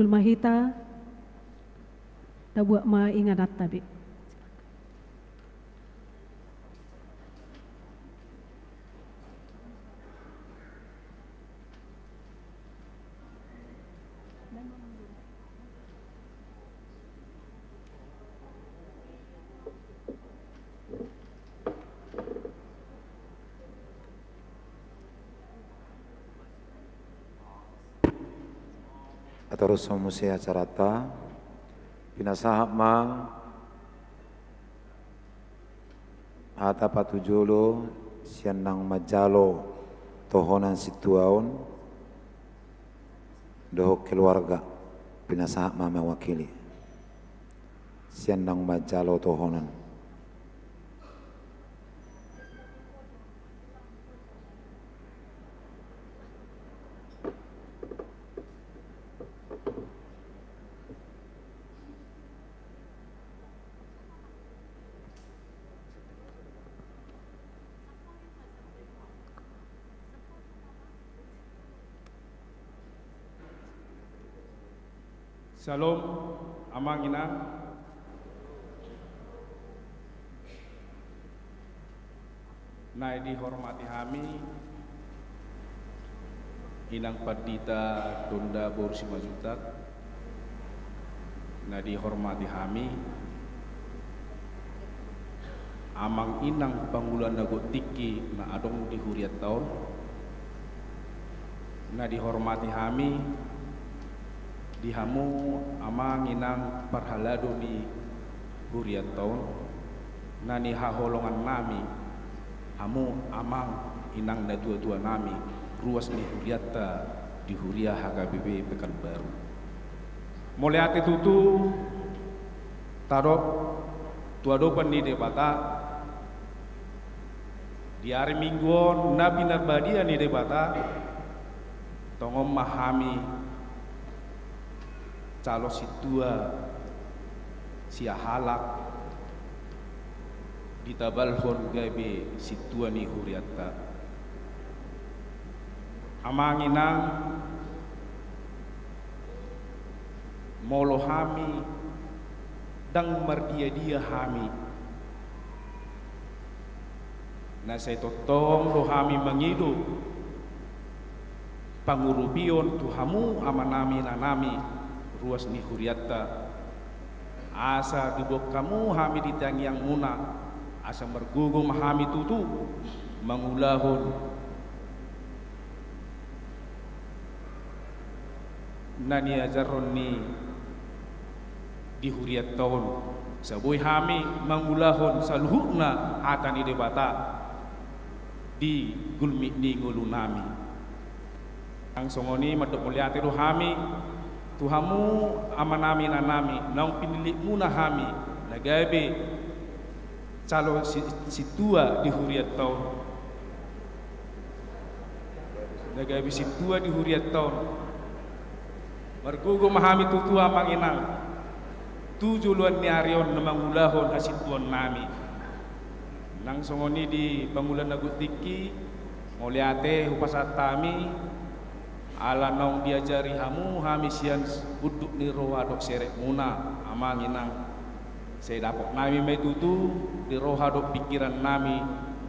Ma hita, tabuat ma ingananta be. Tatorus ma muse acaranta, pinasahat ma hata patujolo sian naung manjalo tohonan sintua on dohot keluarga, pinasahat ma mewakili sian naung manjalo tohonan. Syalom, amang inang. Na dihormati hami, Inang Pandita Donda boru Simanjuntak, na dihormati hami, amang inang pangula na gok tingki na adong di hurianta on, na dihormati hami, di hamu amang inang parhalado ni hurianta on, na nihaholongan nami, hamu amang inang natuatua nami, ruas ni hurianta di huria H K B P Pekanbaru. Mauliate tutu tadok tu adopan ni Debata, di ari Minggu on na pinarbadia ni Debata, tongon ma hami calon sintua siahalak ditabalhon gabe sintua ni hurianta. Amang inang, molo hami ndang mardiadia hami, na sai tongtong do hami mangido pangurupion tu hamu amanami inanami, ruas ni hurianta, asa diboan hamu hami di tangiangmuna, asa margogo ma hami tutu mangulahon na niajarhon ni di hurianta on, asa boi hami mangulahon saluhutna hata ni Debata di gulmit ni ngolunami. Nang songon i mandok mauliate do hami tu hamu amanami inanami, naung pinillitmuna hami na gabe calon si-, sintua di hurianta on. Na gabe sintua di hurianta on. Margogo ma hami tutu amang inang tu joloan ni ari on na mangulahon hasintuaonnami. Nang songon i di pangula na gok tingki, mauliate hupasahat hami, ala naung diajari hamu hami sian unduk ni roha dohot seretmuna, amang inang. Sai dapotnami ma i tutu di roha dohot pingkirannami,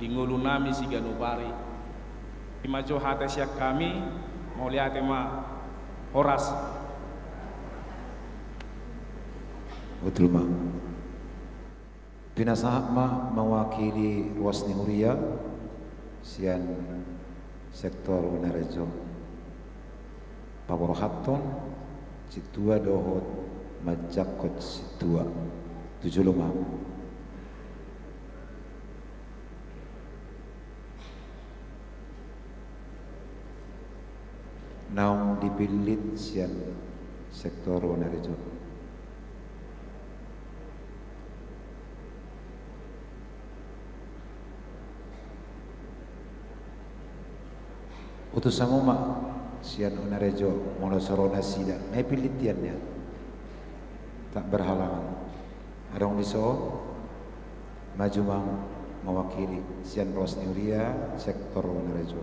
di ngolunami siganup ari. I ma jo hata sian hami, mauliate ma, horas. Betul ma. Pinasahat ma mewakili ruas ni huria sian sektor Wonorejo. Paborhathon sintua dohot manjangkon sintua. Tu jolo ma. Naung dipillit sian sektor Wonorejo. Utus hamu ma sian Wonorejo, molo so ro nasida, na ipillit ia nian. Tak berhalangan. Adong dison, maju ma mewakili sian ruas ni huria sektor Wonorejo.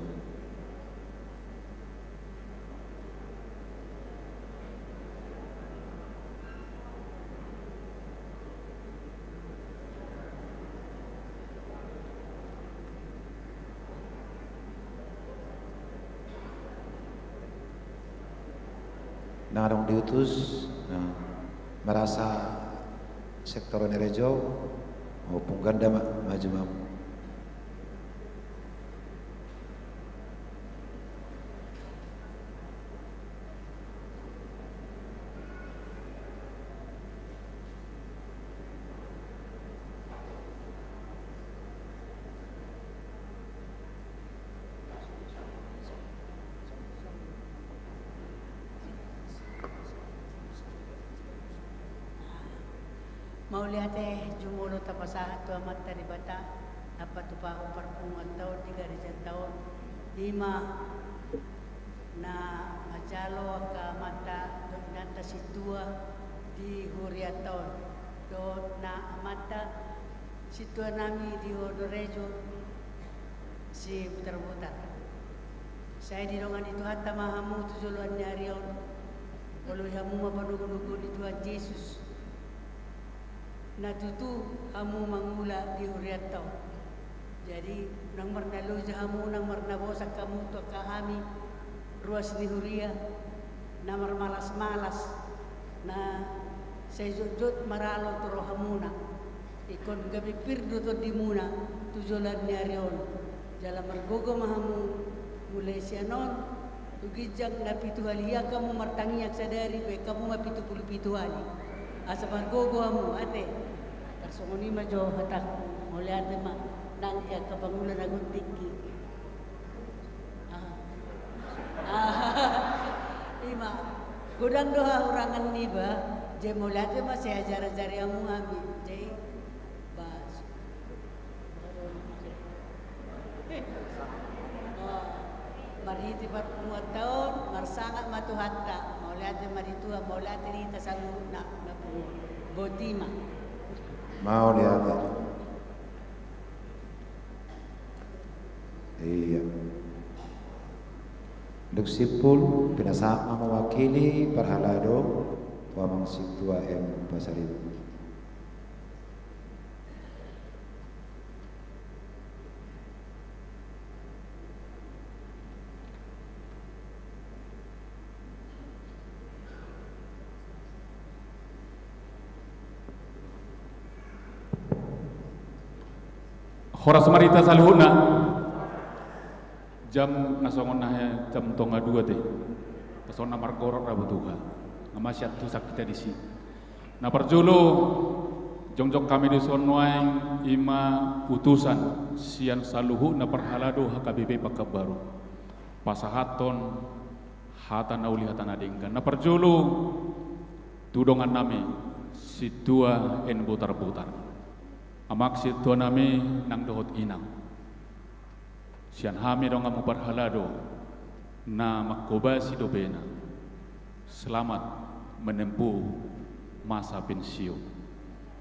Nang adong diutus, eh, merasa sektor ni rejo, oh, pungganda ma, maju ma. Mauliate jumolo tapasahat tu Amanta Debata, na patupahon parpunguanta on di garejanta on, i ma na manjalo angka amanta dohot inanta sintua di hurianta on, dohot na amanta sintua nami di Wonorejo, Sibutarbutar. Sai didongani Tuhanta ma hamu tu joloan ni ari on, oloi hamu ma panogunoguon ni Tuhan Jesus. Na tutu hamu mangula di hurianta on. Jadi, unang marnaloja hamu, unang marnabosan hamu tu angka hami, ruas ni huria, na marmalasmalas, na sai jotjot maralo tu rohamuna. Ingkon gabe pir do tondimuna tu joloan ni ari on. Jala margogo ma hamu mulai sian on tu ginjang na pitu hali, ia hamu martangiang sadari, baen hamu ma pitu pulu pitu hali. Asa margogo hamu, ate. Tarsongon i ma jo hatangku, mauliate ma nang di angka pangula na gondang i. Ah. Ah. I ma, godang do hahurangan niba, jadi mauliate ma sai ajar-ajari hamu hami. Jadi, bas. Oh, marhite parpunguanta on, marsangap ma Tuhanta, mauliate ma di Tuhan, mauliate di hita saluhutna, na pungu. Boti ma. Mauliate. Iya. Dung simpul, pinasahat ma mewakili parhalado tu amang sintua M Pasaribu. Horas ma di hita saluhutna. Jam na songon na he, jam tonga dua te. Songon na margorot ra butuha. Nga masian tu sakita disi. Na parjolo, jongjong hami dison nuaeng i ma utusan sian saluhutna parhalado H K B P Pekanbaru. Pasahathon hata na uli, hata na denggan. Na parjolo, tu dongan nami sintua N Butarbutar. Amang sintua nami nang dohot inang. Sian hami donganmu parhalado, na manghobasi dopena. Selamat menempuh masa pensiun.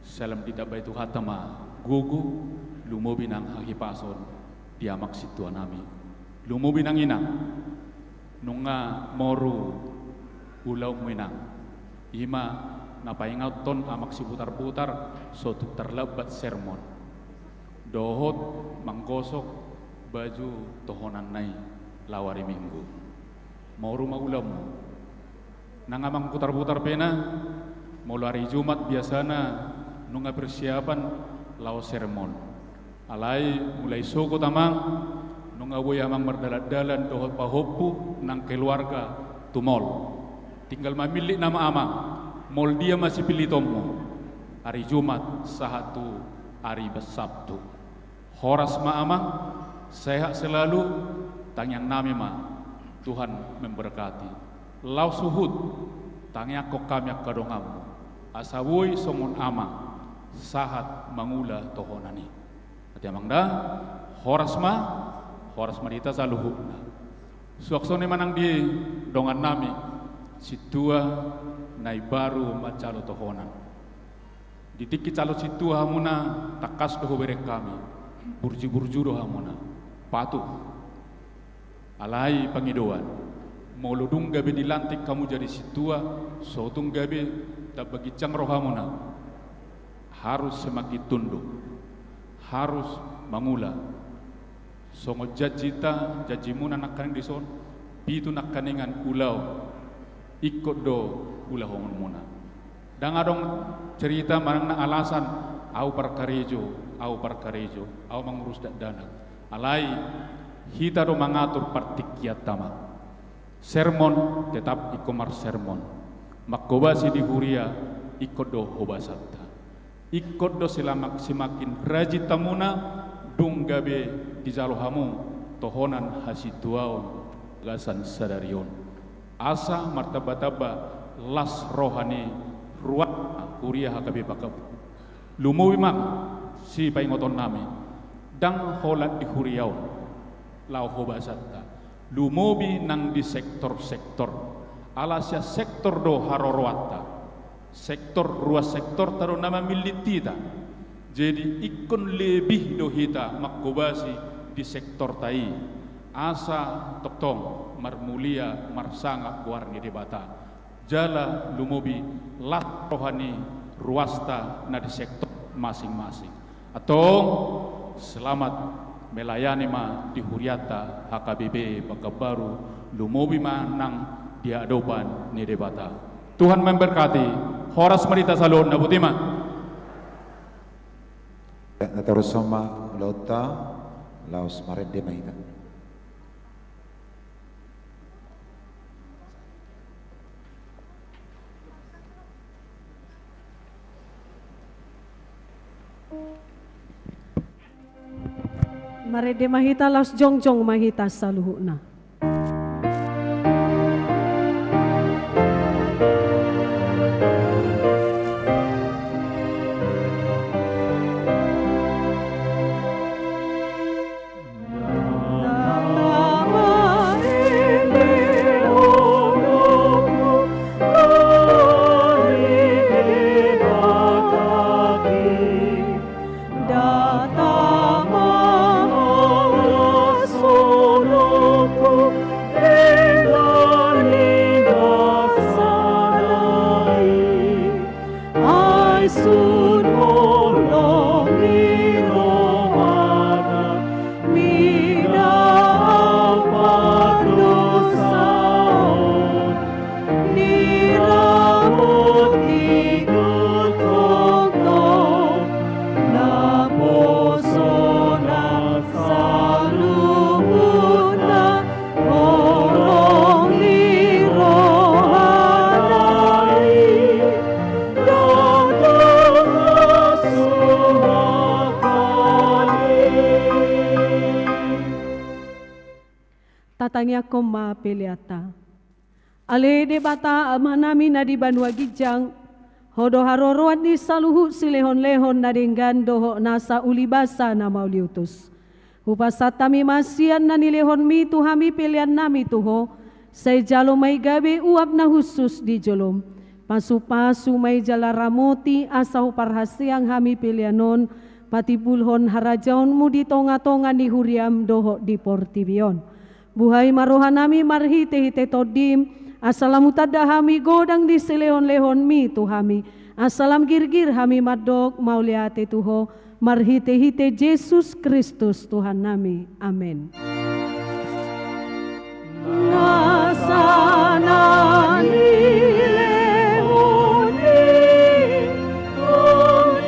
Sai lam ditambai Tuhanta ma gogo, lumobi nang hahipason di amang sintua nami. Lumobi nang inang, nunga moru ulaonmu inang. I ma na paingathon amang Sibutarbutar, so tung tarlambat sermon. Dohot manggosok baju tohonanna i laho ari Minggu. Moru ma ulaonmu. Nang amang Butarbutar pe na, molo ari Jumat biasana nunga persiapan laho sermon. Alai mulai sogot amang, nunga boi amang mardalandalan dohot pahompu nang keluarga tu mall. Tinggal mamillit nama amang, mall dia ma sipillitonmu, ari Jumat sahat tu ari Sabtu. Horas ma amang, sehat selalu, tangiang nami ma Tuhan memberkati. Laos huhut, tangiangkon hami angka donganmu, asa boi songon amang, sahat mangula tohonan i. Ate amang da, horas ma, horas ma di hita saluhutna. Suang songon i ma nang di dongan nami sintua na imbaru manjalo tohonan. Di tingki calon sintua hamuna, tangkas do hubereng hami, burju-burju do hamuna, patuh. Alai pangidoan, molo dung gabe dilantik hamu jadi sintua, so tung gabe tamba ginjang rohamuna, harus semakin tunduk, harus mangula. Songon janjita, janjimuna nangkaning dison, pitu nangkaningan ulaon. Ingkon do ulahononmuna. Ndang adong cerita manang na alasan, au parkarejo, au parkarejo, au mangurus dakdanak. Alai hita do mangatur partingkianta ma. Sermon tetap ingkon marsermon. Manghobasi di huria ingkon do hobasanta. Ingkon do silamak simakin rajin hamuna, dung gabe dijalo hamu tohonan hasintuaon bagasan sadari on. Asa martambatamba las roha ni ruas huria H K B P K. Lumobi ma sipaingoton nami, ndang holan di huria on laho hobasanta, lumobi nang di sektor-sektor. Ala sian sektor do haroroanta. Sektor, ruas sektorta do na mamillit hita. Jadi ingkon lebih do hita manghobasi di sektorta i. Asa tongtong marmulia marsangap goar ni Debata. Jala lumobi las roha ni ruasta na di sektor masing-masing. Antong, selamat melayani ma di hurianta H K B P Pekanbaru, lumobi ma nang di adopan ni Debata. Tuhan memberkati, horas ma di hita saluhutna, boti ma. Ya, na torus on ma ulaonta, laos marende ma hita. Marende ma hita, laos jongjong ma hita saluhutna. Ai sun holong ni rohana, mida au pardosaon, ni ramoti do tongtong, naposona saluhutna, holong ni rohana i, ndang tongon suhahali. Tatangiangkon ma peleanta. Ale Debata Amanami na di banua ginjang, Ho do haroroan ni saluhut silehonlehon na denggan dohot nasa ulibasa na mauliutus. Hupasahat hami ma sian na nilehonmi tu hami peleannami tu Ho, sai jalo ma i gabe uap na hushus di jolom. Pasupasu ma i jala ramoti asa huparhaseang hami pelean on patimbulhon harajaonmu di tongatonga ni huriam dohot di portibi on. Buhai ma rohanami marhitehite Tondim, asa lam hutanda hami godang ni silehonlehonmi tu hami, asa lam girgir hami mandok mauliate tu Ho, marhitehite Jesus Kristus Tuhannami. Amen. Nasa na nilehon ni Tondim,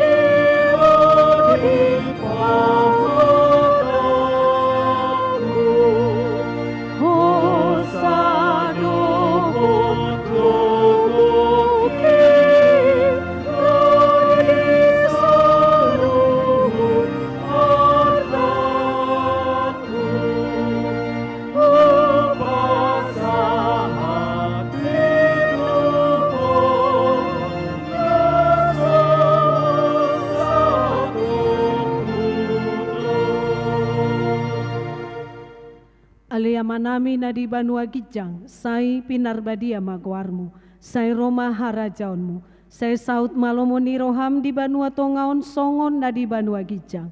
Ale Amanami na di banua ginjang, sai pinarbadia ma goarmu, sai ro ma harajaonmu, sai saut ma lomo ni roham di banua tonga on songon na di banua ginjang.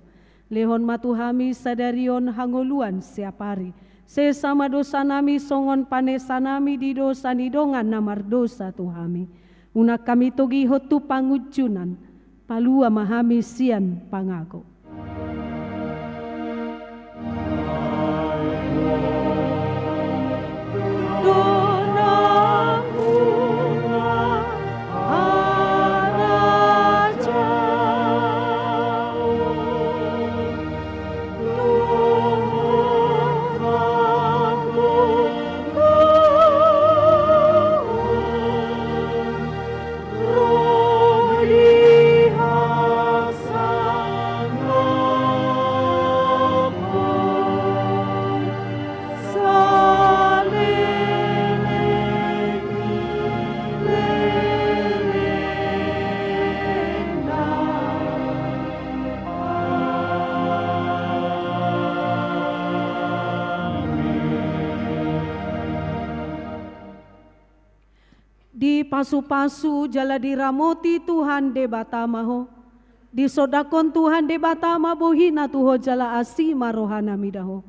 Lehon ma tu hami sadari on hangoluan siapari. Sesa ma dosanami songon panesanami di dosa ni dongan na mardosa tu hami. Unang hami togihon tu pangunjunan. Palua ma hami sian pangago. Do na Pasu-pasu jala diramoti Tuhan Debata ma ho. Disondangkon Tuhan Debata ma bohina tu ho jala asi ma rohana mida ho.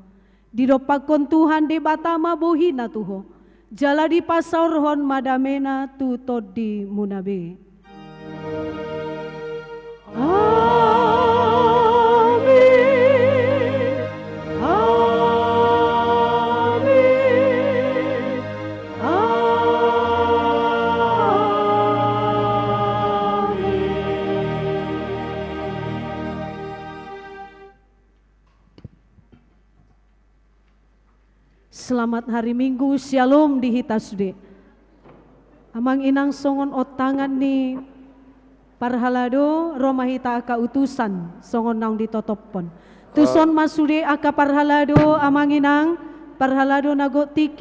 Didompakkon Tuhan Debata ma bohina tu ho. Jala dipasaorhon ma damena tu tondimuna be. Amin. Amin. Amin. Selamat hari Minggu, Syalom di hita sude. Amang inang, songon ontangan ni parhalado, ro ma hita angka utusan songon naung ditotophon. Tuson ma sude angka parhalado, amang inang, parhalado na gok tingki